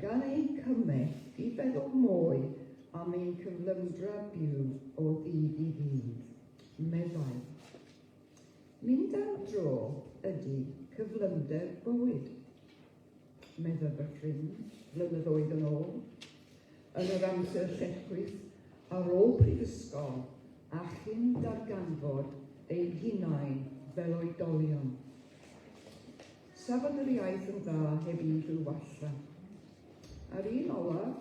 gan ein cymell i feddwl mwy am ein cyflymdra byw o ddydd i ddydd, meddai. Mynd am dro ydy cyflymder bywyd, meddai fy ffrind flynyddoedd yn ôl, yn yr amser lletchwith ar ôl prifysgol a chyn darganfod ein hunain fel oedolion. Safon yr iaith yn dda heb unrhyw walla. A'r un olaf,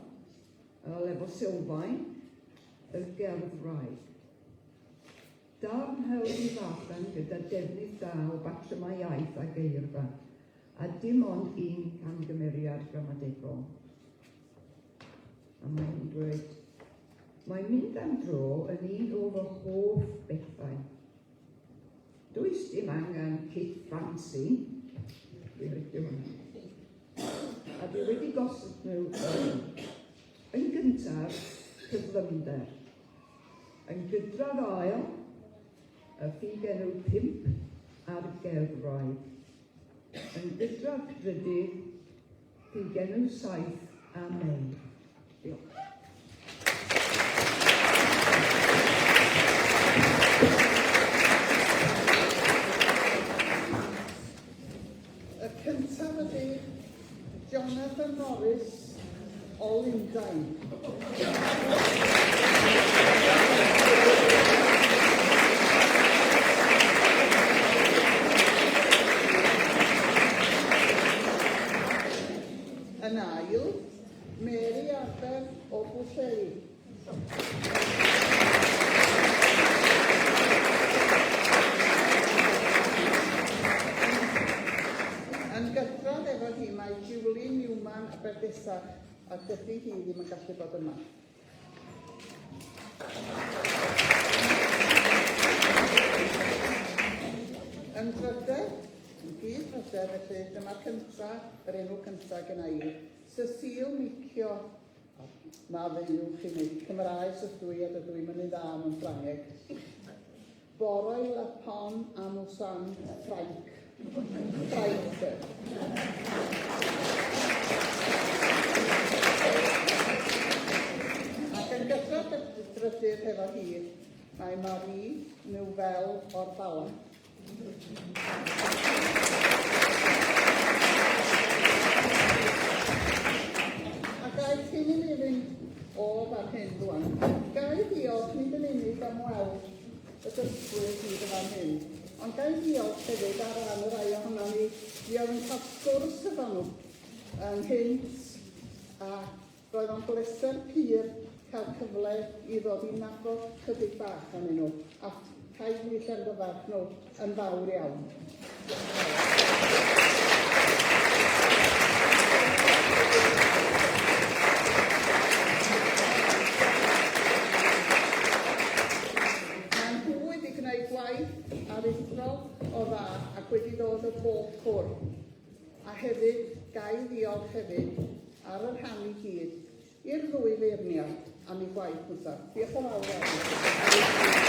y lefel sylfaen, y gerdd wraig. Darn hawdd i ddarllen gyda defnydd da o batrymau iaith a geirfa, a dim ond un camgymeriad gramadegol. A mae hi'n dweud, mae mynd am dro yn un o fy hoff bethau. Does dim angen kit ffansi. Dwi'n licio hwnna. A dwi wedi gosod nhw yn, yn gyntaf, cyflymder. Yn gydradd ail, y ffug enw 5 a'r gerddwraig. Yn gydradd drydydd, ffug enw 7 a Mei. Diolch. Y cyntaf ydy Jonathan Morris o Lundain. Yn ail, Mary Arberth o Bwllheli. Yn gydradd efo hi mae Julie Newman Aberdesach a dydy hi ddim yn gallu bod yma. Yn drydedd, yn gyd drydedd felly, dyma'r cynta, yr enw cynta gyna i, Cecile Micio, maddeuwch i mi, Cymraes ydw i a dydw i'm yn un dda mewn Ffrangeg. Boroi la Pon a Moussan, Ffrainc. Ffrainc, de. Ac yn gydradd drydydd hefo hi, Mae Marie Nouvel o'r Bala. A gai cyn i mi fynd o fan hyn rwan, gai ddiolch nid yn unig am weld y dysgwyr hyd yn fan hyn, ond gai ddiolch hefyd ar ran y rhai ohonon ni fuodd yn cael sgwrs efo nhw ynghynt a Roedd o'n bleser pur cael cyfle i ddod i nabod chydig bach ohonyn nhw, a rhaid i mi llongyfarch nhw yn fawr iawn. Maen nhw wedi gwneud gwaith aruthrol o dda ac wedi dod o bob cwr. A hefyd, ga i ddiolch hefyd, ar y rhan i gyd, i'r ddwy feirniad am eu gwaith nhwtha. Diolch yn fawr iawn.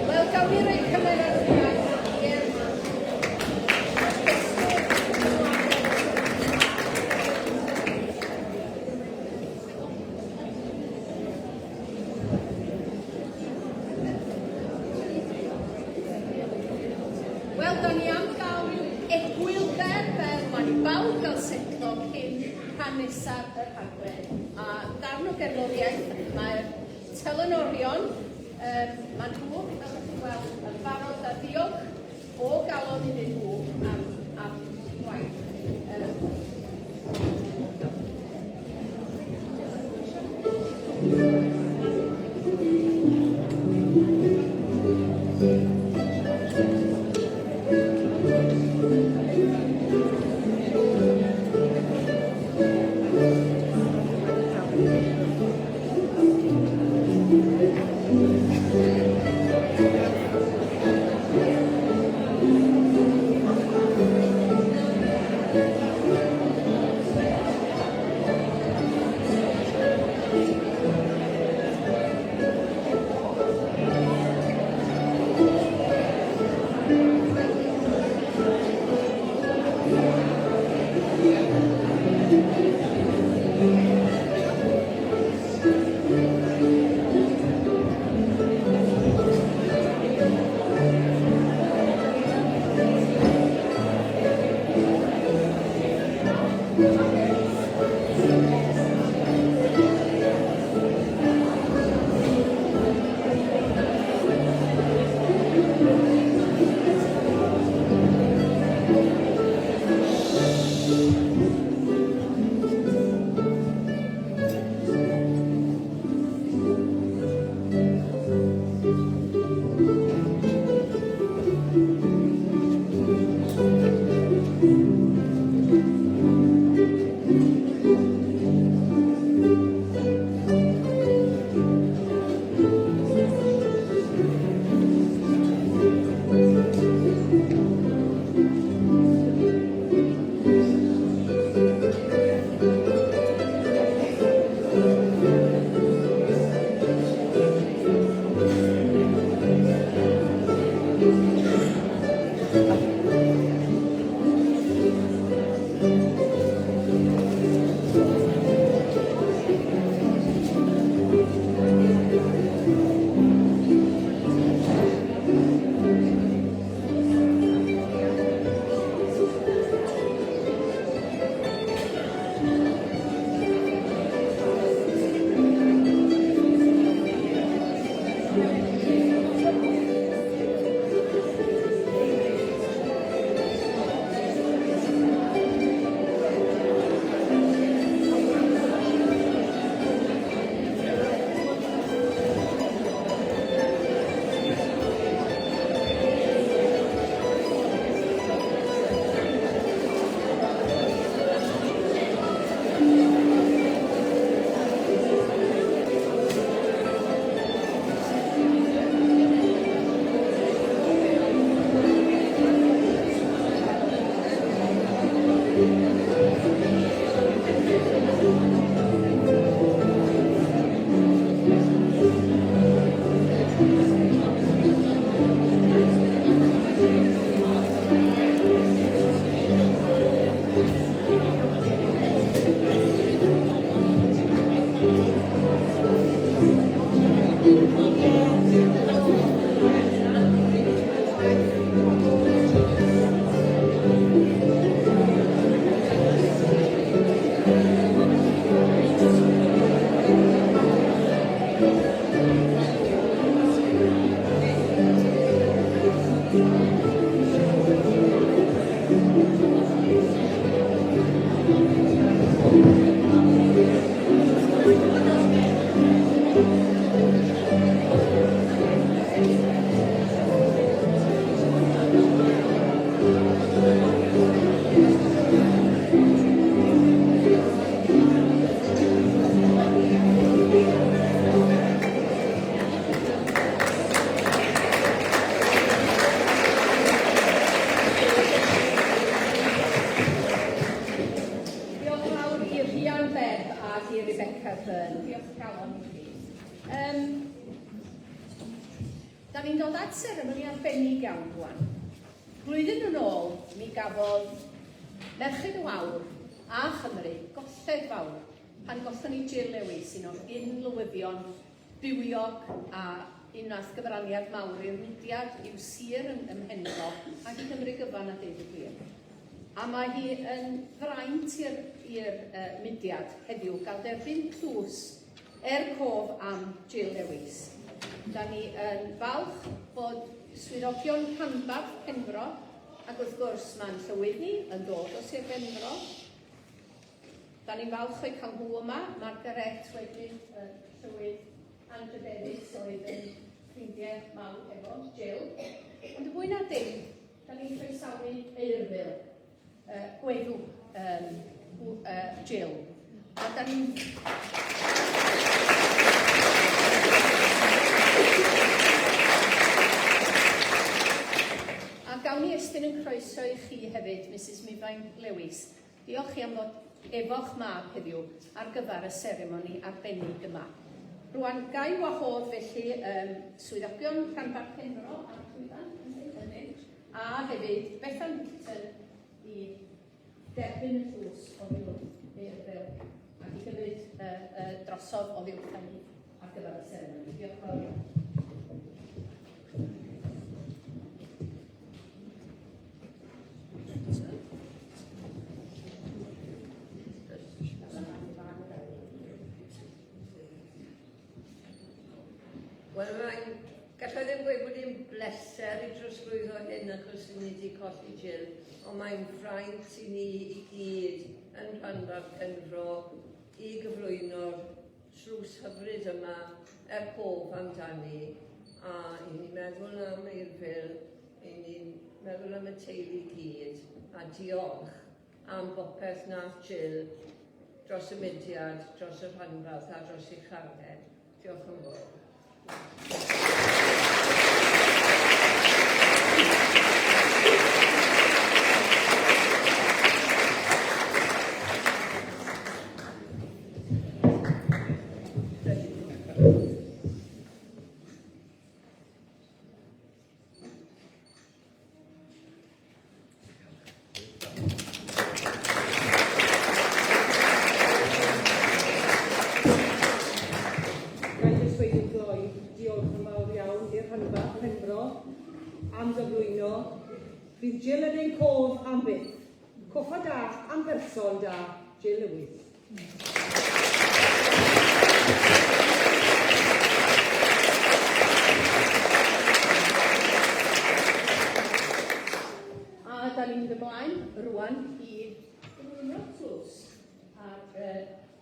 Wel, gawn ni roi cymeradwyaeth i'r dysgwyr. Wel, da ni am gael rhyw egwyl fer fer rwan i bawb gael setlo cyn rhan nesaf y rhaglen. A darn o gerddoriaeth, mae'r telynorion, um, maen nhw, fel ydych chi'n gweld, yn barod a diolch o galon iddyn nhw am, am gwaith. Um, rwan. Blwyddyn yn ôl, mi gafodd Merched y Wawr a Chymru golled fawr pan gollon ni Jill Lewis, un o'r gyn-lywyddion bywiog a un wnaeth gyfraniad mawr i'r mudiad, i'w sir ym, ym Mhenfro ac i Gymru gyfan a deud y gwir. A mae hi yn fraint i'r i'r uh, mudiad heddiw gael derbyn tlws er cof am Jill Lewis. Da ni yn falch bod swyddogion rhanbarth Penfro ac wrth gwrs mae'n llywydd ni yn dod o Sir Benfro. Da ni'n falch o'i cael nhw yma. Margaret wedyn, y llywydd anrhydeddus oedd yn ffrindiau mawr efo Jill. Ond y fwy na dim, da ni'n croesawu Eurfyl, gweddw Jill. A da ni'n... A gawn ni estyn yn croeso i chi hefyd, Misus Mifain Lewis. Diolch chi am ddod efo'ch mab heddiw ar gyfer y seremoni arbennig yma. Rwan, ga i wahodd felly um, swyddogion rhanbarth Penfro ar y llwyfan, a hefyd Bethan Hutton i derbyn y tlws oddi wrth Eurfyl ac i gymryd drosodd oddi wrtha ni ar gyfer y seremoni. Diolch yn fawr iawn. Wel, mae'n... Gallai ddim gweud bod hi'n bleser i drosglwyddo hyn achos ni wedi colli Jill, ond mae'n fraint i ni i gyd yn rhanbarth Penfro i gyflwyno'r tlws hyfryd yma er cof amdani a i ni meddwl am Eirfil, i ni'n meddwl am y teulu i gyd a diolch am bopeth nath Jill dros y mudiad, dros y rhanbarth a dros ei chariad. Diolch yn fawr. Ga i jyst dweud yn gloi, diolch yn fawr iawn i'r rhanbarth Penfro am gyflwyno. Bydd Jill yn ein cof am byth. Coffa da am berson da, Jill Lewis. A da ni'n mynd ymlaen rwan i gyflwyno'r tlws. Ac uh,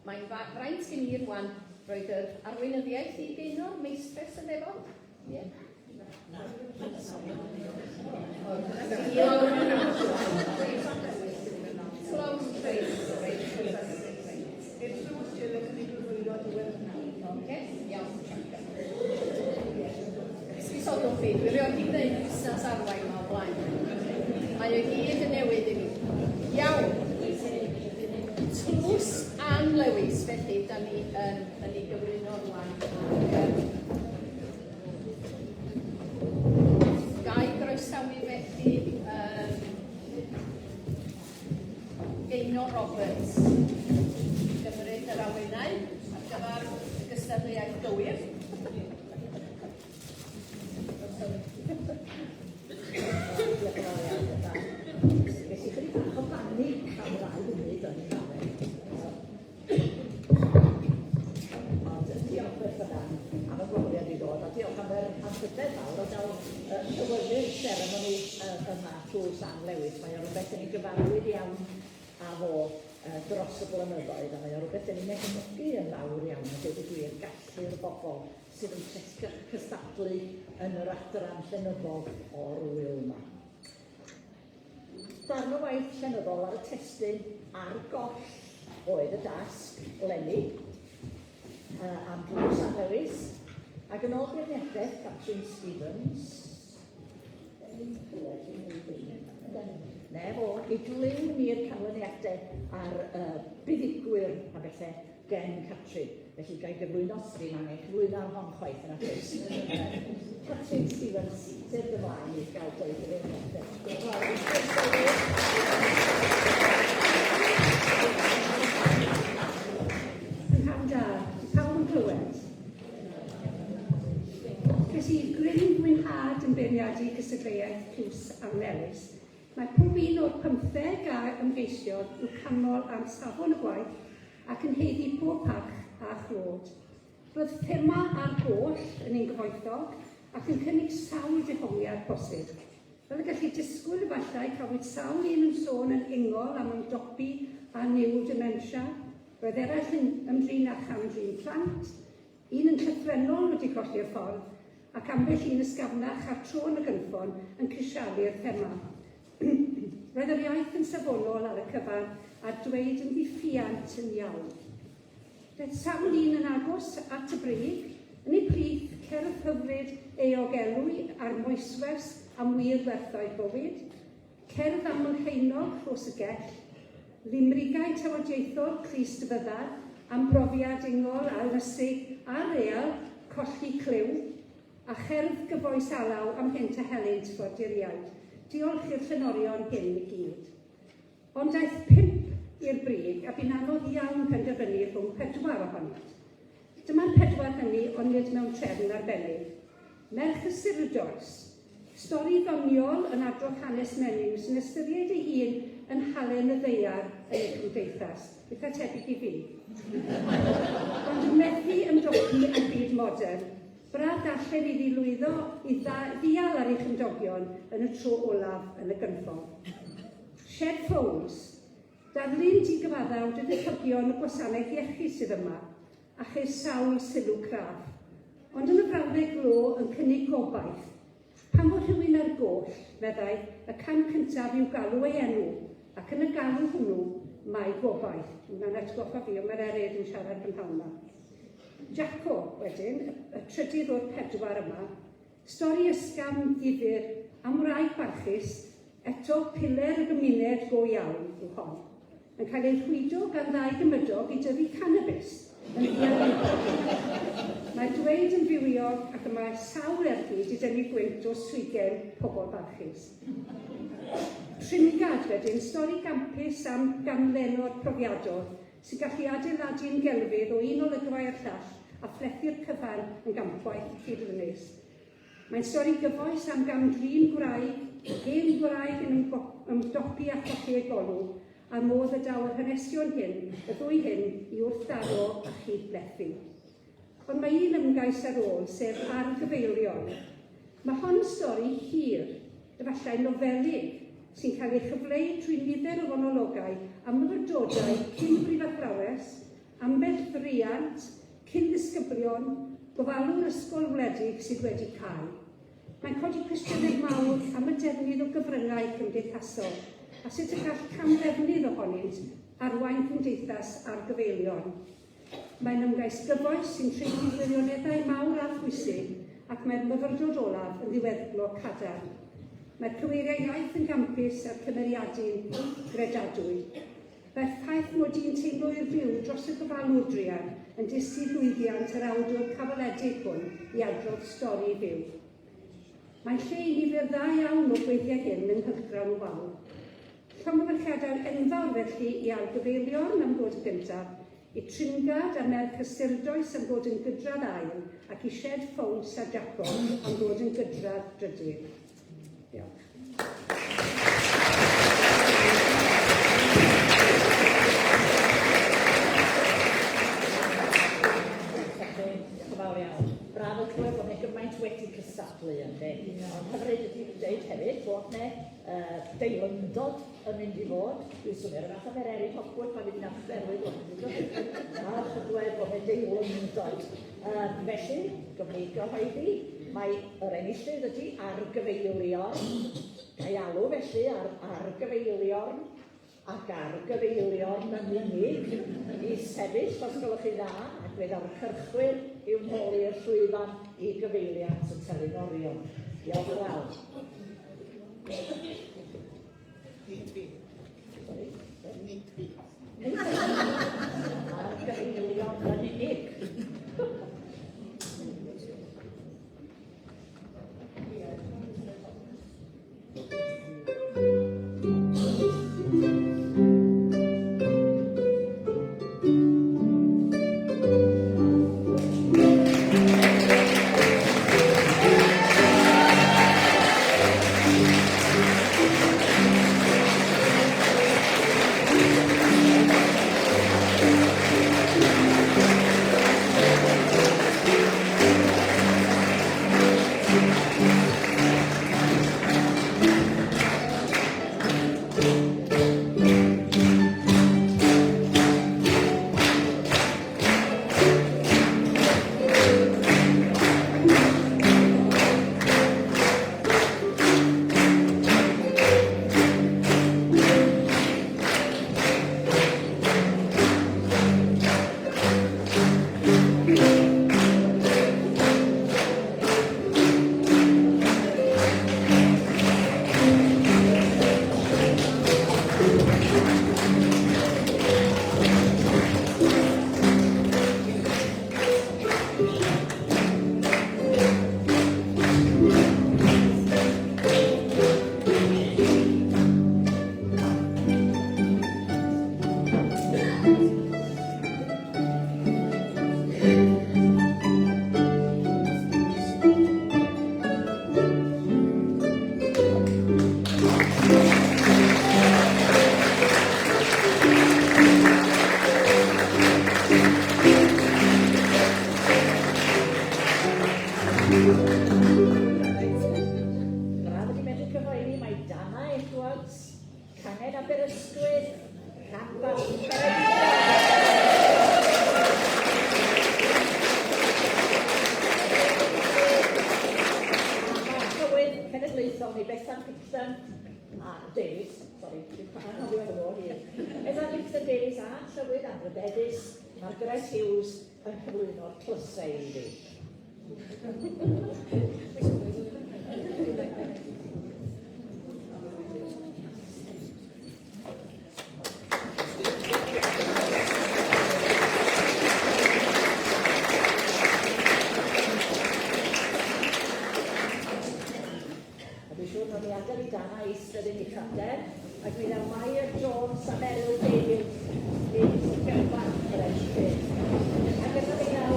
mae'n fraint gen i rwan roed yr arweinyddiaeth i Gaynor, meistres y ddefod. Ie. Yeah. Esgusodwch fi, dwi rioed 'di gwneud busnes arwain 'ma o blaen. Mae o i gyd yn newydd i mi. Iawn. Tlws Ann Lewis, felly, da ni yn, yn ei gyflwyno rwan. Ga i groesawu felly um, Gaynor Roberts i gymryd yr awenau ar gyfer y gystadleuaeth gywir. Diolch yn fawr iawn, Bethan. Ges i chydig bach o banig am yr ail funud o'n i'n Ond diolch Bethan am y gwahoddiad i ddod, a diolch am yr anrhydedd fawr o gael uh, llywyddu'r seremoni uh, yma trwy Sam Lewis. Mae o rhywbeth yn ei gyfarwydd iawn â fo uh, dros y blynyddoedd, a mae o rhywbeth yn ei gefnogi yn fawr iawn, a dweud y gwir, gallu'r bobl sydd yn cystadlu yn yr adran llenyddol o'r ŵyl yma. Darn o waith llenyddol ar y testun Ar Goll oedd y dasg eleni am Drws Ann Lewis, ac yn ôl beirniadaeth Catrin Stevens, Ne fo, i glyw ni'r canlyniadau a'r buddugwyr a bethau. gen Catrin. Felly ga i gyflwyno, ddim angen cyflwyno ar hon chwaith yn oes. Catrin Stevens, tyrd ymlaen i gael dweud yr un. Prynhawn da. Di pawb yn clywed? Ces i gryn fwynhad yn beirniadu cystadleuaeth Tlws Ann Ellis. Mae pob un o'r pymtheg a ymgeisiodd i'w canmol am safon y gwaith ac yn haeddu pob parch a chlod. Roedd thema ar goll yn un gyfoethog ac yn cynnig sawl dehongliad posib. Fel y gellid disgwyl efallai, cafwyd sawl un yn sôn yn ingol am ymdopi â niwl dementia, roedd eraill yn ymdrin â cham-drin plant, un yn llythrennol wedi colli'r ffordd, ac ambell un ysgafnach a'r tro yn y gynffon yn crisialu'r thema. Roedd yr iaith yn safonol ar y cyfan a'r dweud yn ddiffuant yn iawn. Daeth sawl un yn agos at y brig, yn eu plith cerdd hyfryd Eog Elwy a'r moeswers am wir werthoedd bywyd, cerdd amlhaenog Rhos y Gell, limrigau tafodieithol Crist Fyddar am brofiad ingol a ynysig a real colli clyw, a cherdd gyfoes Alaw am hynt a helynt ffoaduriaid. Diolch i'r llenorion hyn i gyd. Ond daeth pump i'r brig a bu'n anodd iawn penderfynu rhwng pedwar ohonynt. Dyma'r pedwar hynny ond nid mewn trefn arbennig. Merch y Surdoes. Stori ddoniol yn adrodd hanes menyw sy'n ystyried ei hun yn halen y ddaear yn ei chymdeithas. Eitha tebyg i fi. Ond yn methu ymdopi â'r byd modern. Braf darllen iddi lwyddo i ddial ar ei chymdogion yn y tro olaf yn y gynffon. Shed Fones. Darlun digyfaddawd o ddiffygion y gwasanaeth iechyd sydd yma, a cheir sawl sylw craff. Ond yn y frawddeg glo yn cynnig gobaith. Pan fo rhywun ar goll, meddai, y cam cyntaf yw galw ei enw, ac yn y galw hwnnw, mae gobaith. Mae'n atgoffa fi o Mererid yn siarad prynhawn 'ma. Jaco, wedyn, y trydydd o'r pedwar yma, Stori ysgafn, ddifyr, am wraig barchus, eto piler y gymuned go iawn yw hon, yn cael ei rhwydo gan ddau gymydog i dyfu canabis yn ddiarwybod. Mae'r dweud yn fywiog ac y mae sawl ergyd i dynnu gwynt o swigen pobl barchus. Tringad, wedyn, stori gampus am ganlenod profiadol sy'n gallu adeiladu'n gelfydd o un olygfa i'r llall a phlethu'r cyfan yn gampwaith lludlynus. Mae'n stori gyfoes am gam-drin gwraig, hen gwraig yn ymdopi â cholli ei golwg, a'r modd y daw yr hanesion hyn, y ddwy hyn, i wrthdaro a chyd-blethu. Ond mae un ymgais ar ôl, sef Ar Gyfeilion. Mae hon yn stori hir, efallai nofelig, sy'n cael ei chyfleu trwy nifer o fonologau a myfyrdodau cyn-brifathrawes, ambell riant, cyn-ddisgyblion, gofalwr ysgol wledig sydd wedi cau. Mae'n codi cwestiynau mawr am y defnydd o gyfryngau cymdeithasol a sut y gall camddefnydd ohonynt arwain cymdeithas ar gyfeiliorn. Mae'n ymgais gyfoes sy'n traethu gwirioneddau mawr a phwysig ac mae'r myfyrdod olaf yn ddiweddglo cadarn. Mae'r cyweiriau iaith yn gampus a'r cymeriadu'n gredadwy. Mae'r ffaith mod i'n teimlo i'r byw dros y gofalwr druan yn dysgu llwyddiant yr awdwr caboledig hwn i adrodd stori fyw. Mae lle i nifer dda iawn o'r gweithiau hyn yng nghylchgrawn y Wawr. Llongyfarchiadau enfawr felly i Al Gyfeiliorn am ddod yn gyntaf, i Tringad a Merch y Surdoes am ddod yn gydradd ail ac i Shed Foulds a Jaco am ddod yn gydradd drydydd. Diolch. Diolch yn fawr iawn. Braf o clywed bod 'ne gymaint wedi cystadlu ynde. Ond hyfryd ydi deud hefyd bod 'ne uh, deilyngdod yn mynd i fod. Dwi'n swnio rhyw fath o Mererid Hopwood pan fydd hi'n archferwydd wrth Falch o glywed bod 'ne deilyngdod. Um, felly, gyfle i gyhoeddi, mae yr enillydd ydy Argyfeiliorn. Ga i alw felly ar Argyfeiliorn ac Argyfeiliorn yn unig i sefyll os gwelwch chi dda, ac fe ddaw'r cyrchwyr i'w nôl i'r llwyfan i gyfeiliant y telynorion. Diolch yn fawr. Nid fi. Sori? Nid fi. Argyfeiliorn. Cangen Aberystwyth, Rhanbarth Ceredigion. Mae'r llywydd cenedlaethol ni, Bethan Picton, a Davies, sori, dwi'n anghofio fo hir. Bethan Picton Davies a llywydd anrhydeddus Margaret Hughes yn cyflwyno'r tlysau iddi. A dwi'n siŵr nawn ni adael i Dana eistedd yn ei chadair, ac mi ddaw Mair Jones a Melw Davies i llongyfarch yr enillydd. Ac yna mi ddaw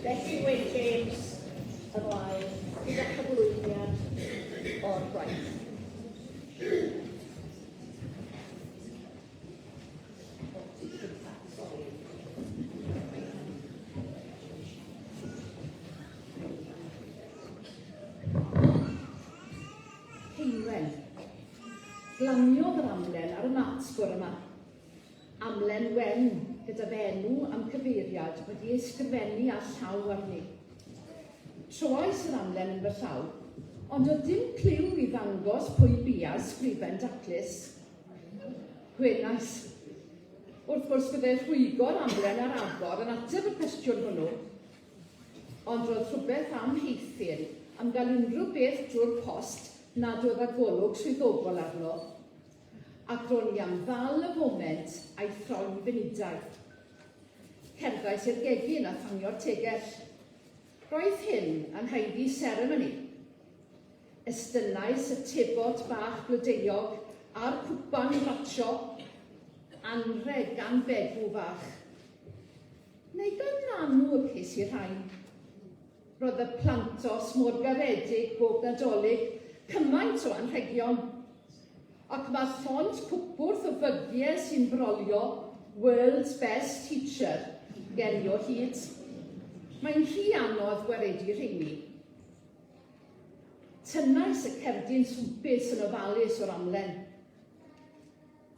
Betty Wyn James ymlaen gyda chyflwyniad o'r gwaith. Ceinwen. Glaniodd yr amlen ar y mat bore 'ma. Amlen wen gyda fy enw a'm cyfeiriad wedi ei sgrifennu â llaw arni. Troais yr amlen yn fy llaw, ond doedd dim cliw i ddangos pwy bia'r sgrifen daclus. Gwenais. Wrth gwrs byddai rhwygo'r amlen ar agor yn ateb y cwestiwn hwnnw. Ond roedd rhywbeth amheuthun am gael unrhyw beth drwy'r post nad oedd â golwg swyddogol arno, ac ro'n i am ddal y foment a'i throi'n funudau. Cerddais i'r gegin a thanio'r tegell. Roedd hyn yn haeddu seremoni. Estynnais y tebot bach blodeuog a'r cwpan ratsio, anrheg gan Begw fach. Neu gan Nanw y ces i rhain. Roedd y plantos mor garedig bob Nadolig, cymaint o anrhegion. Ac mae llond cwpwrdd o fygiau sy'n brolio World's Best Teacher gen i o hyd. Mae'n rhy anodd gwaredu rheini. Tynnais y cerdyn swmpus yn ofalus o'r amlen.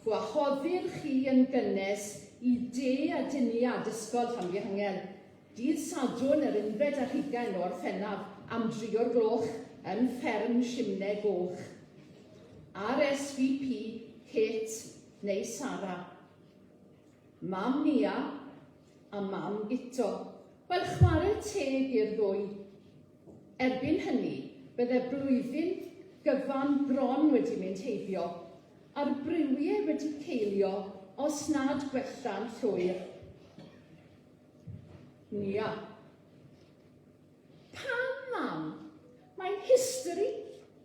Gwahoddir chi yn gynnes i de a diniad Ysgol Llanfihangel, dydd Sadwrn yr unfed ar hugain o Orffennaf am dri o'r gloch yn Fferm Simne Goch. RSVP Kate neu Sara. Mam Nia a mam Guto. Wel chware teg i'r ddwy. Erbyn hynny, bydde blwyddyn gyfan bron wedi mynd heibio, a'r briwiau wedi ceilio os nad gwella'n llwyr. Nia. Pam, mam? Mae'n history,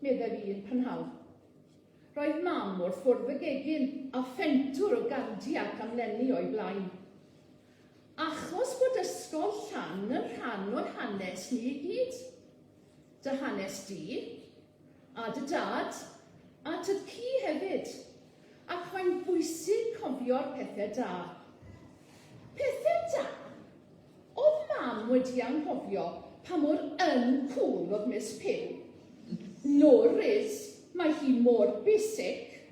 meddai fi un prynhawn. Roedd mam wrth fwrdd y gegin a phentwr o gardiau ac amlenni o'i blaen. Achos bod Ysgol Llan yn rhan o'n hanes ni i gyd. Dy hanes di, a dy dad, a tad-cu hefyd. Ac mae'n bwysig cofio'r pethau da. Pethau da? Oedd mam wedi anghofio pa mor un-cool oedd Miss Pugh? No Riz, mae hi mor basic.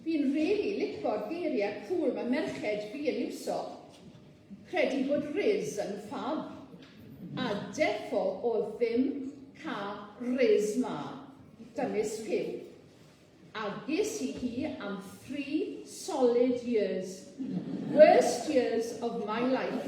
Fi'n rili lico'r geiriau cŵl mae merched fi yn iwso. Credu bod Riz yn ffab. A defo o'dd ddim ca Riz 'ma. 'Da Miss Pugh. A ges i hi am three solid years. Worst years of my life.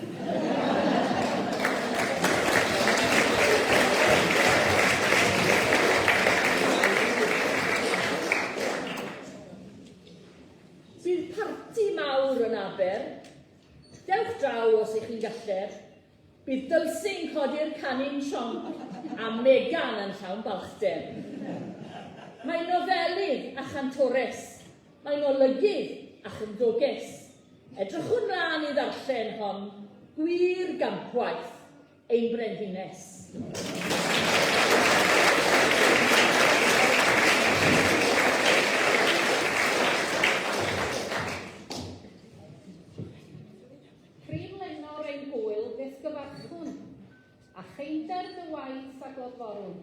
Bydd parti mawr yn Aber. Dewch draw os ych chi'n galler. Bydd Dulcie yn codi'r canu'n sionc a Megan yn llawn balchder. Mae'n nofelydd a chantores. Mae'n olygydd a chymdoges. Edrychwn mlaen i ddarllen hon, gwir gampwaith ein brenhines. Prif lenor ein hwyl fyth gyfarchwn, a cheinder dy waith a glodforwn.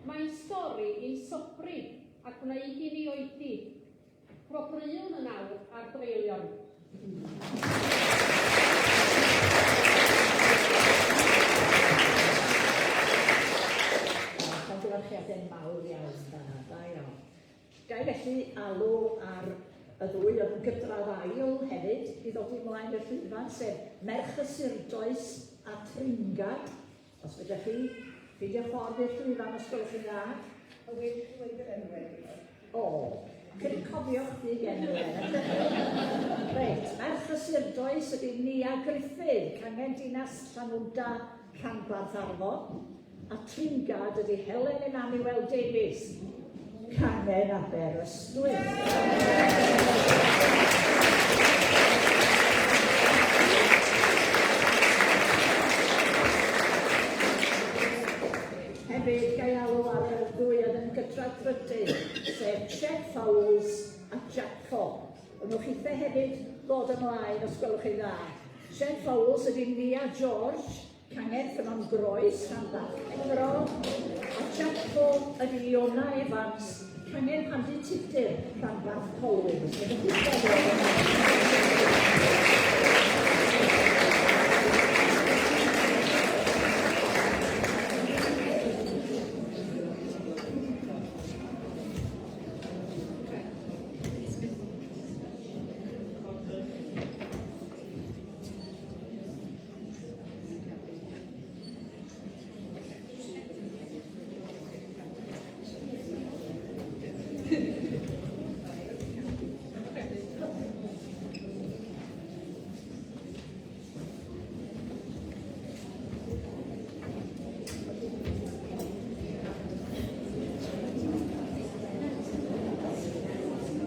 Mae'n stori i'n sobri. a gwneud i ni oedi. Gwobrwywn yn awr ar dreulio'n. Llongyfarchiadau mawr iawn, da, da iawn. Ga i felly alw ar y ddwy oedd yn gydradd ail hefyd i ddod i mlaen i'r llwyfan, sef Merch y Surdoes a Tringad. Os fedrwch chi ffeindio ffordd i'r llwyfan os gwelwch chi'n dda. O, wedi dweud yr enwau. O, cyn cofio chdi enwau. Reit, Merch y Surdoes ydy Nia Griffith, cangen Dinas Llanwnda, Rhanbarth Arfon. A Tringad ydy Helen Emmanuel Davies, cangen Aberystwyth. Hefyd, ga i alw ar y ddwy oedd yn gydradd drydydd, sef Chet Fowles a Jacob. Wnewch chithe hefyd ddod ymlaen os gwelwch chi'n dda. Chet Fowles ydy Nia George, Cangen Ffynnon Groes, Rhanbarth Penfro, a Jaco ydy Iona Evans, Cangen Pandy Tudur, Rhanbarth Colwyn. Os ydych chi'n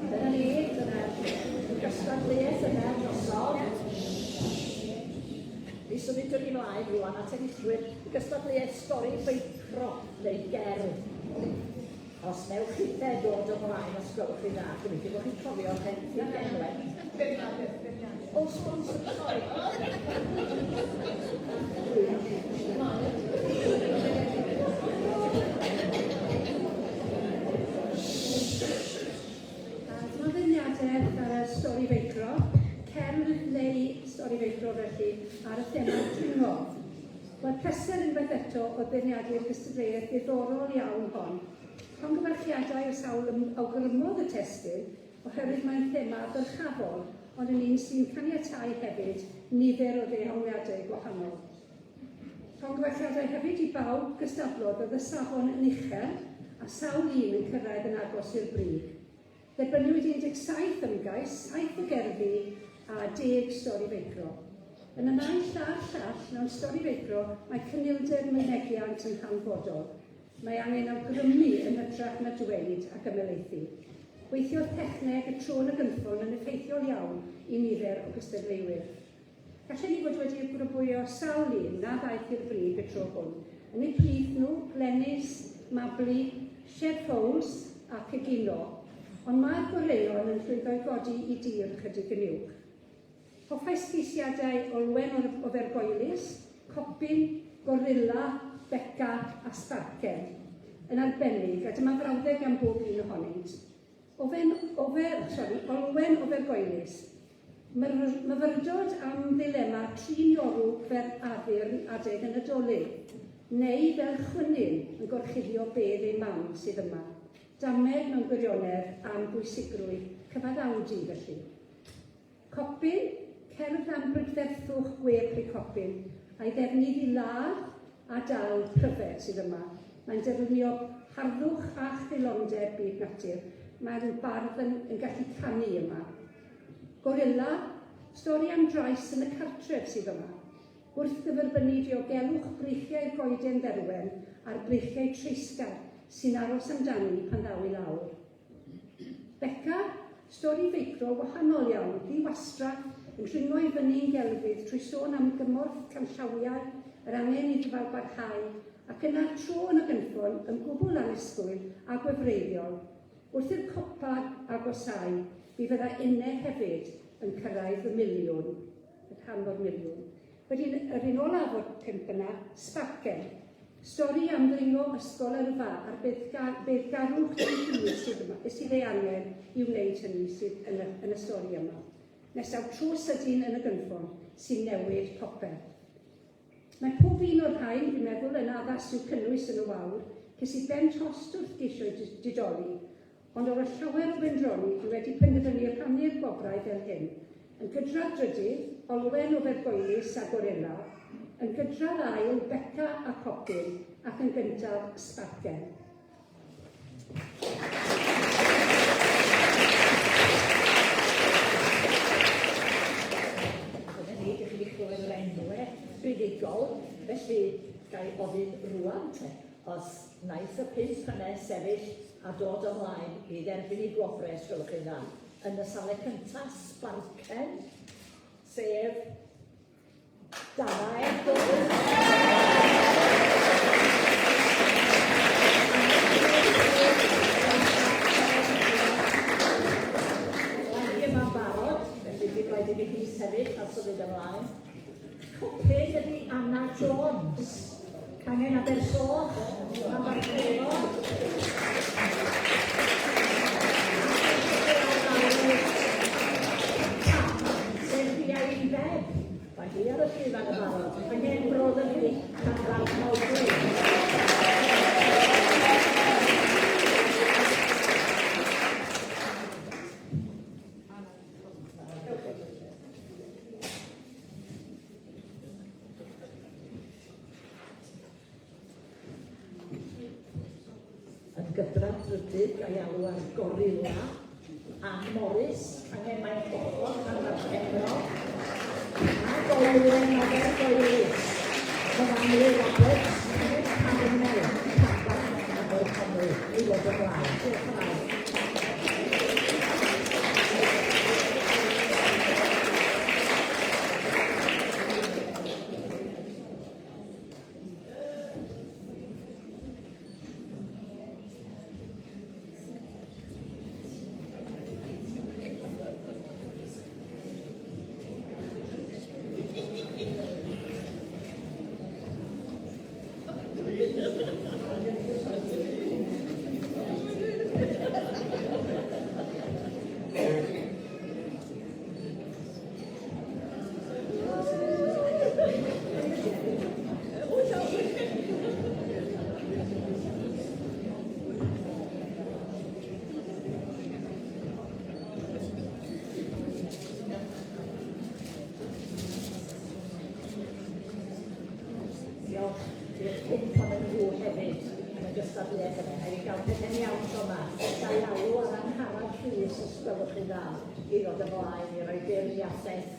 Dyna ni, dyna'r gystadleuaeth yna drosodd. Mi symudwn ni mlaen rwan at enillwyr y gystadleuaeth stori feicro neu gerdd. Os newch chithe dod ymlaen os gwelwch chi'n dda, gobeithio bod chi'n cofio hen ffug enwau. O, sori, sori. A dyma feirniadaeth ar y stori feicro, cerdd neu stori feicro felly, ar y thema dringo. Wel, pleser unwaith eto oedd beirniadu'r gystadleuaeth ddiddorol iawn hon. Llongyfarchiadau i'r sawl awgrymodd y testun, oherwydd mae'n thema ddyrchafol, ond yn un sy'n caniatáu hefyd nifer o ddehongliadau gwahanol. Llongyfarchiadau hefyd i bawb gystadlodd, roedd y safon yn uchel, a sawl un yn cyrraedd yn agos i'r brig. Derbyniwyd 17 ymgais, saith o gerddi a deg stori feicro. Yn y naill a'r llall, mewn stori feicro, mae cynildeb mynegiant yn hanfodol. Mae angen awgrymu yn hytrach na dweud ac ymhelaethu. Gweithiodd techneg y tro yn y gynffon yn effeithiol iawn i nifer o gystadleuwyr. Gallen ni fod wedi grybwyo sawl un na ddaeth i'r brig y tro hwn. Yn eu plith nhw, Glenys, Mabli, Shed Foles a Cegino, ond mae'r goreuon yn llwyddo i godi i dir chydig yn uwch. Hoffais geisiadau Olwen o'r Ofergoelus, Copyn, Gorilla, Beca a Sbarcen yn arbennig, a dyma frawddeg gan bob un ohonynt. Ofen, ofer, sori, Olwen Ofergoelus, Myfyrdod am ddilema trin Iorw fer addurn adeg y Nadolig, neu fel chwynyn yn gorchuddio bedd ei mam sydd yma. Damed mewn gwirionedd am bwysigrwydd cyfaddawdu, felly. Copyn, cerdd am brydferthwch gwe pry copyn, a'i ddefnydd i ladd a dal pryfed sydd yma. Mae'n darlunio harddwch a chreulondeb byd natur. Mae'r bardd yn, yn gallu canu yma. Gorilla, stori am drais yn y cartref sydd yma. Wrth gyferbynnu diogelwch breichiau'r goeden dderwen a'r breichiau treisgar sy'n aros amdani pan ddaw i lawr. Beca, stori feicro wahanol iawn, ddi-wastraff, yn rhingo i fyny'n gelfydd trwy sôn am gymorth canllawiau, yr angen i ddyfalbarhau, ac yna'r tro yn y gynffon yn gwbl annisgwyl a gwefreiddiol. Wrth i'r copa agosáu, mi fydda inne hefyd yn cyrraedd y miliwn, y rhan o'r miliwn. Wedyn, yr un olaf o'r pump yna, Sbarcen. Stori am ddringo ysgol yrfa a'r beiddgarwch di-hid sydd, sydd ei angen i wneud hynny sydd yn y, yn y stori yma. Nesaf tro sydyn yn y gynffon sy'n newid popeth. Mae pob un o'r rhain, dwi'n meddwl, yn addas i'w cynnwys yn y wawr, ces i ben tost wrth geisio didoli, ond ar ôl llawer o bendroni dwi wedi penderfynu rhannu'r gwobrau fel hyn, yn gydradd drydydd, Olwen o Fergoelus a Gorilla, yn gydradd ail, Beca a Copyn, ac yn gyntaf, Sbarcen. Dyna ni, dych chi wedi clywed yr enwau buddugol, felly ga i ofyn rŵan te, os wnaeth y pump yna sefyll a dod ymlaen i dderbyn eu gwobrau, os gwelwch chi'n dda, yn y safle cyntaf, Sbarcen, sef Dana Edwards. Mae hi yma'n barod, felly bydd rhaid iddi hi sefyll a symud ymlaen. Copyn ydy Anna Jones. Cangen Abersoch, Llanfairpwll. Sef Pia Ifed. Mae hi ar y llwyfan yn barod. Angen brodd yn hi, Llanfair Mawddwy. Yn gydradd drydydd, ga i alw ar Gorilla, Ann Morris, angen mae'n gofod ar yr Penfro, a Golwen Abergoelus, Myfanwy Roberts, angen Carmel, Caban, Aberconwy, i ddod ymlaen. Diolch yn fawr. Diolch i'r pump ohonyn nhw hefyd yn y gystadleuaeth yna. Rhaid i gael pethau'n iawn tro yma. Ga i alw ar Angharad Rhys, os gwelwch chi'n dda, i ddod ymlaen i roi beirniadaeth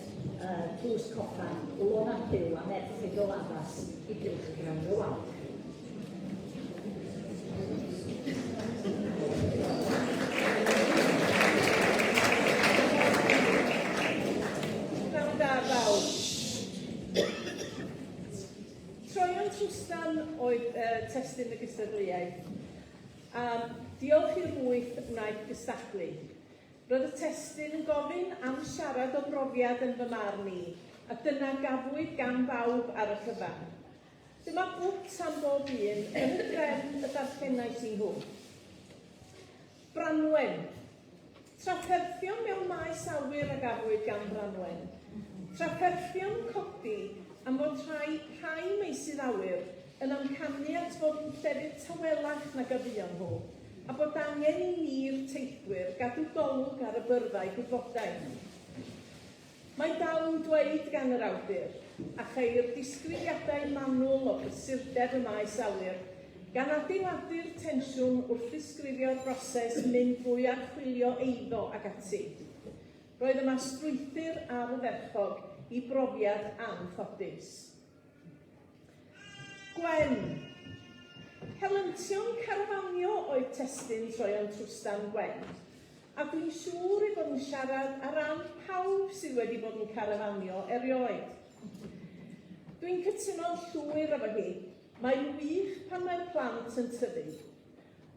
uh, Tlws Coffa, Lona Puw am erthygl addas i gylchgrawn y wawr. Pnawn da bawb. Troeon Trwstan oedd uh, testun y gystadleuaeth. A diolch i'r wyth wnaeth gystadlu. Roedd y testun yn gofyn am siarad o brofiad yn fy marn i, a dyna gafwyd gan bawb ar y cyfan. Dyma bwt am bob un yn y drefn y darllenais i nhw. Branwen. Trafferthion mewn maes awyr a gafwyd gan Branwen. Trafferthion codi am fod rhai rhai meysydd awyr yn amcanu at fod yn llefydd tawelach nag a fuon nhw, a bod angen i ni'r teithwyr gadw golwg ar y byrddau gwybodaeth. Mae dawn dweud gan yr awdur, a cheir disgrifiadau manwl o brysurdeb y maes awyr, gan adeiladu'r tensiwn wrth ddisgrifio'r broses mynd drwy archwilio eiddo ac ati. Roedd yma strwythur ardderchog i brofiad anffodus. Gwen. Helyntion carafanio oedd testun troeon Trwstan Gwen, a dwi'n siŵr ei bod yn siarad ar ran pawb sydd wedi bod yn carafanio erioed. Dwi'n cytuno'n llwyr efo hi, mae'n wych pan mae'r plant yn tyfu.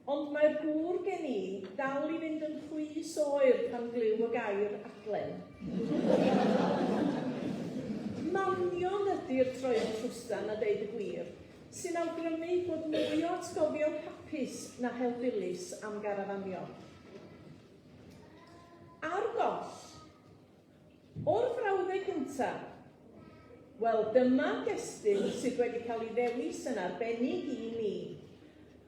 Ond mae'r gŵr gen i dal i fynd yn chwys oer pan glyw y gair adlen. Manion ydy'r troeon trwstan a deud y gwir. Sy'n awgrymu bod mwy o atgofion hapus na helbulus am garafanio. Ar goll. O'r frawddeg gyntaf, Wel, dyma destun sydd wedi cael ei ddewis yn arbennig i mi.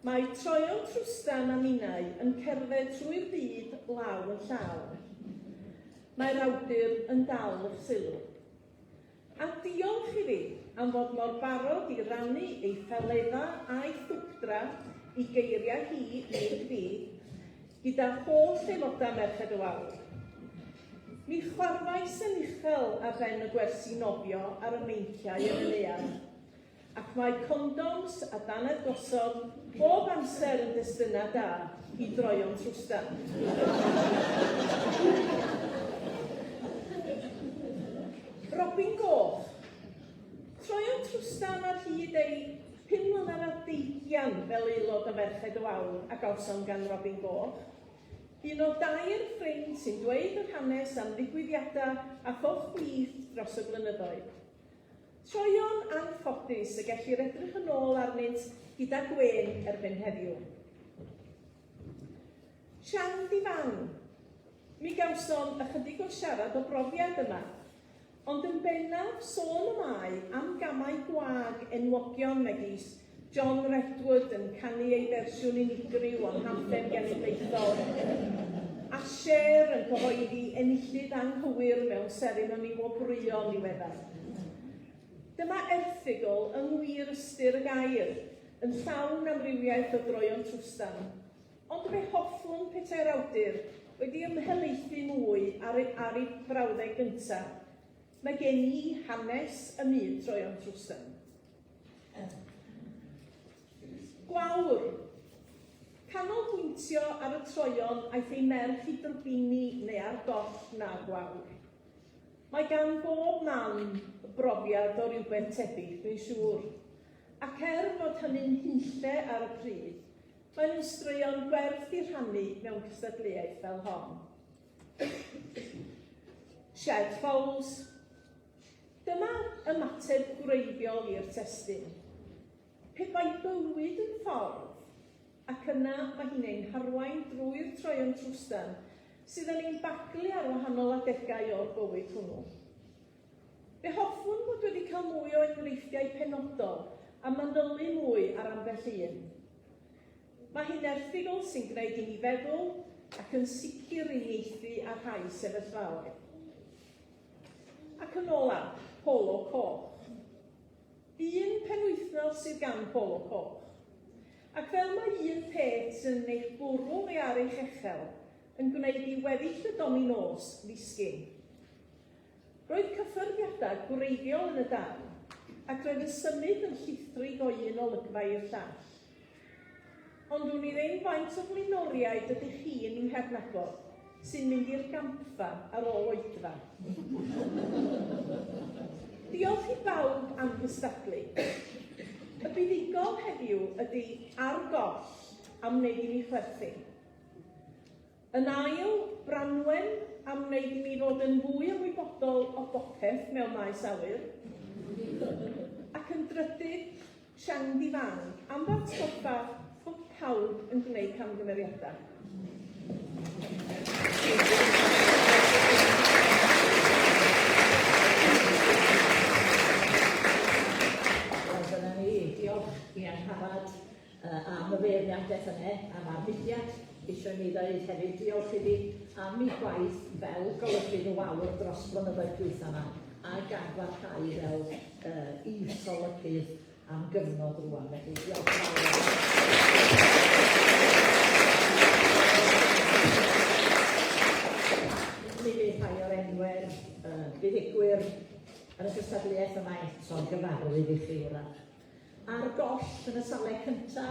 Mae troeon trwstan a minnau yn cerdded trwy'r byd law yn llaw. Mae'r awdur yn dal eich sylw. A diolch iddi am fod mor barod i rannu ei ffaeledda a'i thwpdra i geiriau hi, nid fi, gyda holl aelodau Merched y Wawr. Mi chwarddais yn uchel ar ben y gwersi nofio ar y meinciau yn y neuadd, ac mae condoms a dannedd gosod bob amser yn destunau da i droeon trwstan. Robin Goch. Troeon trwstan ar hyd ei phum mlynedd ar deigian fel aelod o Ferched y Wawr a gawsom gan Robin Goch. Un o dair ffrind sy'n dweud yr hanes am ddigwyddiadau a foch blith dros y blynyddoedd. Troeon anffodus y gellir edrych yn ôl arnynt gyda gwên erbyn heddiw. Sian Di Fang. Mi gawsom ychydig o siarad o brofiad yma, ond yn bennaf sôn y mae am gamau gwag enwogion megis John Redwood yn canu ei fersiwn unigryw o'n hanthem genedlaethol, a Cher yn cyhoeddi enillydd anghywir mewn seremoni wobrwyo yn ddiweddar. Dyma erthygl yng ngwir ystyr y gair, yn llawn amrywiaeth o droeon trwstan, ond fe hoffwn petai'r awdur wedi ymhelaethu mwy ar ei, ar ei brawddeg gyntaf, Mae gen i hanes ym myd troeon trwstan. Gwawr. Canolbwyntio ar y troeon aeth ei merch i drybini neu ar goll na gwawr. Mae gan bob mam brofiad o rywbeth tebyg, dwi'n siŵr. Ac er fod hynny'n hunlle ar y pryd, maen nhw'n straeon gwerth i rhannu mewn cystadleuaeth fel hon. Shed Falls. Dyma ymateb gwreiddiol i'r testun. Pe bai bywyd yn ffordd, ac yna mae hi'n ein harwain drwy'r troeon trwstan sydd yn ein baglu ar wahanol adegau o'r bywyd hwnnw. Fe hoffwn fod wedi cael mwy o enghreifftiau penodol a manylu mwy ar ambell un. Mae hi'n erthygl sy'n gwneud i ni feddwl ac yn sicr uniaethu â rhai sefyllfaoedd. Ac yn olaf, polo coch. Un penwythnos sydd gan Polo Coch. Ac fel mae un peth sy'n eich bwrw chi ar eich echel yn gwneud i weddill y dominos ddisgyn. Roedd cyffyrddiadau gwreiddiol yn y darn, ac roedd y symud yn llithrig o un olygfa i'r llall. Ond wn i ddim faint o flaenoriaid ydych chi'n eu hadnabod sy'n mynd i'r gampfa ar ôl oedfa. Diolch i bawb am gystadlu. Y buddugol heddiw ydy Ar Goll am wneud i mi chwerthin. Yn ail, Branwen am wneud i mi fod yn fwy ymwybodol o bopeth mewn maes awyr. Ac yn drydydd, Shang Di Fang am fy atgoffa fod pawb yn gwneud camgymeriadau. Wel, dyna ni. Diolch i Angharad am y feirniadaeth yna, a mae'r mudiad eisiau mi ddeud hefyd diolch iddi am ei gwaith fel golygydd y Wawr dros blynyddoedd dwytha yma, a gan barhau fel is-olygydd am gyfnod rwan, felly diolch yn fawr iawn. Mi fydd rhai o'r enwau'r buddugwyr yn y gystadleuaeth yma eto'n gyfarwydd i chi wrach. Ar goll yn y safle cynta,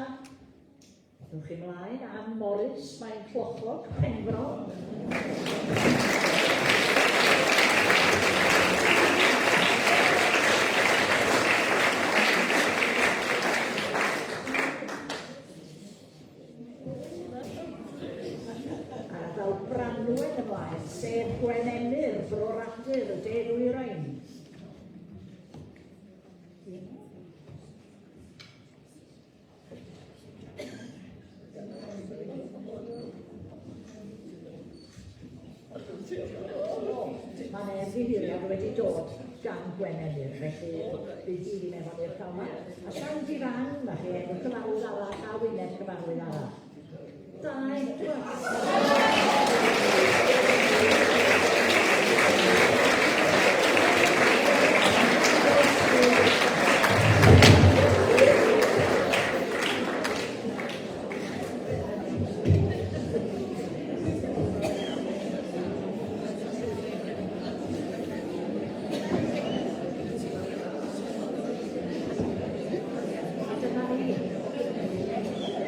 ewch chi mlaen, Ann Morris, mae'n Clochog, Penfro. A daw Branwen ymlaen, sef Gwen Emyr, Bro Radyr, y De Ddwyrain. ymddiheuriad wedi dod gan Gwen Emyr, felly bydd hi ddim efo ni'r pnawn 'ma. A Sian Rhan, mae chi enw cyfarwydd arall a wyneb cyfarwydd arall. Dai Edwards. A dyma ni.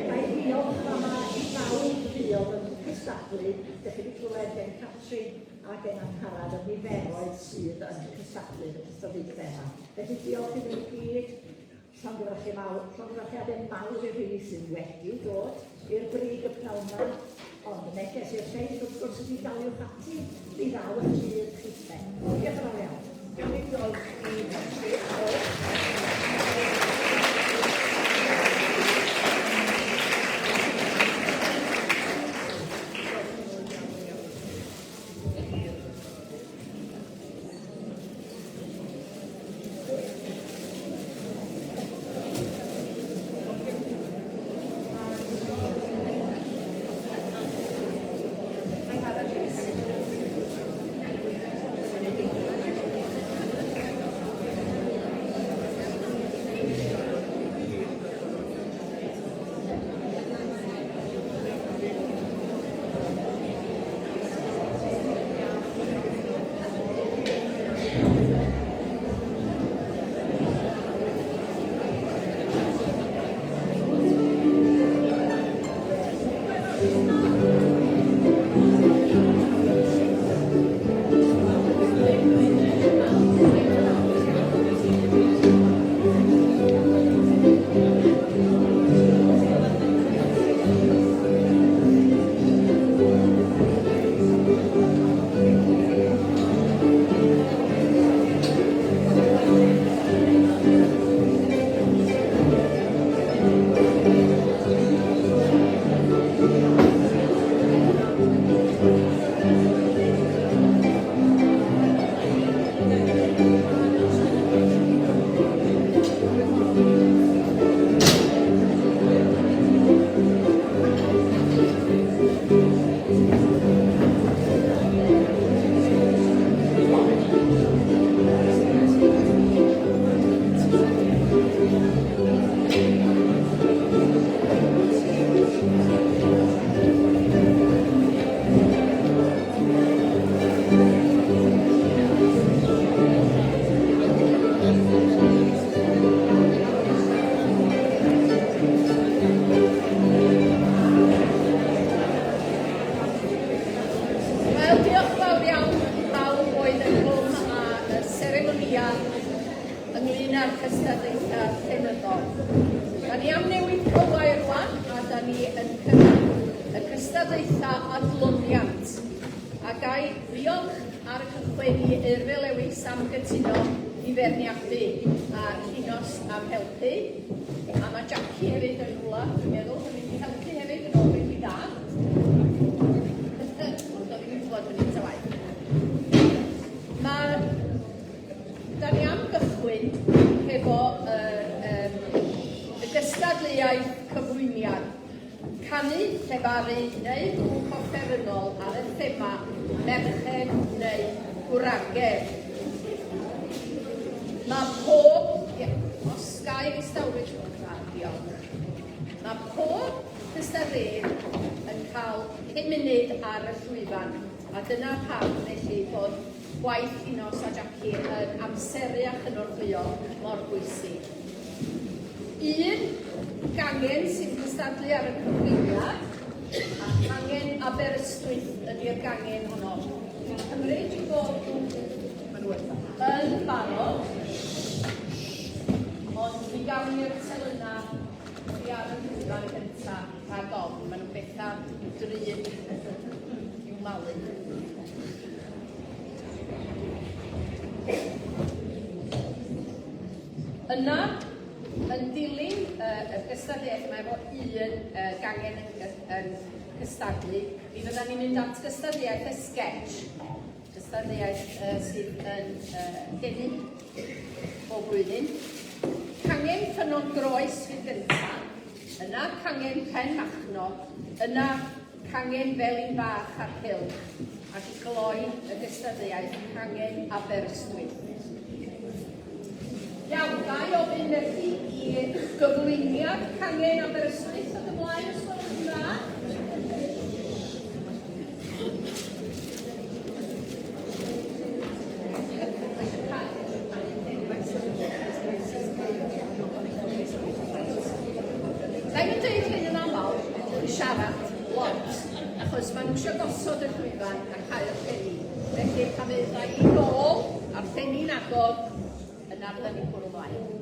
Ga i ddiolch fama i bawb fuodd yn cystadlu. Dych chi wedi clywed gen Catrin a gen Angharad y niferoedd sydd yn cystadlu yn y cystadlaethau yma. Felly diolch iddyn nhw gyd. Llongyfarchiadau mawr, llongyfarchiadau mawr i'r rheini sydd wedi dod i'r brig y pnawn 'ma, ond y neges i'r lleill wrth gwrs ydi daliwch ati, mi ddaw eich dydd chithe. Diolch yn fawr iawn. Gawn ni ddiolch i Catrin. Wel, diolch yn fawr iawn i bawb oedd ynghlwm â y seremonïau ynglyn â'r cystadlaethau llenyddol. Da ni am newid cywair rwan a da ni yn cyrraedd y cystadlaethau adloniant. A ga i ddiolch ar y cychwyn i Eurfyl Lewis am gytuno i feirniadu a Llinos am helpu. A mae Jackie hefyd yn rhywle, dwi'n meddwl, yn mynd i helpu hefyd yn ôl beth i dda. Ond doedd ddim yn gwybod hynny ta waeth. Mae... Da ni am gychwyn hefo y, um, y gystadleuaeth cyflwyniad. Canu, llefaru neu grŵp offerynnol ar y thema merched neu gwragedd. Mae pob... Ie, os ga i ddistawrwydd dda, diolch. Mae pob cystadleuydd yn cael 5 munud ar y llwyfan, a dyna pam felly bod gwaith Llinos a Jackie yn amseru a chynorthwyo mor bwysig. Un gangen sy'n cystadlu ar y cyflwyniad, a changen Aberystwyth ydy'r gangen honno. Dwi'n cymryd eu bod nhw yn barod, ond mi gawn ni'r telynau oddi ar y llwyfan gyntaf rhag ofn, maen nhw'n bethau drud i'w malu. Yna, yn dilyn y gystadleuaeth yma efo un gangen yn, yn cystadlu, mi fyddan ni'n mynd at gystadleuaeth y sketch. gystadleuaeth sydd yn denu bob blwyddyn. Cangen Ffynnon Groes fydd gyntaf, yna Cangen Pen Machno, yna Cangen Felin Bach a'r Cylch, ac i gloi y gystadleuaeth Cangen Aberystwyth. Iawn, ga i ofyn felly i gyflwyniad Cangen Aberystwyth ddod ymlaen os gwelwch yn dda? Ga i'm yn dweud hyn yn aml, dwi'n siarad lot, achos maen nhw eisiau gosod y llwyfan a cael llenni. Felly, pan fydda i nôl a'r llenni'n agor, yna fydda ni'n bwrw mlaen.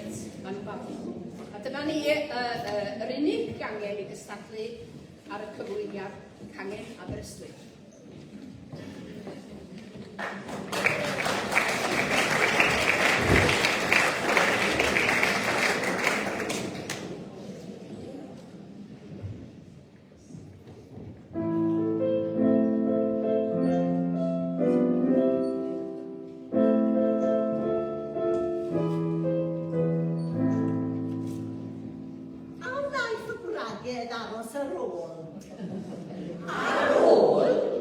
Grêt, ma'n nhw'n A dyma ni yr unig gangen i gystadlu ar y cyflwyniad Cangen Aberystwyth. A wnaiff y gwragedd aros ar ôl? Ar ôl?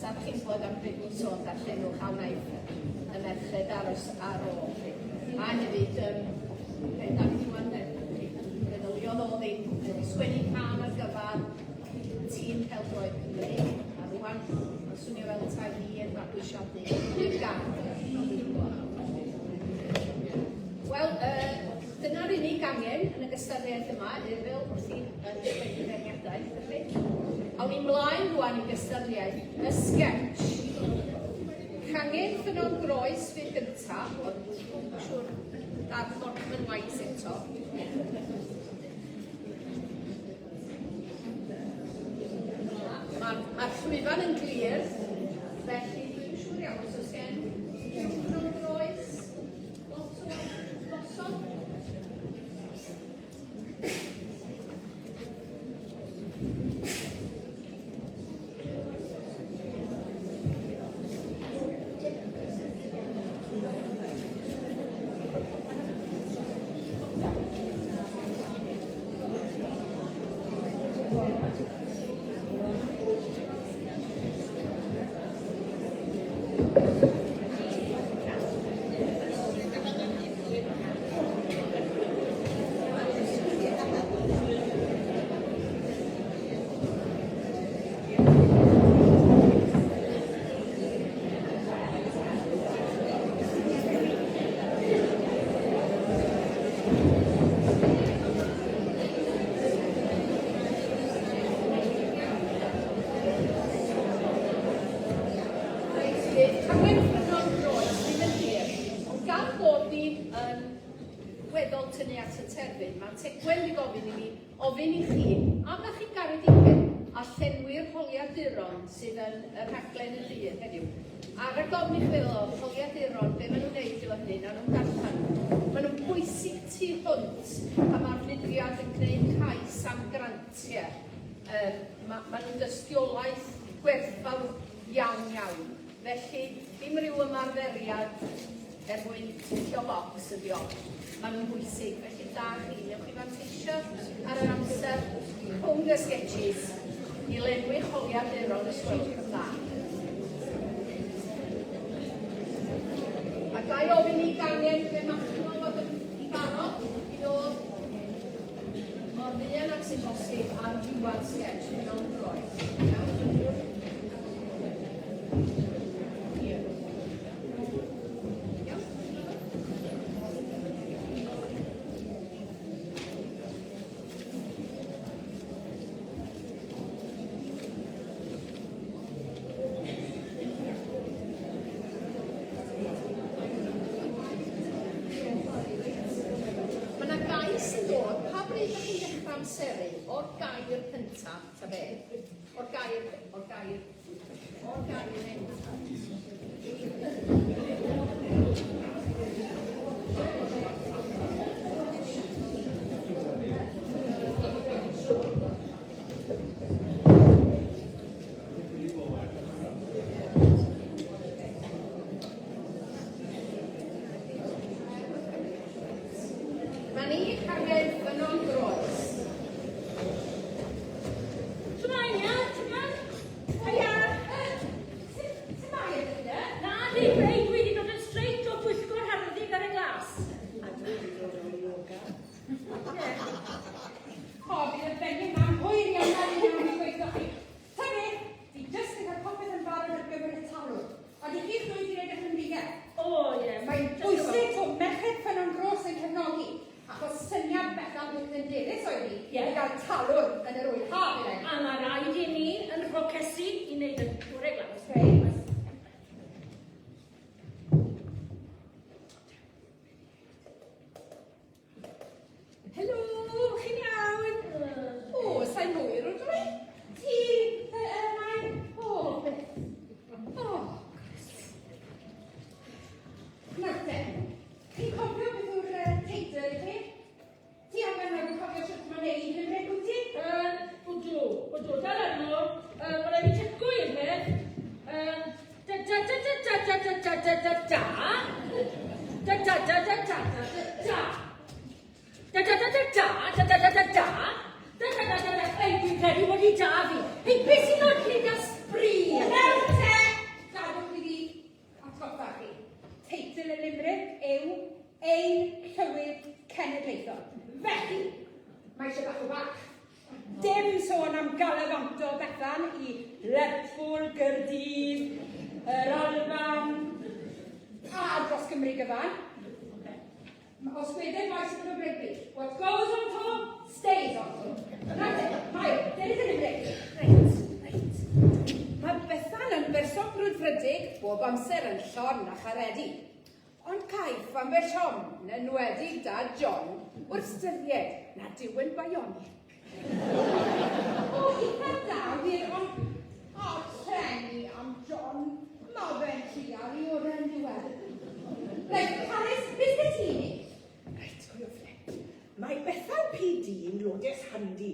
nesaf chi'n clywed am beth ni'n sôn, darllenwch a wnaiff y merched aros ar ôl chi. A hefyd, beth am rwan de, meddyliodd o ddim wedi sgwennu cân ar gyfer tîm pêl-droed Cymru, a rwan mae'n swnio fel tai hi yn mabwysiadu i'r gân. Wel, dyna'r unig angen yn y gystadleuaeth yma, Eryl wrthi yn sgwennu beirniadaeth, felly. Awn ni mlaen rwan i gystadleuaeth y sgetsh. Cangen Ffynnon Groes fydd gyntaf, ond dwi'n siŵr dar Norman White eto. Mae'r ma llwyfan yn glir, felly dwi'n siŵr iawn os oes gen Ffynnon Groes lot o noson. Reit, angen ffynnon groes ddim yn hir, ond gan bod ni yn weddol tynnu at y terfyn, mae Tegwen wedi gofyn i mi ofyn i chi a fyddech chi'n garedigen a llenwi'r holiaduron sydd yn y rhaglen y dydd heddiw. A rhag ofn i chi feddwl, o, holiaduron, be maen nhw'n neud efo hynny, na nhw'n darllen nhw. Maen nhw'n bwysig tu hwnt pan mae'r mudiad yn gwneud cais am grantiau. Um, ma, maen nhw'n dystiolaeth gwerthfawr iawn iawn. Felly, dim rhyw ymarferiad er mwyn ticio bocs ydi o. Maen nhw'n bwysig, felly da chi. Newch chi fanteisio ar yr amser rhwng y sketches i lenwi'ch holiaduron os gwelwch yn dda. A ga i ofyn i gangen Femachno fod yn barod i ddod mor fuan ag sy'n bosib ar ddiwedd sketch Ffynnon Groes. Iawn? Mae yna gais yn dod. Pa bryd ydych chi'n dechrau amseru? O'r gair cyntaf, ta beth? O'r gair, o'r gair O'r gair Mae ni angen ffynnon groes. Shwmae, Nia? Ti'n iawn? Hiya! Sut mae e gyda? Na, ddim rei, dwi wedi dod yn straight o bwyllgor harddu Garreg Las. A dwi wedi dod o yoga. O, bydd y fenyw ma'n hwyr iawn ar un iawn i gweithio chi. Ta beth, fi jyst yn cael popeth yn barod ar gyfer y talwr. Ond i chi'ch dwy di wneud eich ymdriniaeth. O, ie. Mae'n bwysig bod merched Ffynnon Gros yn cefnogi. Achos syniad Bethan Brooklyn Davies oedd hi i gael talwrn yn yr ŵyl haf eleni. A mae rhaid i ni yn rhocesi i wneud y gorau glas. Reit. Helo, chi'n iawn? O, sa'n hwyr o dwi? Ti, mae, o, beth? O, Nawr te, Chi'n cofio beth yw'r uh, teitl i chi? Ti angen rhaid yn cofio sut mae'n neud limerick, wyt ti? Ydw, ydw, dal arno. Mae rhaid i checo i'r hen. Mae eisiau bach o barch. Dim sôn am galafanto Bethan i Lerpwl, Gaerdydd, yr Alban, a dros Gymru gyfan. Os gweden maes bod o rygbi. What goes on tour, stays on tour. Nawr te, Mair, dere dy limerick. Reit, reit. Mae Bethan yn berson brwdfrydig, bob amser yn llon a charedig. Ond caiff ambell siom, yn enwedig Dad John, wrth styried nad yw yn bionic. O, eitha da wir, ond... O, treni am John. Ma fe'n trial i orau yn dyw e. Reit, Carys, beth sy ti i ni? Reit, coelio fflip. Mae Bethan PD yn lodes handi.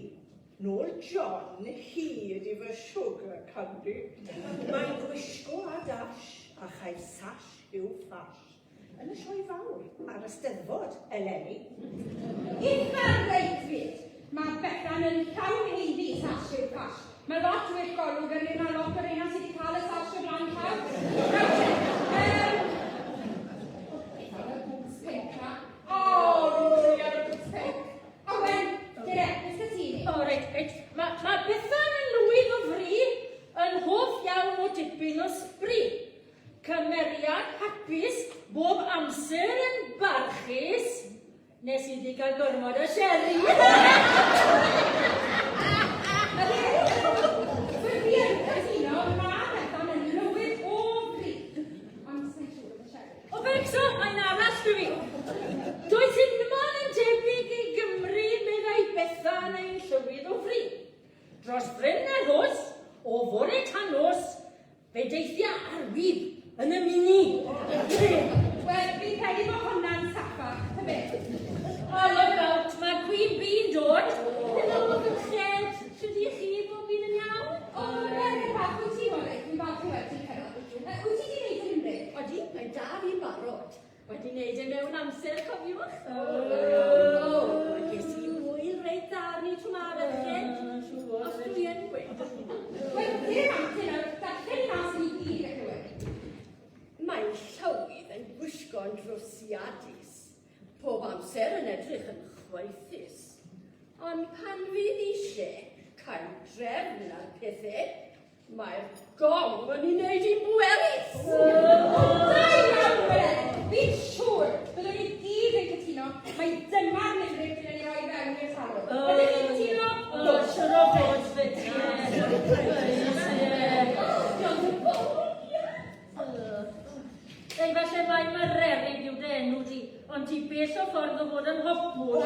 Nôl John, hi ydi fy sugar candy. Mae'n gwisgo a dash a chael sash i'w ffash. Yn y sioe fawr a'r Eisteddfod eleni. Eitha reit fyd. Mae Bethan yn llawn haeddu sash i'w ffash. Mae lot well golwg arni na lot o'r rheina sydd wedi cael y sash o flaen llaw. Nawr te, yym... O, beth am y boots pinc 'ma? O, fi'n joio'r boots pinc. Owen, dere, beth sy ti? O, reit, reit. Mae ma Bethan yn lwydd o fri, yn hoff iawn o dipyn o sbri. Cymeriad hapus, bob amser yn barchus, nes iddi gael gormod o sherry. Wel, fi yn cytuno, mae Bethan yn lywydd o fri. Ond sa i'n siŵr am y sherry. O becso, mae'n arall dw i. Does unman yn debyg i Gymru, meddai Bethan ein llywydd o fri. Dros fryn a rhos, o fore tan nos, fe deithia ar wib yn y mini. Wel, fi'n credu bod hwnna'n saffach, ta beth? O, look out, mae Queen Bee'n dod. Helo, ferched, shwt y'ch chi, bob un yn iawn? O, Megan bach, wyt ti mor reit, fi'n falch i weld ti, Carol. Wyt ti 'di neud dy limrig? Odi, mae 'da fi'n barod. Wedi neud e mewn amser, cofiwch. O, a ges i hwyl reit dda arni tro 'ma, ferched. Os dwi yn gweud. Wel, dim amser nawr, darllen i mas i ni gyd, felly Owen. Mae'n llywydd yn gwisgo'n drwsiadus, pob amser yn edrych yn chwaethus. Ond pan fydd eisiau cael drefn ar pethe, Mae'r gong yn ei wneud hi'n bwerus! O, da iawn, Gwen! Fi'n siŵr byddwn ni gyd yn cytuno mai dyma'r limerick dylen ni roi fewn i'r salwn. Ydych chi'n cytuno? O, siŵr o fod, fyd. Ei, falle mai Mererid yw dy enw di, ond ti bell o ffordd o fod yn hopmwl.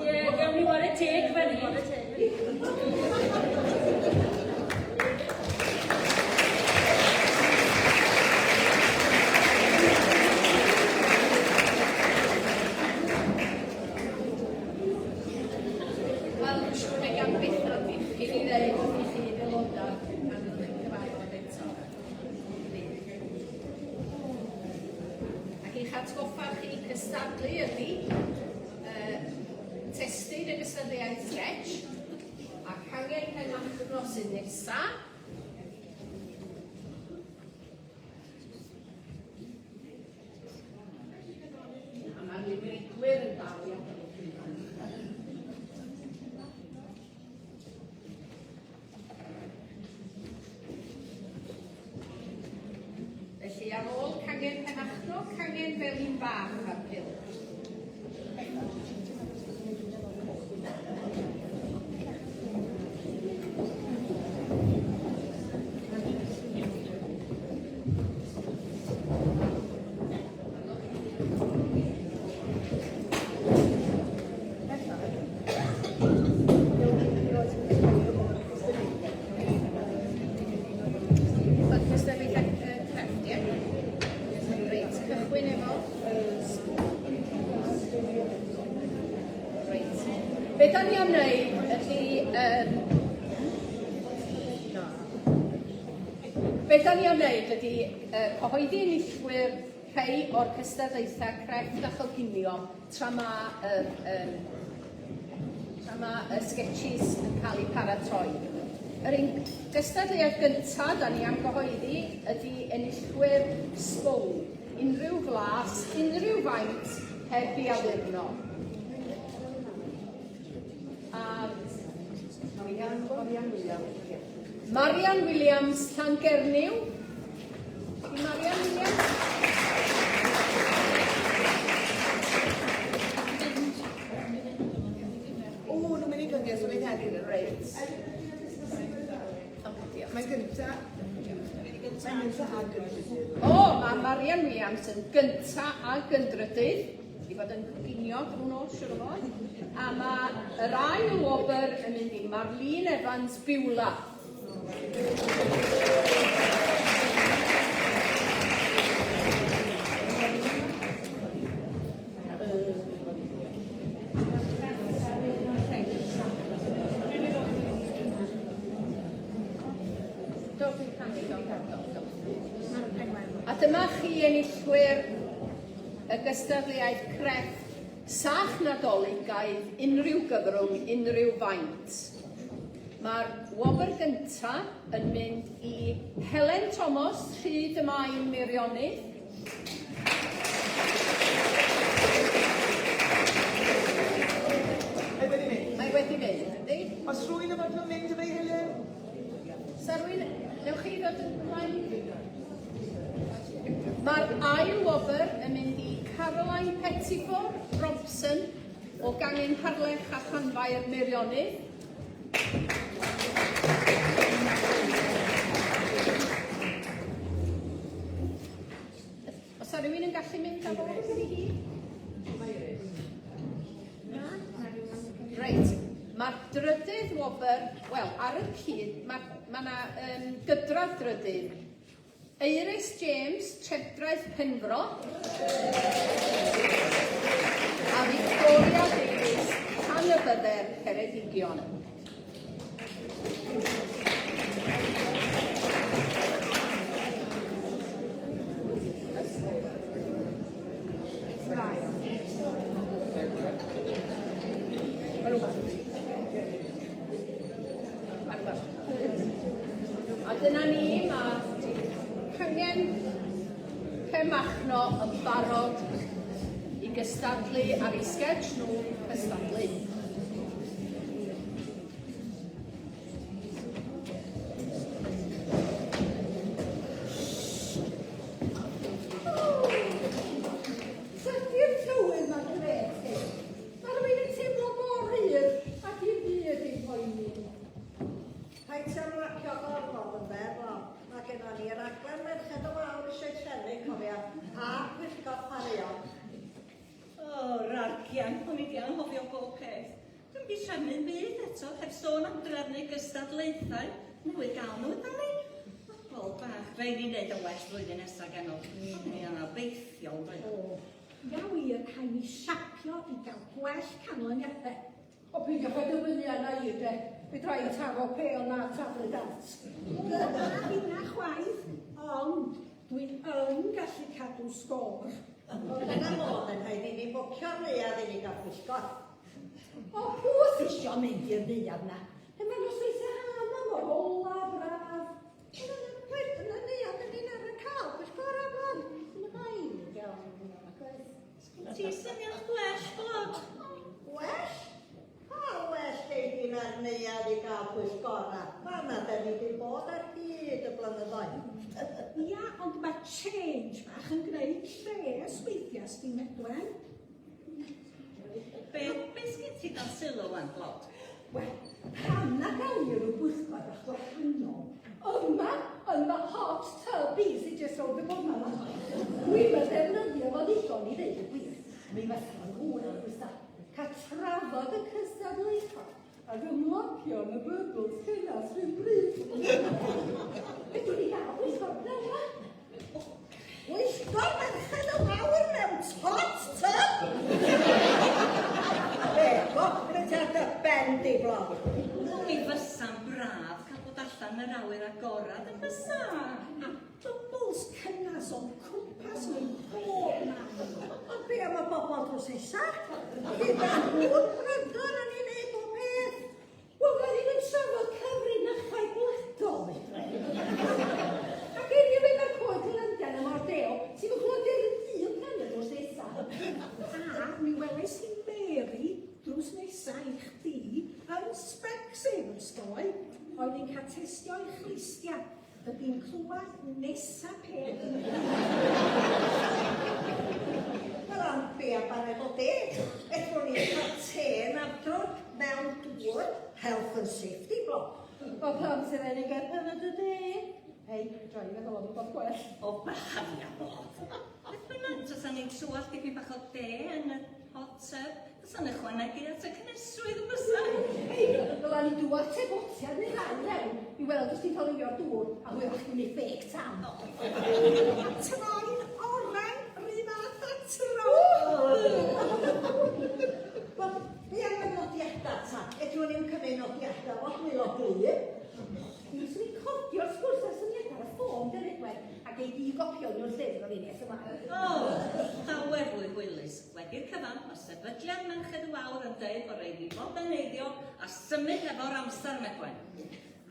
Ie, gawn ni ware teg fan hyn. Wel, dwi'n siŵr mae gan Bethan dipyn i ddeud wrth i chi aelodau pan fyddwch chi'n cyfarfod eto. Ac i'ch atgoffa chi cystadlu ydy uh, testun y gystadleuaeth stretch a cangen Penmachno sydd nesa. A mae'r limerigwyr yn dal i adael y llwyfan. Felly ar ôl cangen Penmachno, cangen Felin Bach ar Pil. Reit, cychwyn efo Reit. Be da ni am wneud ydy... Um, na. Be da ni am wneud ydy uh, cyhoeddi enillwyr rhai o'r cystadlaethau crefft a choginio tra ma' yr um, Tra mae y sketches yn cael eu paratoi. Yr un gystadleuaeth gyntaf da ni am gyhoeddi ydy enillwyr sbwng. Unrhyw flas, unrhyw faint, heb i addurno. A Marian, Marian Williams. Marian Williams, Llangernyw. I Marian Williams. O, nhw'n mynd i gynges o'n ei heddiw. Reit. Mae'n gynta. Mae'n gynta a gyntrydydd. O, mae Marian Williams yn gynta a gyndrydydd. I fod yn coginio drwy nos, siwr o fod. A mae yr ail wobr yn mynd i Marlene Evans Biwla. A dyma chi enillwyr y gystadleuaeth crefft sach Nadoligaidd unrhyw gyfrwng, unrhyw faint. Mae'r wobr gynta yn mynd i Helen Thomas, Rhyd y Maen Meirionnydd. Mae wedi mynd. Mae wedi mynd, yndi? Os rwy'n yn fodlon mynd efo i Helen? Sa rwy'n... Newch chi ddod yn ymlaen? Mae'r ail wobr yn mynd i Caroline Pettifor Robson o gangen Harlech a Llanfair Meirionnydd. Os yna rhywun yn gallu mynd â fo iddi hi? Na? Reit, mae'r drydydd wobr, wel, ar y cyd, mae ma 'na um, gydradd drydydd. Eiris James, Trefdraeth Penfro. A Victoria Davies, Llanybydder, Ceredigion. A dyna ni, mae cangen Penmachno yn barod i gystadlu ar eu sgetsh nhw cystadlu. Tydi'r tywydd ma'n grêt hyn. Mae rhywun yn teimlo mor rhydd ac i'r byd ei poeni. Paid ti am lacio gormod yn de, Bob. Mae gennon ni raglen Merched y Wawr eisiau trefnu, cofia, a pwyllgor chwaraeon. O, ragian, o'n i 'di anghofio bob peth. Dwi'm 'di trefnu'm byd eto, heb sôn am drefnu gystadlaethau. Newydd gael nhw, ydan ni? Bobol bach, rhaid ni wneud yn well flwyddyn nesa, genod. O'n i'n anobeithiol, doedd? O, ia wir, rhaid ni siapio i gael gwell canlyniadau. O, peidiwch â dyfynnu arna i, de. Fedra i taro pêl na taflu dart. Na finna chwaith, ond dwi yn gallu cadw sgôr. Wel, dyna fo, mae'n rhaid i ni bwcio'r neuadd i ni gael pwyllgor. O, pw sy isio mynd i'r neuadd 'na? Lle mae'r nosweithiau haf 'ma mor ola braf. Ond yn y pwy- yn y neuadd dyn ni'n arfer cael pwyllgorau bron. Yn y bain iawn yna, nag oes? Sgin ti syniad gwell, Blod? Gwell? Pa well lle di na'r neuadd i gael pwyllgorau? Fan'na dyn ni 'di bod ar hyd y blynyddoedd. Ia, ond mae change bach yn gwneud lles weithiau, sdi Medwen. Be, be sgin ti dan sylw wan, Blod? Wel, pam na gawn ni ryw bwyllgor bach gwahanol? Yma, yn fy hot tub i sy jyst rownd y gornel 'ma. Dwi'm yn ddefnyddio fo ddigon i ddeud y gwir. Mi fysa fo'n hwyl fysa, cael trafod y cystadlaethau ac ymlacio yn y bybls cynnas rhyw bryd. Fedrwn ni gael pwyllgor pnawn 'ma? Pwyllgor Merched y Wawr mewn tot tub? Be, gofre ti ar dy ben di, Blod? Mi fysa'n braf cael bod allan yn yr awyr agorad yn fysa? A bubbles cynnas o'n cwmpas nhw bob man. Ond be am y bobl drws nesa? Gyda nhw'n bryder yn ei wneud bob peth. oedd hi'n cael testio ei chlustia. Dydy'n clywed nesa peth. Wel, am be a baned o de. Ethon ni'n cael te yn adrodd mewn dŵr, health and safety block. O, pam sy'n rhaid i gael paned o de? Hei, fedra i feddwl am rhywbeth gwell. O, bach a bod. Beth bynnag, tasan ni'n trywallt dipyn bach o de yn y hot tub, tasan ychwanegu at y cynhesrwydd yn bysa? Hei, ddyla ni dŵad te botiad neu ddau mewn i weld os ti'n tolewio'r dŵr a hwyrach dwi'n neud fake tan. Troi'n oren, rhy fath â tro. Wel, be am y nodiadau ta? Edrwn ni'n cymryd nodiadau o dwylo gwlyb. Mi fyswn i'n copio'r sgwrs a'r syniadau ar y ffôn, dere Gwen, a gei di gopio nhw'n llyfr o fi nes ymlaen. O, llawer fwy hwylus. Wedi'r cyfan, mae Sefydliad Merched y Wawr yn deud bod raid ni foderneiddio a symud hefo'r amser, Medwen.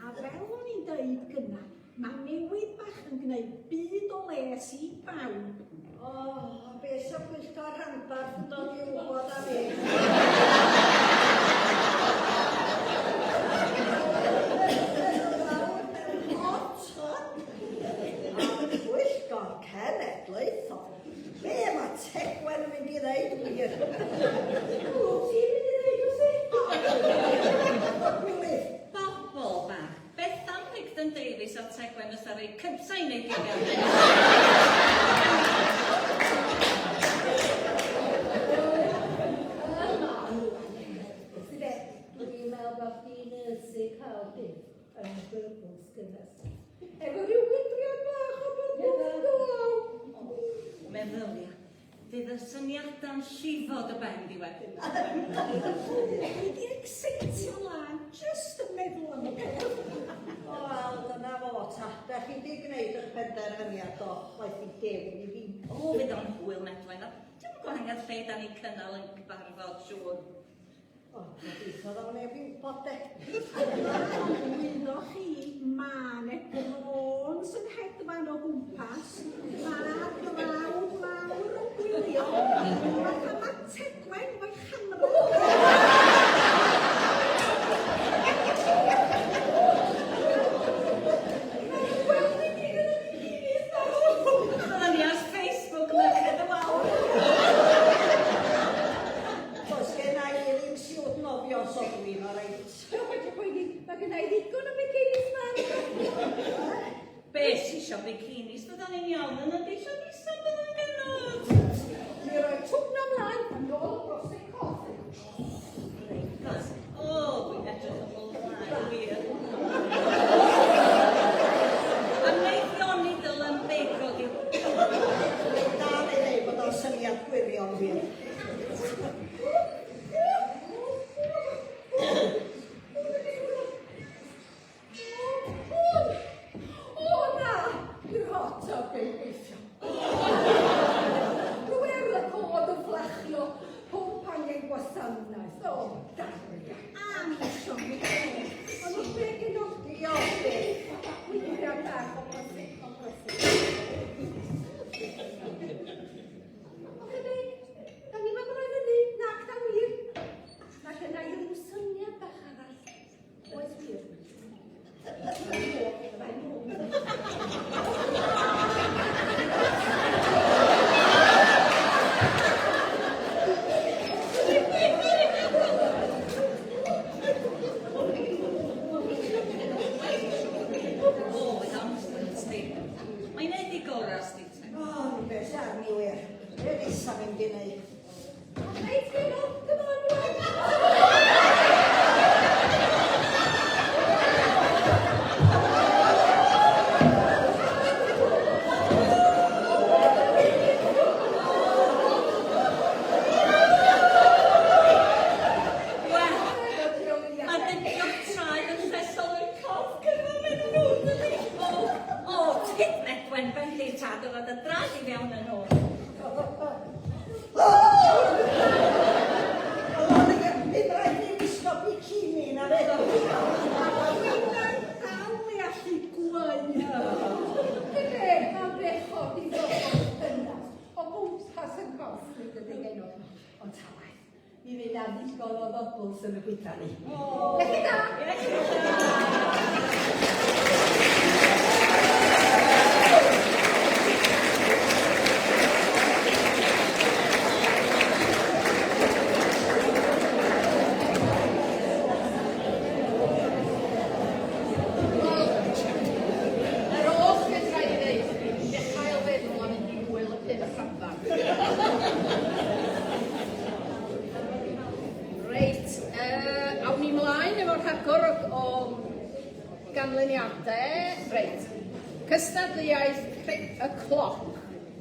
A fel o'n i'n deud gynna, mae newid bach yn gwneud byd o les i bawb. O, be sa pwyllgor rhanbarth yn dod i wybod am hyn? Pwyllgor cenedlaethol. Be mae Tegwen yn mynd i ddeud wir? O, ti'n mynd i ddeud wrth i? Gwylydd. Bobol bach, Bethan Picton Davies a Tegwen fysa rei cynta i wneud gilydd. Dwi'n meddwl bod chdi'n ysu cael dip yn bybls gynnes. Efo rhyw wydriad bach o bybls yn glaw. Meddylia, fydd y syniadau'n llifo dy ben di wedyn. Dwi di exeitio lan, jyst yn meddwl am y peth. O, wel, dyna fo ta. Da chi di gwneud eich penderfyniad do, waeth i dew i fi. O, fydd o'n hwyl Medwen, a dim gwahaniaeth lle da ni'n cynnal yn cyfarfod, siŵr. O, gobeithio ddaw neb i wybod de. Ond wyddoch chi, ma' 'ne drones yn hedfan o gwmpas, ma'r glawd lawr yn gwylio, fatha ma' Tegwen efo'i chamera. Fyddan ni ar Facebook Merched y Wawr. Does gen i ddim siwt nofio, so dwi'n oreit. Dwi'n wedi poeni, mae gen i ddigon o bikinis mawr. Be sy isio bikinis? Fyddan ni'n iawn yn y dillad isaf fyddan genod. Mi roi twpna mlaen, yn ôl y brosec coch. Reit. O, dwi'n edrych ymlaen, wir. A wneith Ioni Dylan beico di. Dal i ddeud bod o'n syniad gwirion wir. O na! Di'r hot tub yn gweithio. Rhyw air cod yn fflachio, pwmp angen gwasanaeth. O, daria. A mi siomi Ond wrth be gen nhw? Diolch. Gwyliau bach o brosec o brosec. Oce, be? Da ni'n meddwl oedd hynny? Nac da wir. Mae gen i ryw syniad bach arall. Oes wir? Mae nhw. O, fydd o'n sti. Mae'n neud i gorau, sti te. O, rhywbeth sy arni wir. Be nesa mynd i wneud? Reit, Geno, come on, rwan. Wel, mae dipio traed yn llesol i'r corff cyfan mewn nhw, dydi? O, o, tyd Medwen, bendith tad, oedd y draed i fewn yn ôl. O! Bydd rhaid i wisgo bikini na fe. Dwi'n dal i allu gweu. Dyna, mae'n bechod i ddod dynas o gwmpas yn corff ni dydy Geno. Ond ta waeth, mi fydd na ddigon o fybls yn y gwyta ni. Iechyd da! Iechyd da! rhagor o ganlyniadau. Reit. Cystadleuaeth y cloc.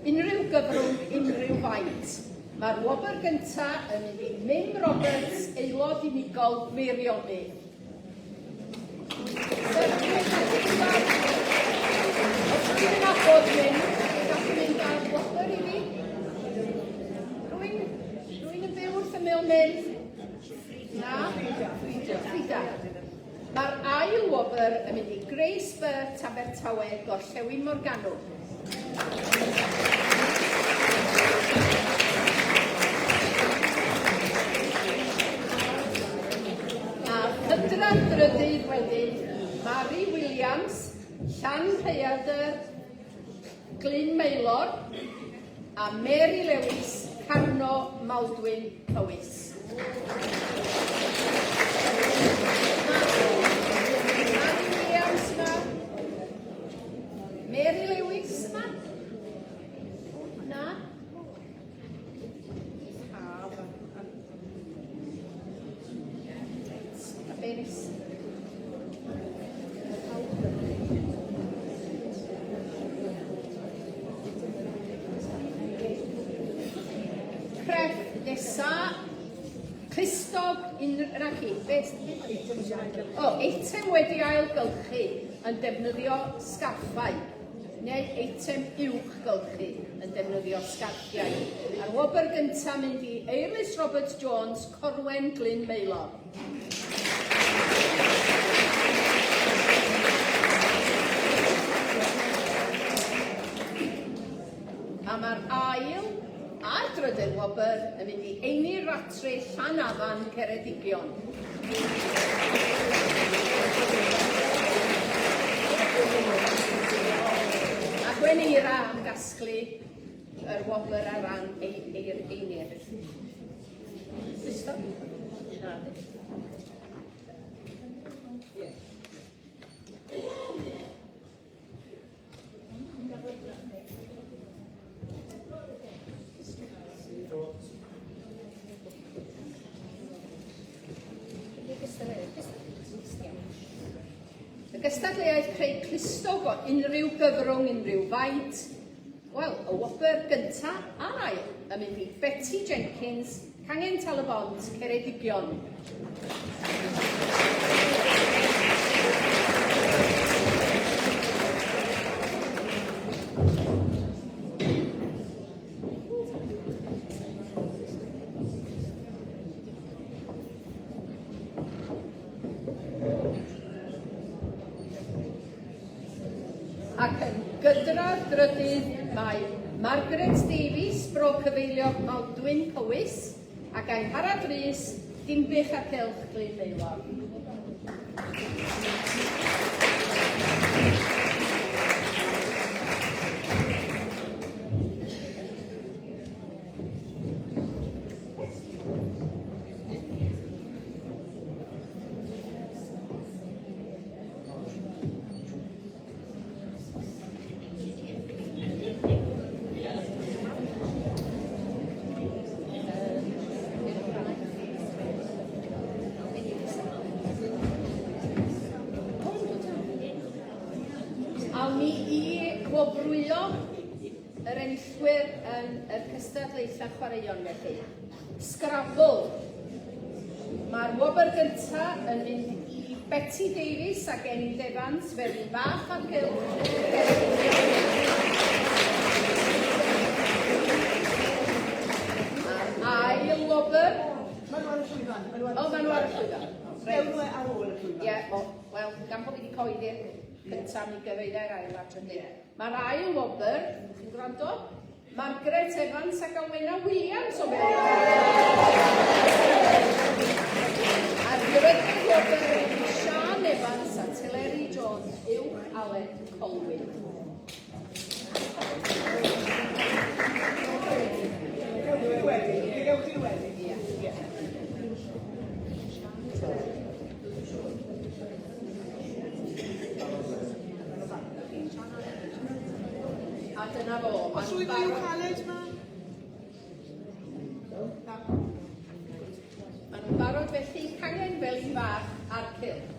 Unrhyw gyfrwng, unrhyw faint. Mae'r wobr gyntaf yn mynd i Mim Roberts, aelod unigol Meirionnydd. Os ydych chi'n nabod Mim, chi'n gallu mynd â'r wobr i fi. Rwy'n rwy'n yn byw wrth ymyl Mim. Na? Frida. Frida. Mae'r ail wobr yn mynd i Grace Burt, Abertawe, Gorllewin Morgannwg. A chydran drydydd wedyn, Mari Williams, Llanrhaeadr, Glyn Maelor, a Mary Lewis, Carno, Maldwyn, Powys. Mari Williams yma. Mary Lewis yma. Na. A be nes? Crefft nesa, clustog, na chi, beth? O, eitem wedi ailgylchu yn defnyddio sgarffau, neu eitem uwchgylchu yn defnyddio sgarffiau. A'r wobr gyntaf mynd i Eirlys Roberts Jones, Corwen Glyn Maelor. A mae'r ail a'r drydedd wobr yn mynd i Einir Rattray, Llanafan, Ceredigion. A Gwen Eira am gasglu yr wobr ar ran Einir. Na. Y gystadleuaeth creu clustog o unrhyw gyfrwng, unrhyw faint. Wel, y wobr gynta a'r ail yn mynd i Betty Jenkins, Cangen Tal-y-bont, Ceredigion. Ac yn gydradd drydydd mae Margaret Davies, Bro Cyfeiliog Maldwyn, Powys, ac Angharad Rees, Dinbych a Cylch Glyn Maelor. Awn ni i wobrwyo yr enillwyr yn y cystadlaethau chwaraeon felly. Scrabble. Mae'r wobr gyntaf yn mynd i Betty Davies ac Enid Evans, Felin Fach a'r Cylch, Ceredigion. A'r ail wobr... Maen nhw ar y llwyfan. O, maen nhw ar y llwyfan. Dewn nhw ar ôl y llwyfan. Ie, wel, gan bod fi wedi coeddi'r cyntaf, mi gyfeiriai'r ail a'r trydydd. Mae'r ail wobr, chi'n gwrando? Margaret Evans ac Alwena Williams o Felin. A'r drydydd wobr wedi Sian Evans a Teleri Jones, Uwch Aled Colwyn. A dyna fo. Oes rhywun o Uwchaled 'ma? Na. Maen nhw'n barod felly, cangen Felin Fach a'r Pump.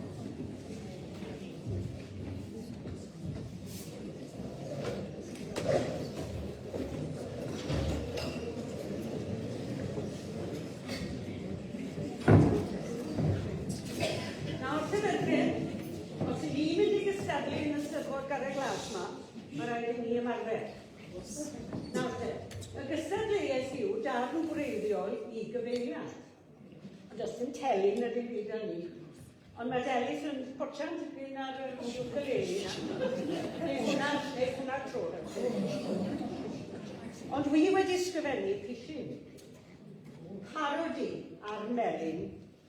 Nawr te ferched, os 'y ni'n mynd i gystadlu yn y Steddfod Garreg Las 'ma, mae rhaid i ni ymarfer. Nawr te, y gystadleuaeth yw darn gwreiddiol i gyfeiliant. Ond does dim telyn na dim byd â ni. Ond mae Delis yn potsian tipyn ar yr ukulele 'na. Neu hwnna, neu hwnna tro. Ond wi wedi sgrifennu pishin. Parodi ar Melin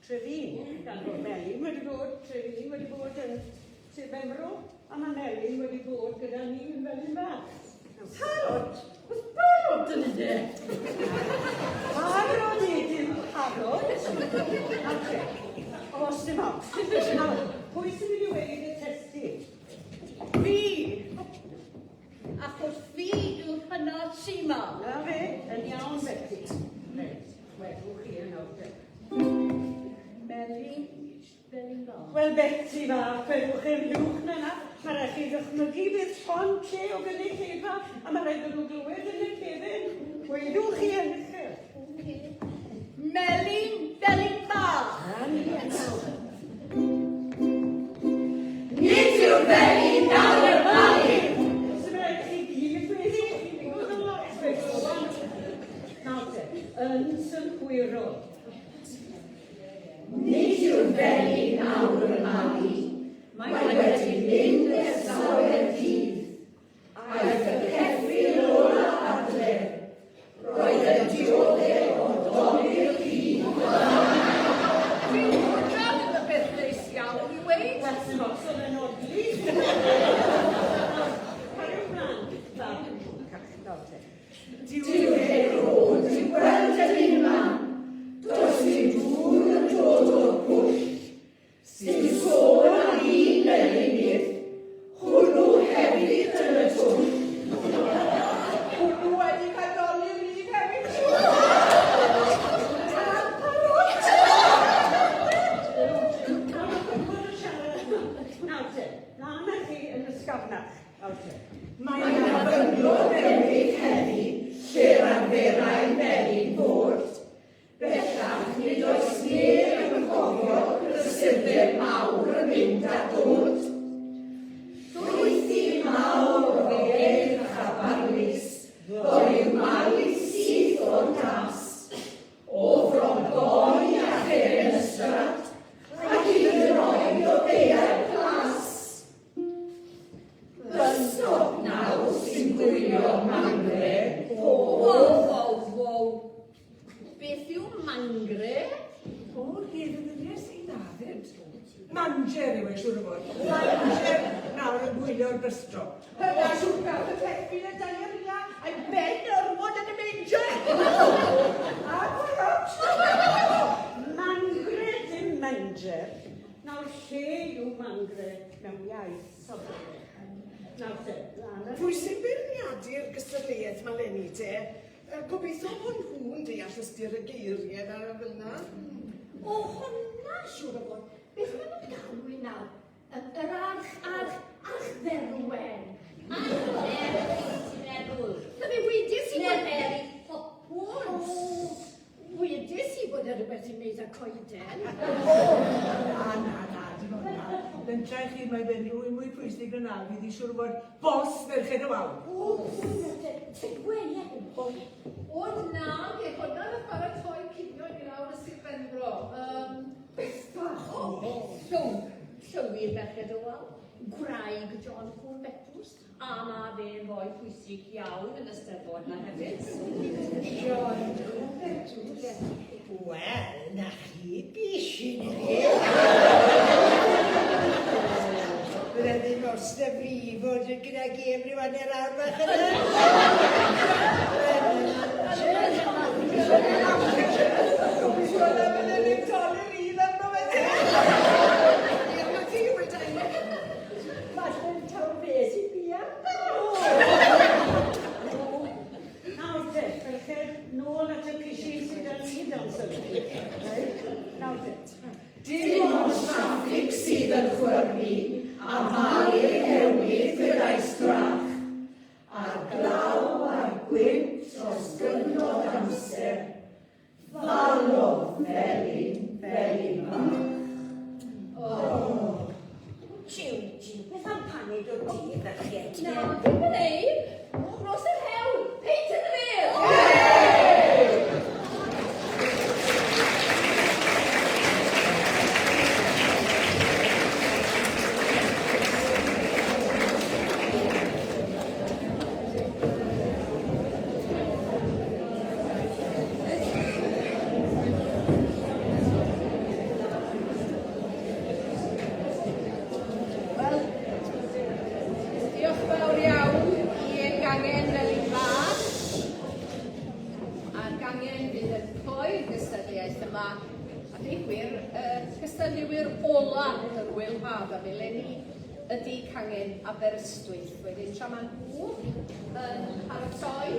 Trefin, gan fod Melin wedi bod, Trefin wedi bod yn Sir Benfro, a mae Melin wedi bod gyda ni yn Felin Fach. Parod? Oes barod yn un e? Parod i dim parod. Nawr te, os dim ots. Nawr, pwy sy'n mynd i weud y testun? Fi! Achos fi yw'r hynaf sy 'ma. Na fe, yn iawn Beti. Reit, wedwch chi yn nawr te. Melin, Felin Fach. Wel Beti fach, gwelwch chi'n uwch na 'na. Mae rhaid chi ddychmygu bydd llond lle o gynulleidfa a mae rhaid iddyn nhw glywed yn y cefn. Gwelwch chi yn uchel. Melin, Felin Fach. Na ni yn nawr. Nid yw'r felin nawr yn malu. Sy'n rhaid chi gyd wedi, chi'n digwydd yn lot fe Nawr te, yn synhwyrol. Nid yw'r felin nawr yn malu. Mae wedi mynd ers lawer dydd. Aeth y ceffyl ola adre. Roedd yn diodde o dolur rhydd. Dyw hwnna ddim yn beth neis iawn i weud. Wel, sim ots, oedd e'n odli. Cariwch mlaen. Nawr te. Dyw e rôd i'w gweld yn unman. Does dim dŵr yn dod o'r pwll. Sdim sôn am un melinydd, hwnnw hefyd yn y twll. Hwnnw wedi cael dolur rhydd hefyd. Nawr te, lan â chi yn ysgafnach. Nawr te. Mae 'na fynglo newydd heddi lle'r arferai'r melin fod. Bellach nid oes neb yn cofio prysurdeb mawr yn mynd a dod. Llwythi mawr o geirch a barlys ddoe i'w malu syth o'r das, o Fron Goi a Cheren Ystrad, ac hyd yn oed o Beiau'r Plas. Bus stop nawr sy'n gwylio mangre o Wow, wow, wow. Beth yw mangre? O, gefnyddiais i 'na 'fyd. Manger yw e, siŵr o fod. Manger nawr yn gwylio'r bus stop. Hynna siŵr gath y ceffyl y diarrhea a'i ben ormod yn y manger. A parot. Mangre dim manger. Nawr lle yw mangre mewn iaith Saesneg? Nawr te, lan Pwy sy'n beirniadu'r gystadleuaeth 'ma 'leni te? Gobeithio bod nhw'n deall ystyr y geiriau 'na fel 'na. O, hwnna, siŵr o fod. Beth maen nhw'n galw i nawr? Yr arch, arch, archdderwen. Archdderwen, ti'n meddwl? Na fe wedes i bod... Mary Hopwood. O, wedes i bod e rhywbeth i wneud â coeden. O, na, na, na, dim ond na. Fentra i chi, mae fe'n rhywun mwy pwysig na na, fydd hi siŵr o fod Boss Merched y Wawr. O, Tegwe, ie. O, na, ge, hwnna nath baratoi cinio i mi lawr y Sir Benfro. Um, Beth O, Llyw, Llywydd Merched y Wawr, gwraig John Cwm Betws, a ma fe'n foi pwysig iawn yn y Steddfod 'na hefyd. John Cwm Betws? Wel, na chi bishyn i chi. Bydde ddim os da fi fod gyda gêm rhyw hanner awr fach yna. Gobeithio na fydde ddim dolur un arno fe te. Falle taw fe sy'n bia. Nawr te, ferched, nôl at y pishin sydd â ni dan sylw. Reit? Nawr te. Dim ond traffig yn chwyrnu a malu'r hewydd gyda'i strach. A'r glaw a'r gwynt dros gyfnod amser, falodd felin, felin fach. O, jiw, jiw, beth am paned o de, ferched? Na, dim yn ei. Dros yr hewl, peint yn y fêl! Wel, diolch yn fawr iawn i'r gangen Felin Fach a'r gangen fydd yn cloi'r gystadleuaeth yma a deud gwir, y cystadleuwyr ola yr Ŵyl Haf am eleni ydy cangen Aberystwyth. Wedyn tra maen nhw yn paratoi,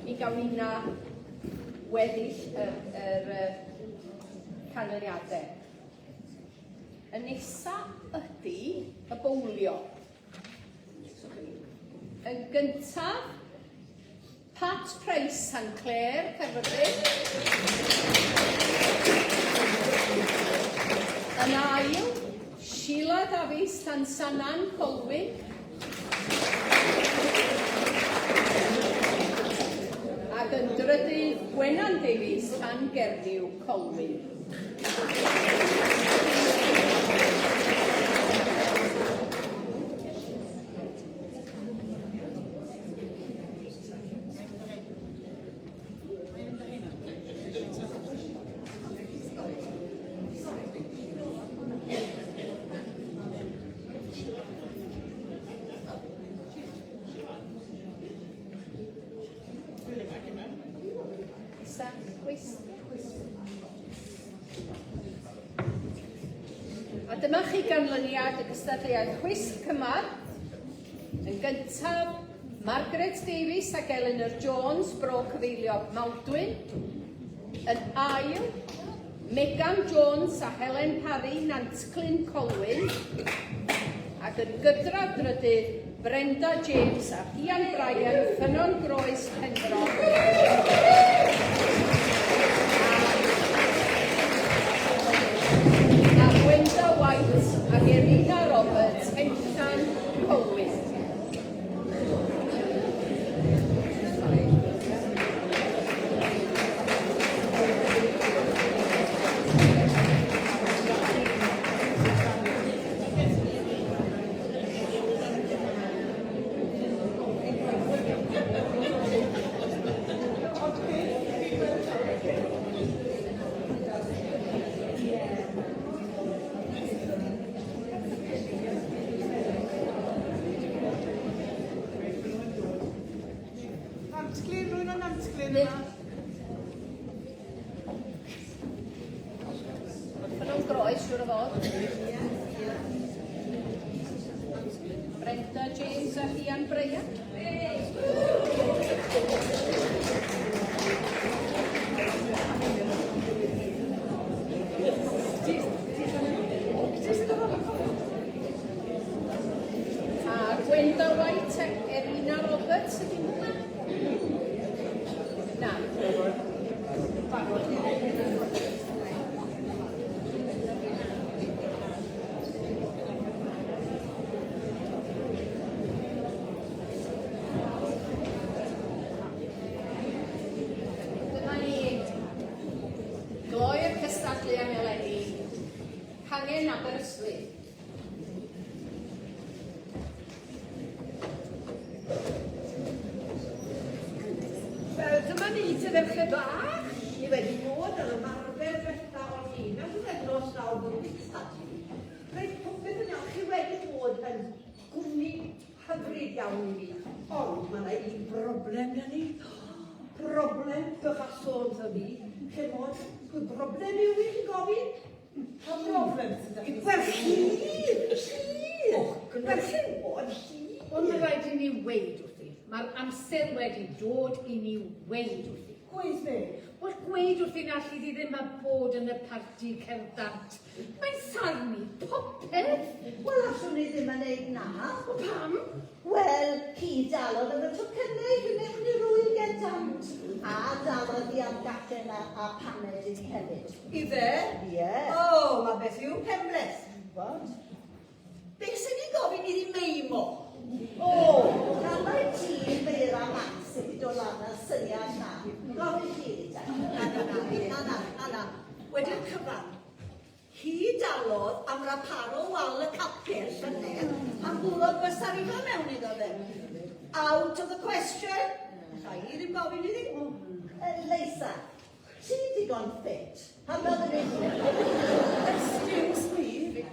mi gawn ni na weddill yr, yr, yr canlyniadau. Y nesa ydy y bowlio. Yn gyntaf, Pat Price San Clair, Caerfyrddin. Yn ail, Sheila Davies Llansannan, Colwyn. Ac yn drydydd, Gwenan Davies, Llangernyw, Colwyn. A dyma chi ganlyniad y gystadleuaeth chwisg cymar. Yn gyntaf, Margaret Davies ac Eleanor Jones, Bro Cyfeiliog Maldwyn. Yn ail, Megan Jones a Helen Parry, Nantclyn Colwyn. Ac yn gydradd drydydd, Brenda James a Rhian Bryan, Ffynnon Groes, Penfro. A Gwenda White ac Erina Roberts, Henllan, Colwyn. Nantglyn, rwy'n o Nantglyn yma. Ffynnon Groes, siŵr o fod. Brenda James a Rhian Bryan. A Gwenda White ac Erina Roberts ydy hwnna? Na. Dyma ni. Gloi'r cystadlu am eleni. Cangen Aberystwyth. Wel, dyma ni te ferched bach. Ni wedi bod ar ymarfer diwetha o'r ni. Mewn pythefnos nawr byddwn ni'n cystadlu. Reit, popeth yn iawn. Chi wedi bod yn gwmni hyfryd iawn i mi. Ond mae yna un broblem da ni. Broblem byfasol da ni. Chimod, pwy broblem yw i chi'n gofyn? Pa broblem sydd 'da chi? Wel, chi! Chi! Wel, chi'n gwybod, chi! Ond mae rhaid i ni weud wrthi. Mae'r amser wedi dod i ni weud wrthi. Gweud be? Wel, gweud wrthi na alli di ddim a bod yn y parti cerddant. Mae'n sarnu popeth. Wel, allwn ni ddim yn neud na. O, pam? Wel, hi dalodd am y tocynnau i mewn i'r ŵyl gerddant. A dalodd hi am gacen a, a paned i ni hefyd. Ife? Ie. O, mae beth yw penbleth. What? Be sy'n ni'n gofyn iddi meimo? O, gan mai ti, Meira Max, sydd wedi dod lan â'r syniad na. Gofyn chi iddi te. Na, na, na, na, na, na, na. Wedi'r cyfan, hi dalodd am raparo wal y capel llynedd pan bwrodd bysarifa mewn iddo fe. Out of the question. Alla i ddim gofyn iddi. Leisa, Ti'n digon ffit. Pam na ddim Excuse me,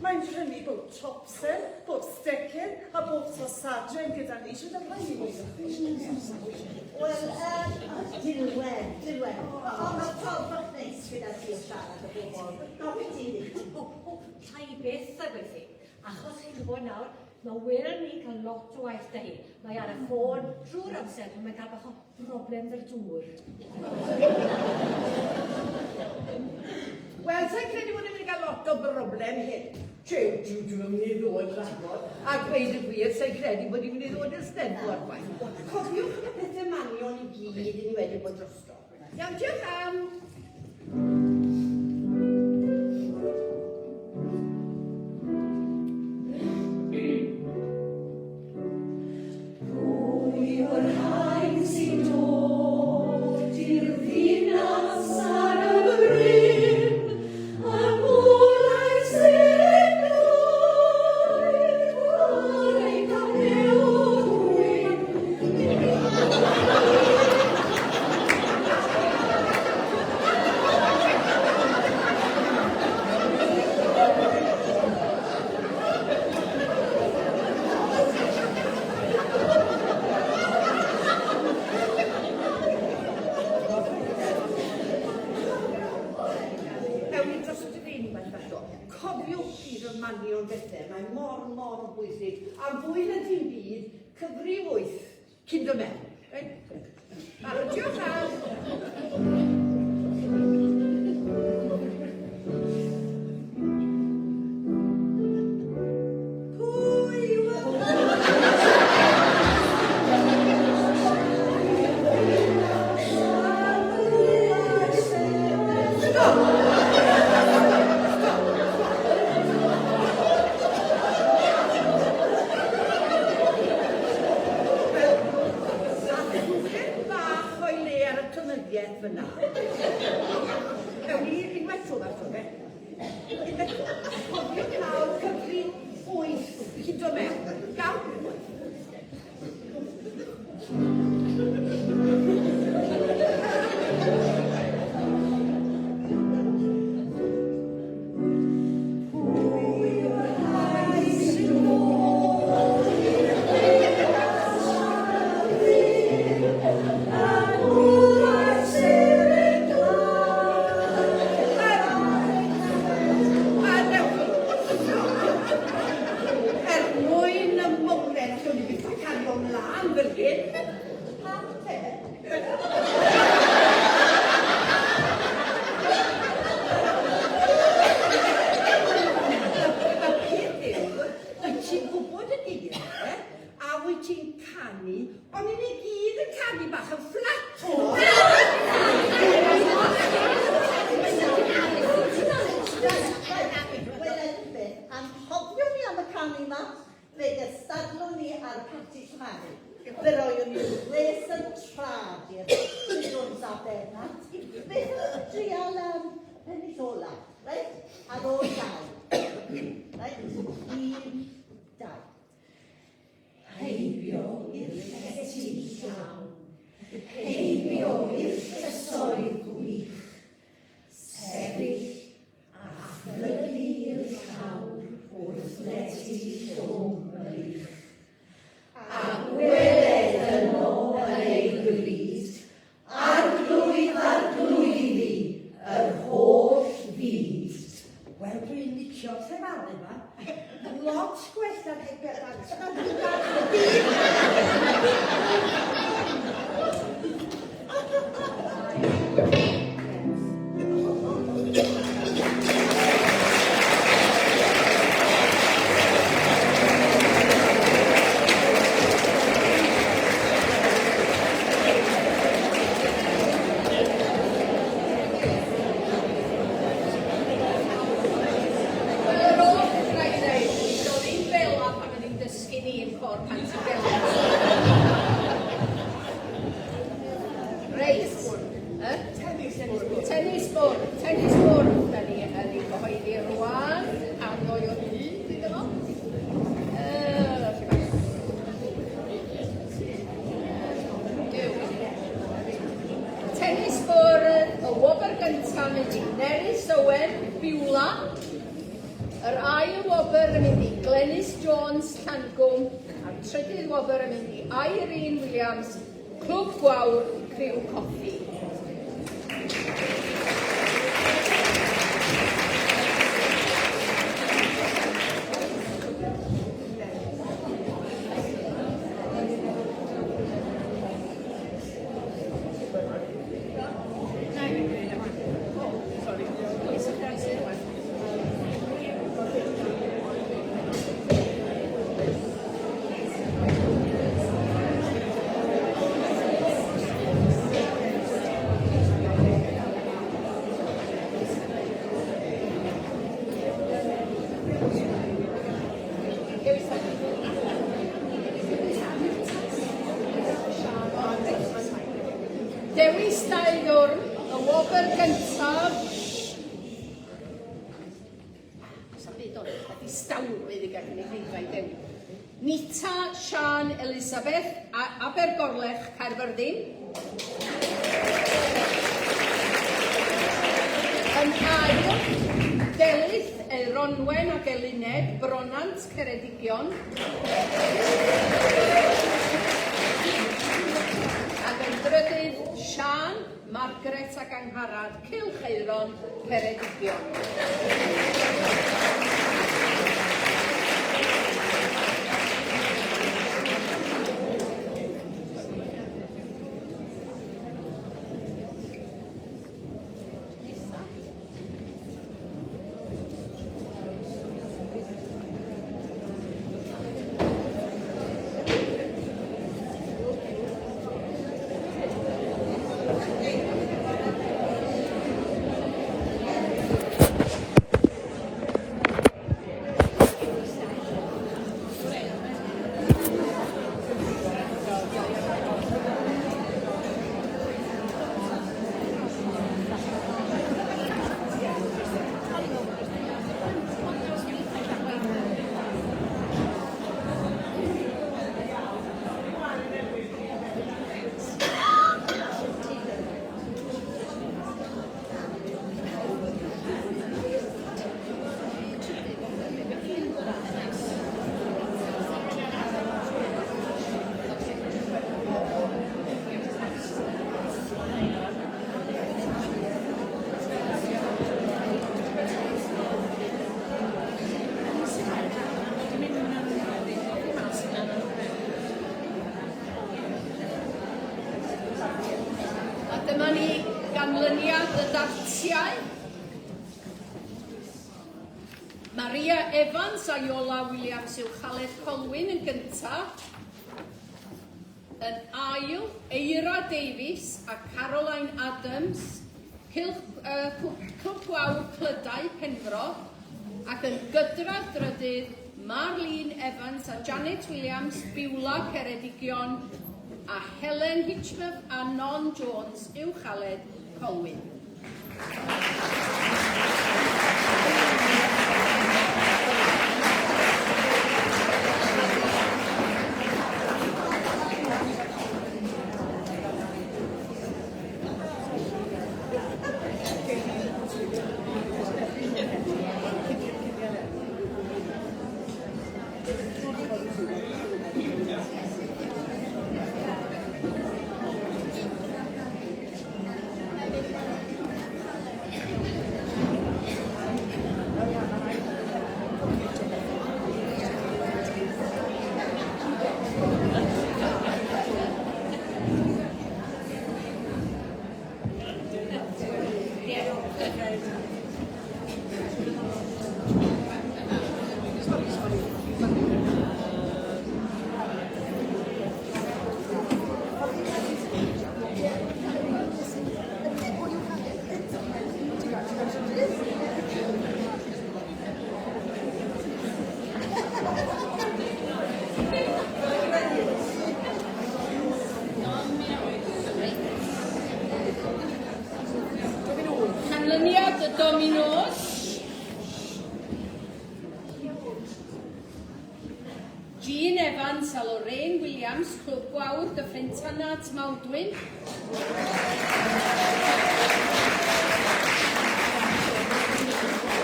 mae'n prynu bob topsen, bob stecen a bob sosajen gyda ni. Shwt alla i weud wrthi? Wel, Dilwen, Dilwen. Ond mae ffordd bach neis gyda ti o siarad o bobl. Gofyn ti iddi. O, o, llai byth a gweithio. Achos chi'n gwybod nawr, mae Wil ni'n cael lot o waith da hi. Mae ar y ffôn drwy'r amser pan mae'n cael bach o broblem 'da'r dŵr. Wel, sa i'n credu bod ni'n mynd i gael lot o broblem hyn. Jiw, dwi dwi'm yn mynd i ddod rhagor, a gweud y gwir, sa i'n credu bod i'n mynd i ddod i'r Steddfod chwaith. Cofiwch y pethau manion i gyd i ni wedi bod drosto. Iawn, diolch am! Pwy yw'r rhain sy'n dod i'r ddinas ar y bryn, a golau seren glöyn ar ei cameo gwyn? Ewn ni dros y difeini unwaith eto. Cofiwch gyd y manion bethau, mae mor, mor bwysig. A fwy na dim byd, cyfri wyth cyn dod mewn. Reit? Barod, diolch am! Pwy yw Ath bach o'i le ar y tonyddiaeth fyna. Ewn ni unwaith tro bach tro fe. Unwaith tro. Cofiwch nawr cyfri wyth cyn dod mewn. Iawn? Er mwyn y moment, allwn ni byth cario mlaen fel hyn. Pam te? Y peth yw, wyt ti'n gwybod y geiriau, a wyt ti'n canu, ond i ni gyd yn canu bach yn fflat. Wel, Elfyn, anghofio ni am y canu 'ma. Fe gystadlwn ni ar Parti Llafari. Fe roewn ni wres yn trad i'r Jones a Bernard. Beth am drial um, pennill ola, reit? Ar ôl dau. Reit? Un, dau. Heibio i'r llety llawn, heibio i'r llysoedd gwych, sefyll a phlygu i'r llawr wrth lety llwm y rych. A gweled yno yn ei glud, Arglwydd arglwyddi yr holl fyd. Wel, dwi'n licio'r llefaru 'ma. Lot gwell na'r heb Bernard. wobr yn mynd i Glenys Jones, Llangwm, a'r trydydd wobr yn mynd i Irene Williams, Clwb Gwawr, Criw Coffi. Dewis dau ddwrn, y wobr gyntaf. Sa'm byd ond, y distawrwydd i gael cynulleidfa i Dewi. Nita Siân Elizabeth, Abergorlech, Caerfyrddin. Yn ail, Delyth, Euronwen ac Eluned, Bronant, Ceredigion. Ac yn drydydd, Siân, Margaret ac Angharad, Cylch Aeron, Ceredigion. A dyma ni ganlyniad y dartiau. Maria Evans a Iola Williams yw Chaled Colwyn yn gyntaf. Yn ail, Eira Davies a Caroline Adams, Cylch, uh, Clwb Gwawr Clydau, Penfro, ac yn gydradd drydydd, Marlene Evans a Janet Williams, Beulah, Ceredigion, a Helen Hitchmouth a Non Jones, Uwchaled, Colwyn. Canlyniad y dominos. Jean Evans a Lorraine Williams, Clwb Gwawr, Dyffryn Tanat, Maldwyn.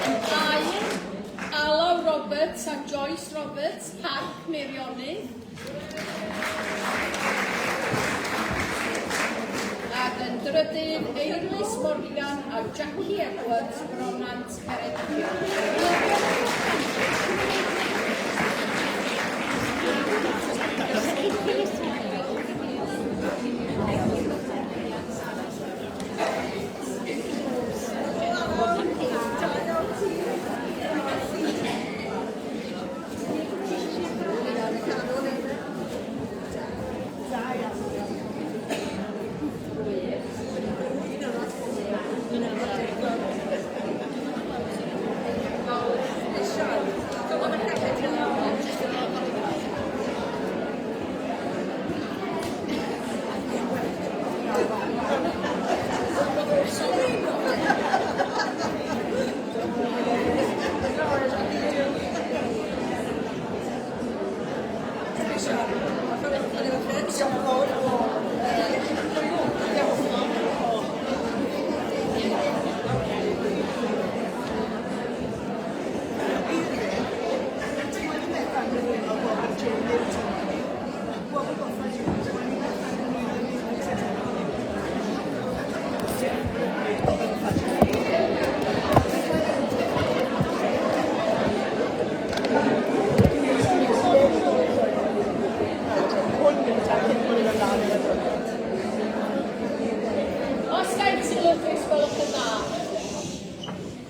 Yn ail, Alaw Roberts, Roberts a Joyce Roberts, Parc Meirionnydd. Ac yn drydydd, Eirlys Morgan a Jackie Edwards, Bronant, Ceredigion. Os ga i sylw chi, os gwelwch yn dda.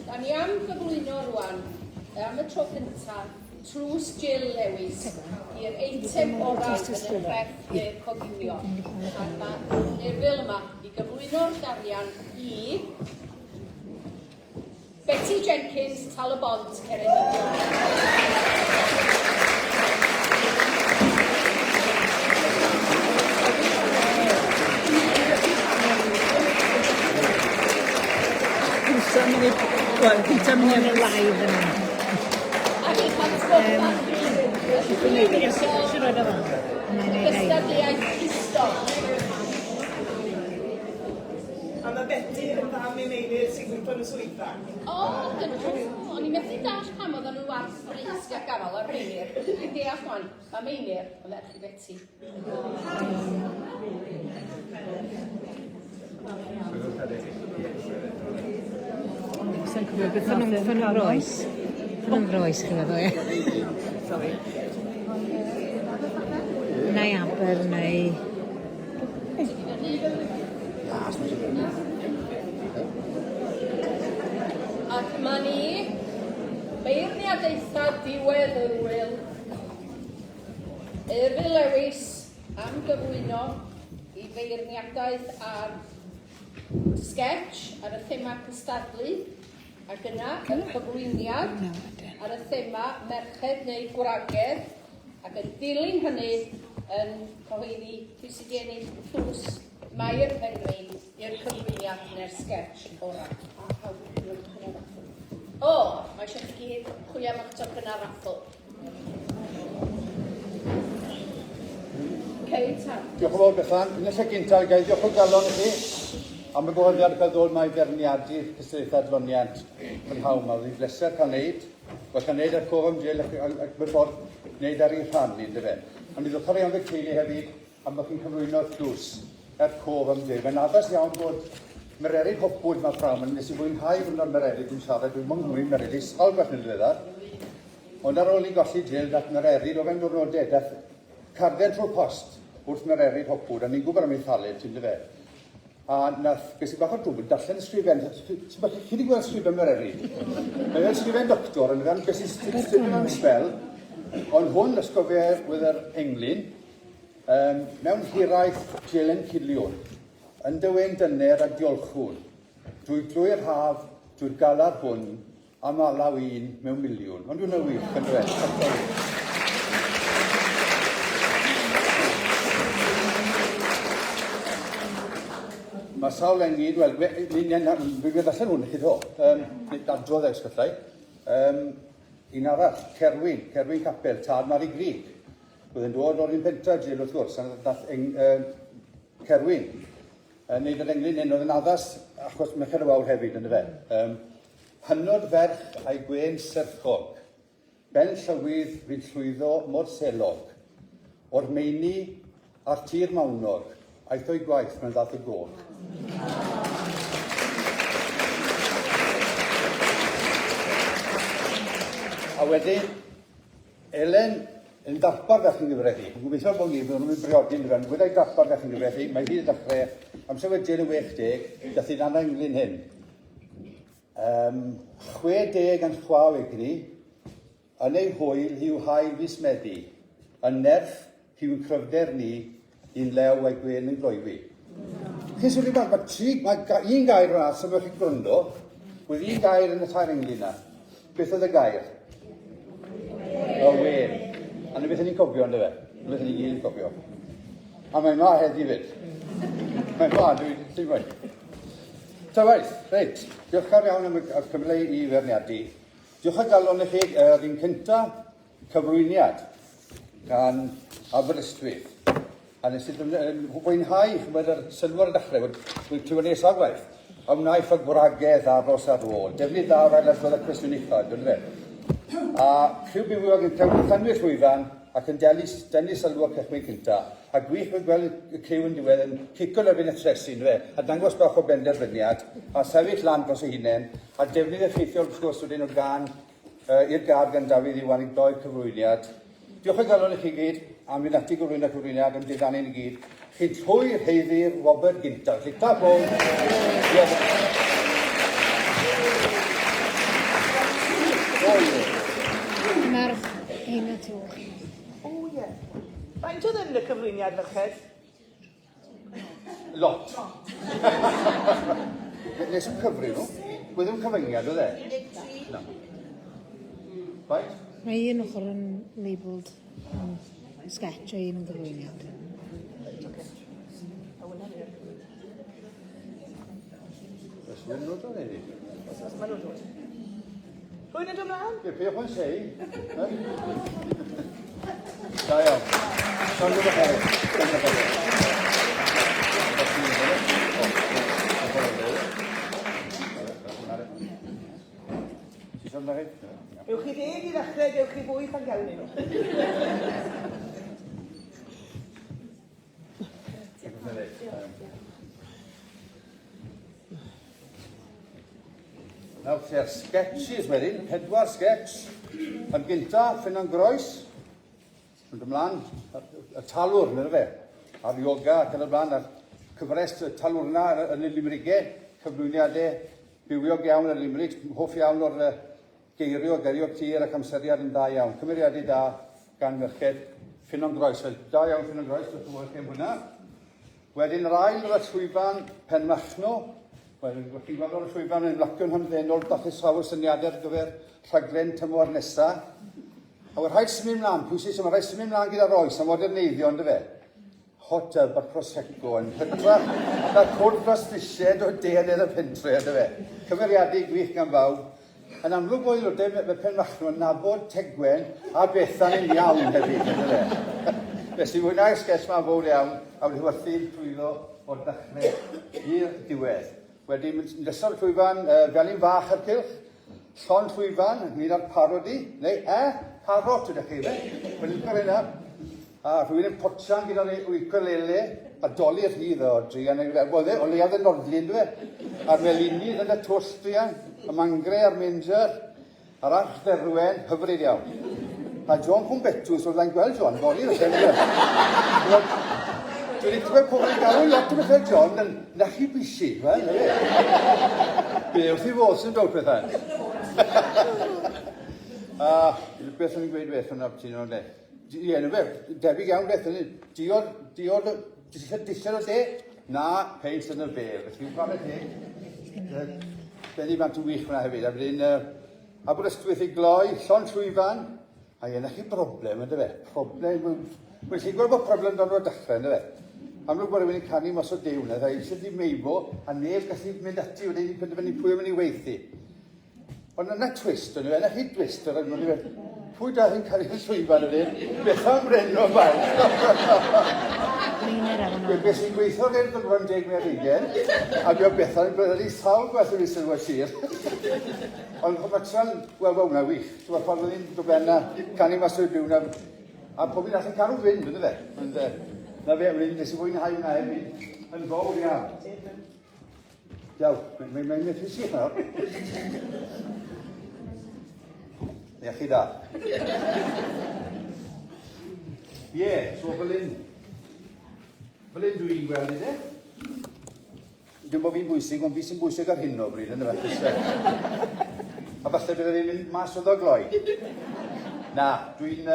Da ni am gyflwyno rwan, am y tro cyntaf, Tlws Jill Lewis i'r eitem orau yn y crefft neu'r coginio. Ac mae Neville yma i gyflwyno'r darian i Betty Jenkins, Tal-y-bont, Ceredigion. Wel, Peter mynd i'r live yna. Cystadleuaeth pistol. A mae Betty yn fam i Meinir sy'n gweithio yn y swyddfa. O, dyna nhw. O'n i'n methu dallt pam oedden nhw ar frys a gafel ar Meinir. Dwi'n deall wan, mae Meinir yn ferch i Betty. Sa'n cofio beth o'n nhw'n ffyn oes. Ffyn oes, chi'n meddwl, ie. Sorry. Neu Aber, neu... Ac mae ni, beirniadaethau diwedd yr wyl, Eryl Lewis am gyflwyno i feirniadaeth ar sketch ar y thema cystadlu ac yna y cyflwyniad ar y thema merched neu gwragedd ac yn dilyn hynny yn cyhoeddi pwy sydd wedi ennill tlws Mair Penrhyn i'r cyflwyniad neu'r sketch orau. O, mae eisiau chi gyd chwilio am eich tocynnau raffl. Kate, ta. Diolch yn fawr Bethan. Yn y lle gyntaf, ga i ddiolch o galon i chi am y gwahoddiad cael dod mae ferniadu cystadlaethau adloniant prynhawn yma. Oedd hi'n bleser cael wneud. Wel, cael wneud ar cof am Jill ac, ac, ac mewn ffordd wneud ar ei rhan i, yndyfe. Ond i ddiolch iawn i'r teulu hefyd am bod chi'n cyflwyno tlws er cof am Jill. Mae'n addas iawn bod Mererid Hopwood mae prawn, nes i fwynhau gwrando ar Mererid yn siarad, dwi'n mwyn nghwmni Mererid sawl gwaith yn ddiweddar. Ond ar ôl i golli Jill, dath Mererid o fewn diwrnodau, dath carden trwy'r post wrth Mererid Hopwood, a ni'n gwybod am ei thalent, yndyfe. A nath, ges i bach o drwbl darllen y sgrifen. Chi wedi gweld sgrifen Mererid? Mae fe'n sgrifen doctor, ond fe'n ges i sgrifen am sbel. Ond hwn, ysgofio with yr englyn, um, mewn hiraeth Jelen Ciliwn, yn dy wen dyner a diolchwn, drwy drwy'r haf, drwy'r galar hwn, Am alaw un mewn miliwn. Ond hwnna wych, yn dweud. Hollol wych. Mae sawl engyn, wel, ni'n mynd allan hwn i chi ddo. Um, adrodd ers gallai. Um, un arall, Cerwyn, Cerwyn Capel, tad Mari Grig. Bydd yn dod o'r un pentra, Jill, wrth gwrs, a nath um, Cerwyn yn neud yr englyn hyn oedd yn addas achos Merched y Wawr hefyd, yn dyfe. Um, hynod ferch a'i gwên serchog. Ben llywydd fu'n llwyddo mor selog, O'r meini a'r tir mawnog, Aeth o'i gwaith mewn ddath y gog. A wedyn, Elen yn darpar ferch yn gyfraith hi. Gobeithio bod ni, byddwn nhw'n briodi yn dyfen. Gwyddai darpar ferch yn gyfraith hi, mae hi wedi dechrau, amser wedi Jane yn 60, dath hi'n anna ynglyn hyn. 60 yn chwa o egni, yn ei hwyl hi yw haul fis Medi, yn nerth hi yw'n cryfder ni, un lew a'i gwên yn gloywi. Chi'n sylwi, mae, mae, tri, mae un gair yna, symud chi'n gwrando, wedd un gair yn y tair englyn yna. Beth oedd y gair? Y wen. A na beth ni'n cofio, ynddo fe? Na beth ni'n gyd yn cofio. A mae ma heddi fyd. Mae ma, dwi'n dwi'n Ta waith, reit. Diolchgar iawn am y cyfle i ferniadu. Diolch o galon i chi, yr un cynta, cyflwyniad gan Aberystwyth. A nes i fwynhau, chymryd yr sylw ar y dechrau, wedi clywed ni sawl gwaith, a wnaiff y gwragedd aros ar ôl. Defnydd da o'r ailadrodd y cwestiwn uchod, dwi'n fe. A criw bywiog yn llenwi'r llwyfan ac yn denu, denu sylw o'r cychwyn cynta. A gwych oedd gweld y criw yn diwedd yn cico yn erbyn y tresi, yndyfe? A dangos bach o benderfyniad, a sefyll lan dros eu hunain, a defnydd effeithiol wrth gwrs wedyn o gân uh, i'r gad gan Dafydd Iwan i gloi'r cyflwyniad. Diolch o galon i chi gyd am fynd ati gyflwyno cyflwyniad, am diddanu ni gyd. Chi'n trwy rheiddi'r wobr gyntaf. Felly, clap mowr. Diolch. Mae'r heina tu ôl chi. O ie. Faint oedd yn y cyflwyniad, ferched? Lot. Nes i'm cyfri nhw. Wedd ddim cyfyngiad, oedd e? Na. Faint? Mae un ochr yn labelled yn sketch a un yn gyflwyniad. Oes rhywun yn dod o neu? Oes, oes, maen nhw'n dod. Rwy'n yn dod mlaen? Ie, peidiwch yn sei. Da iawn. Llongyfarchiadau. Llongyfarchiadau. Ewch chi ddeg i ddechrau, gewch chi fwy pan gawn ni nhw. Nawr te sketches wedyn, pedwar sketch. Yn gynta, Ffynnon Groes, mynd ymlaen, y talwr, nid fe, a'r yoga ac yn y blaen, a'r cyfres y talwrna yn y Limrige, cyflwyniadau bywiog iawn ar y Limrig, hoff iawn o'r Geirio, geirio clir ac amseriad yn dda iawn. Cymeriadu da gan merched Ffynnon Groes. Fel, da iawn Ffynnon Groes, diolch yn fawr i chi am hwnna. Wedyn yr ail oedd y llwyfan Penmachno. Wel, chi'n gweld o'r llwyfan yn ymlacio'n hamddenol, dathlu sawl syniadau ar gyfer rhaglen tymor nesa. A wel, rhaid symud mlaen, pwysig, mae rhaid symud mlaen gyda'r oes a moderneiddio, ynddo fe? Hot tub a prosecco yn hytrach na cwrdd dros ddisied o de yn y pentre, ynddo fe? Cymeriadu gwych gan bawb. Yn amlwg bod aelodau y Penmachno yn nabod Tegwen a Bethan yn iawn hefyd, ynddo fe? Felly mwynhau'r sgets ma'n fawr iawn a wedi werthu'n llwyddo o'r dechrau i'r diwedd. Wedyn mynd nesaf llwyfan uh, Felin Fach a'r Cylch, Llond llwyfan ynglyn â'r parodi, neu e, parot ydych chi, fe? Mae'n licio'r hynna. A rhywun yn potsian gyda'r ukulele, a doli rhydd o druan. Wel, e, o leiaf yn nodli, ynddo fe? A'r melinydd yn y twll druan, y mangre a'r manger, a'r arch dderwen, hyfryd iawn. A John Cwmbetws, oedd e'n gweld John, fory, felly. Dwi wedi clywed pobl yn galw lot o bethau John yn nachi bisi, wel, na fe. Be wrth i fod sy'n dod pethau. A beth o'n i'n gweud beth o'n ti'n o'n le? Ie, na fe, debyg iawn beth o'n i'n diod, diod, dillad o de? Na, peint yn y fel. Felly, chwarae teg. Benni bant yn wych fyna hefyd. A wedyn, Aberystwyth i gloi, llond llwyfan, A ie, 'na chi broblem, yndyfe? Problem, wel, chi'n gweld bod problem dan o'r dechrau, yndyfe? Amlwg bod rhywun yn canu mas o diwn, a eisiau di meifo, a neb gallu mynd ati wedyn i penderfynu pwy yn mynd i weithio. Ond yna twist, yndyfe? Yna chi twist, yndyfe? Pwy da hi'n cael ei llwyfan yn hyn? Bethan Brenno fawr. Be, beth sy'n gweithio gen fy ngwrand deg mewn ugen, a mi o Bethan yn byddu sawl gwaith yn Eisteddfod Sir. Ond matran, wel, wel, hwnna wych. Ti'n gwybod, pan oedd hi'n dod ben a canu mas o'i byw na, a pob un allan cadw fynd, ynddo fe? Ond, na fe, nes i fwynhau hwnna hefyd, yn fawr iawn. Iawn, mae'n mae, mae methu sych nawr. Iechyd da. Ie, yeah, so fel un, fel un dwi'n gweld i de. Dim bod fi'n bwysig, ond fi sy'n bwysig ar hyn o bryd, yn y fe. A falle bydde fi'n mynd mas o ddogloi. Na, dwi'n...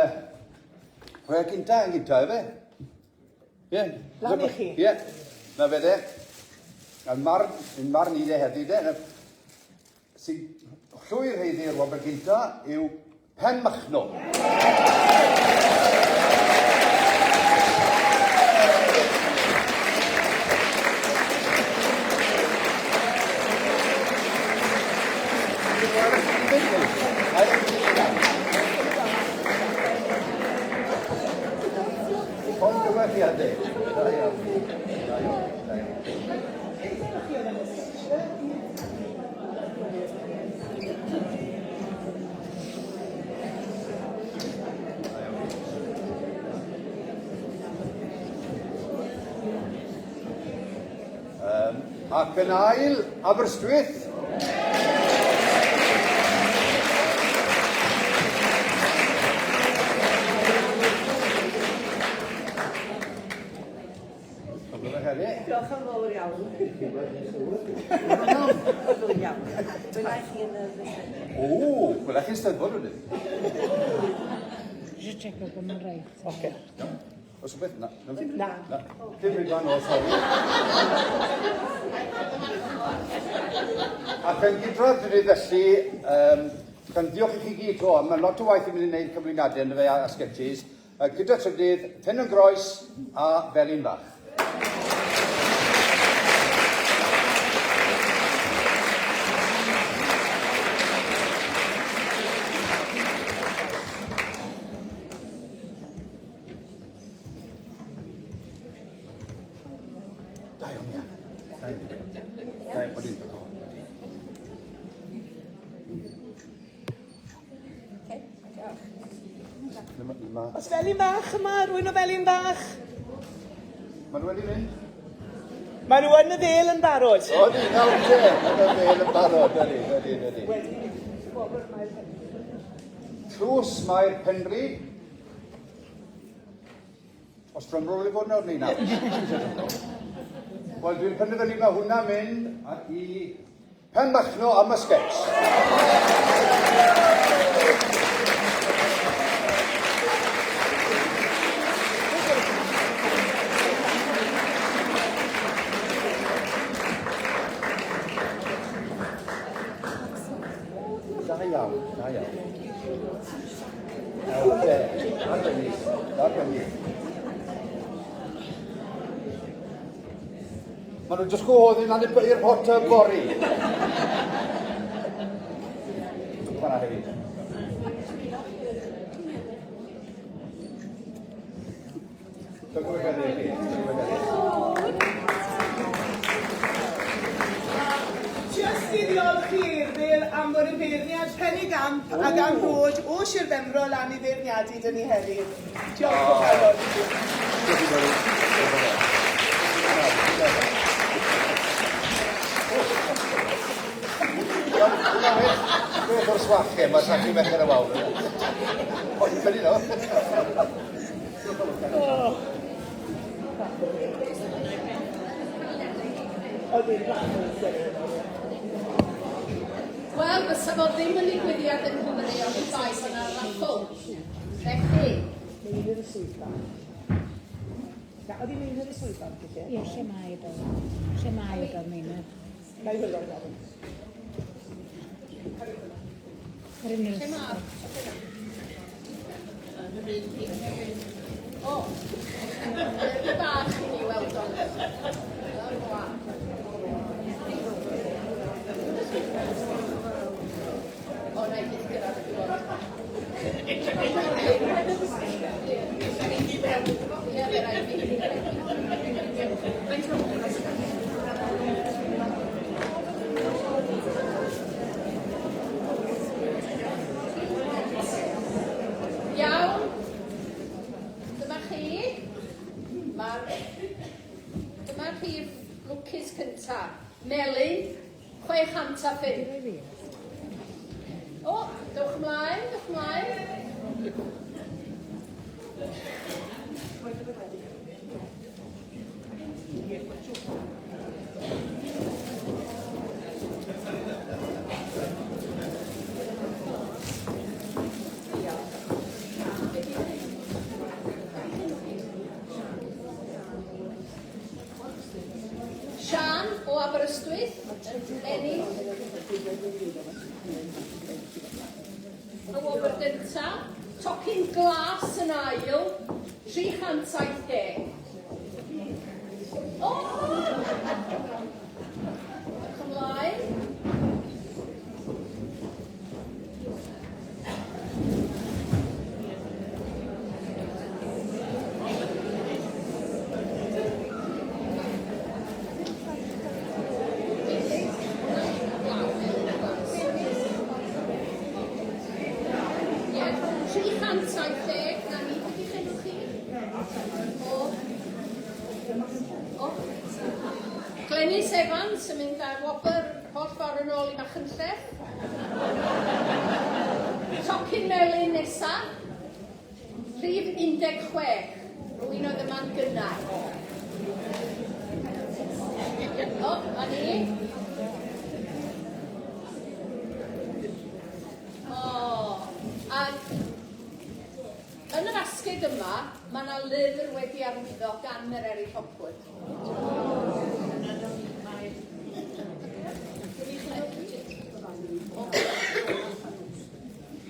Rhoi gynta yn gynta, efe? Ie. Lan i chi. Ie. Na fe de. A'n marn, yn marn i de heddi de, sy'n llwyr heiddi'r wobr gynta yw Pen Machno. Llongyfarchiadau. Da iawn. Da iawn. Da iawn. Ac yn ail, Aberystwyth. Diolch yn fawr iawn. Ydw iawn. Wela i chi yn yr Eisteddfod. O, wela chi'n Steddfod wedyn. Eisiau checo bod mae'n reit. Oce. Iawn. Oes rhywbeth? Na. Na. Na. Dim rhywbeth o, sori. Ac yn gydradd dwi felly, gan ddiolch i chi gyd to, mae lot o waith i mynd i wneud cyflwyniadau ynddo fe a sketches. Gyda trydydd, Ffynnon Groes a Felin Fach. Da iawn, ia. Da iawn. Da iawn, odyn. Os Felin Bach yma, rwy'n o Felin Bach? Maen nhw wedi mynd. Maen nhw yn y ddel yn barod. Odi, nawr te, yn y ddel yn barod, ydy, ydy, ydy. Tlws mae'r Penri. Os drum roll i fod nawr neu na? Wel, dwi'n penderfynu mae hwnna'n mynd i Pen Machno am y sketch. Da iawn, da iawn. Nawr te, arbennig, arbennig. Maen nhw'n jyst gwahoddi lan i'r hot tub fory. Fan'na hefyd. Llongyfarchiadau i chi. Jyst i ddiolch i Erfyl am fod yn feirniad penigamp ac am ddod o Sir Benfro lan i feirniadu 'da ni heddi. Diolch o galon. Diolch i fawr. Beth o'r swache, mae sachu Merched y Wawr. O, ti'n ffynnu nawr. Wel, fysa fo ddim yn ddigwyddiad yng Nghymru oni bai bod 'na raffl. Felly. Meinir y swyddfa. Na, oedd hi Meinir y swyddfa, felly? Ie, lle mae o? Lle mae o, Meinir? Na i wylod nawr. Yr un Lle mae? O, y bach i ni weld o. O, na i byth gyrraedd y diwedd. Ie, fe raid fi. Iawn. Dyma chi. Mae'r... Dyma'r rhif lwcus cynta. Melyn, 605. O, dewch ymlaen, dewch ymlaen. Sian o Aberystwyth yn ennill y wobr gynta. Tocyn glas yn ail, 370. O! Ewch ymlaen. Ie, 370, na ni, beth yw'ch enw chi? O. O. Glenys Evans yn mynd â'r wobr holl ffordd yn ôl i Machynlleth. Tocyn melyn nesa. Rhif 16. Rwy'n oedd yma'n gynnar. O, a ni. O, a yn y fasged yma, mae yna lyfr wedi arwyddo gan Mererid Hopwood.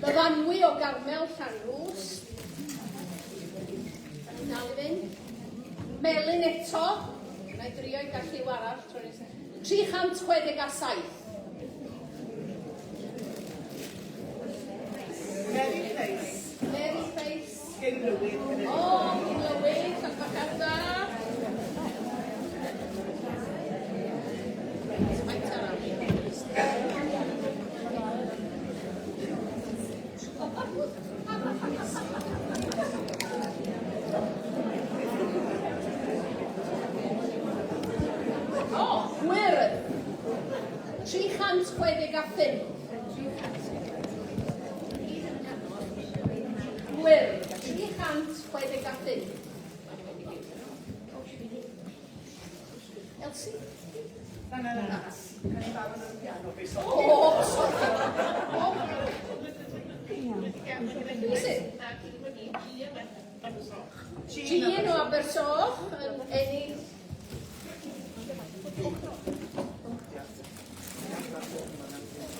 Myfanwy o Garmel Llanrwst. Da ni'n dal i fynd. Melyn eto. Na i drio i gael lliw arall tro nesaf. 367. Mary Price. Mary Price. Cyn Lywydd. O, cyn Lywydd, llongyfarchiadau. Faint arall? O, gwyrdd. 365. Gwyrdd. 365. Elsie? Na, na, na. Can i barod ar y piano, please? O, sorry. O. Pwy sydd? Jean o Abersoch yn ennill.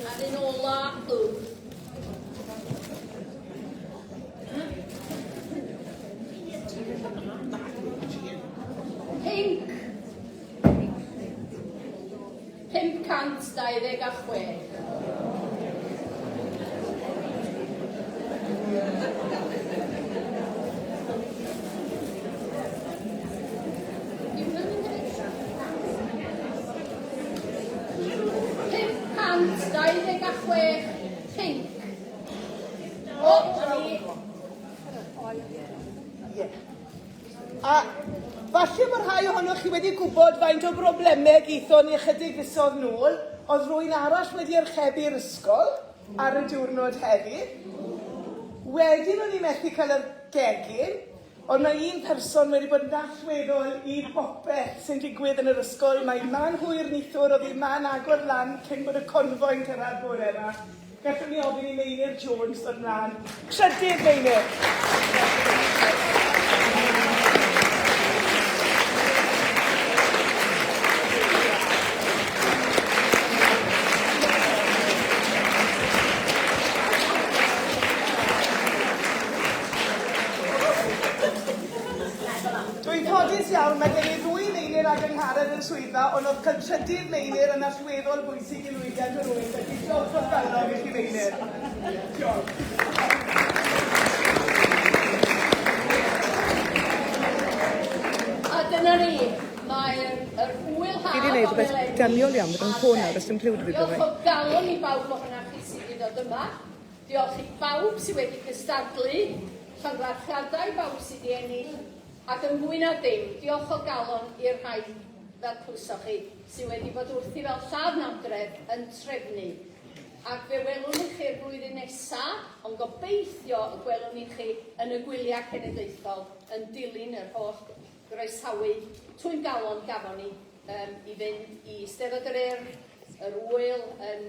A'r un ola, Luke. Pinc. 526. 526 pinc. O, na ni. Ie. A falle bod rhai ohonoch chi wedi gwybod faint o broblemau gaethon ni ychydig fisoedd nôl, oedd rhywun arall wedi archebu'r ysgol ar y diwrnod heddi. Wedyn o'n i methu cael yr gegin, ond mae un person wedi bod yn allweddol i bopeth sy'n digwydd yn yr ysgol. Mae ma'n hwyr nithwr, oedd hi ma'n agor lan cyn bod y confoi'n cyrraedd bore yma. Gallwn ni ofyn i Meinir Jones ddod mlaen. Trydydd Meinir. Dwi'n ffodus iawn, mae gen i ddwy Meinir ag Angharad yn swyddfa, ond oedd cael trydydd Meinir yn allweddol bwysig i lwyddiant yr ŵyl, felly diolch o galon i chi Meinir. Diolch. gwneud rhywbeth doniol iawn gyda'n ffôn nawr, does dim cliw 'da fi ble Diolch mae. o galon i bawb ohonoch chi sydd wedi dod yma. Diolch i bawb sydd wedi cystadlu, llongyfarchiadau i bawb sydd wedi ennill, ac yn fwy na dim, diolch o galon i'r rhai, fel clywsoch chi, sydd wedi bod wrthi fel lladd nadredd yn trefnu. Ac fe welwn ni chi'r flwyddyn nesa, ond gobeithio y gwelwn ni chi yn y gwyliau cenedlaethol yn dilyn yr holl groesawu twym galon gafon ni um, i fynd i Steddfod yr Urdd, yr Ŵyl yn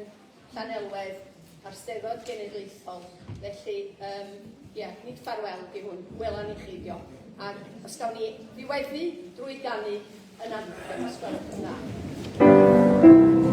Llanelwedd a'r Steddfod Genedlaethol. Felly, um, ie, yeah, nid ffarwel di hwn, welan i chi dio. Ac os gawn ni ddiweddu drwy ganu yn anthem, os gwelwch yn dda.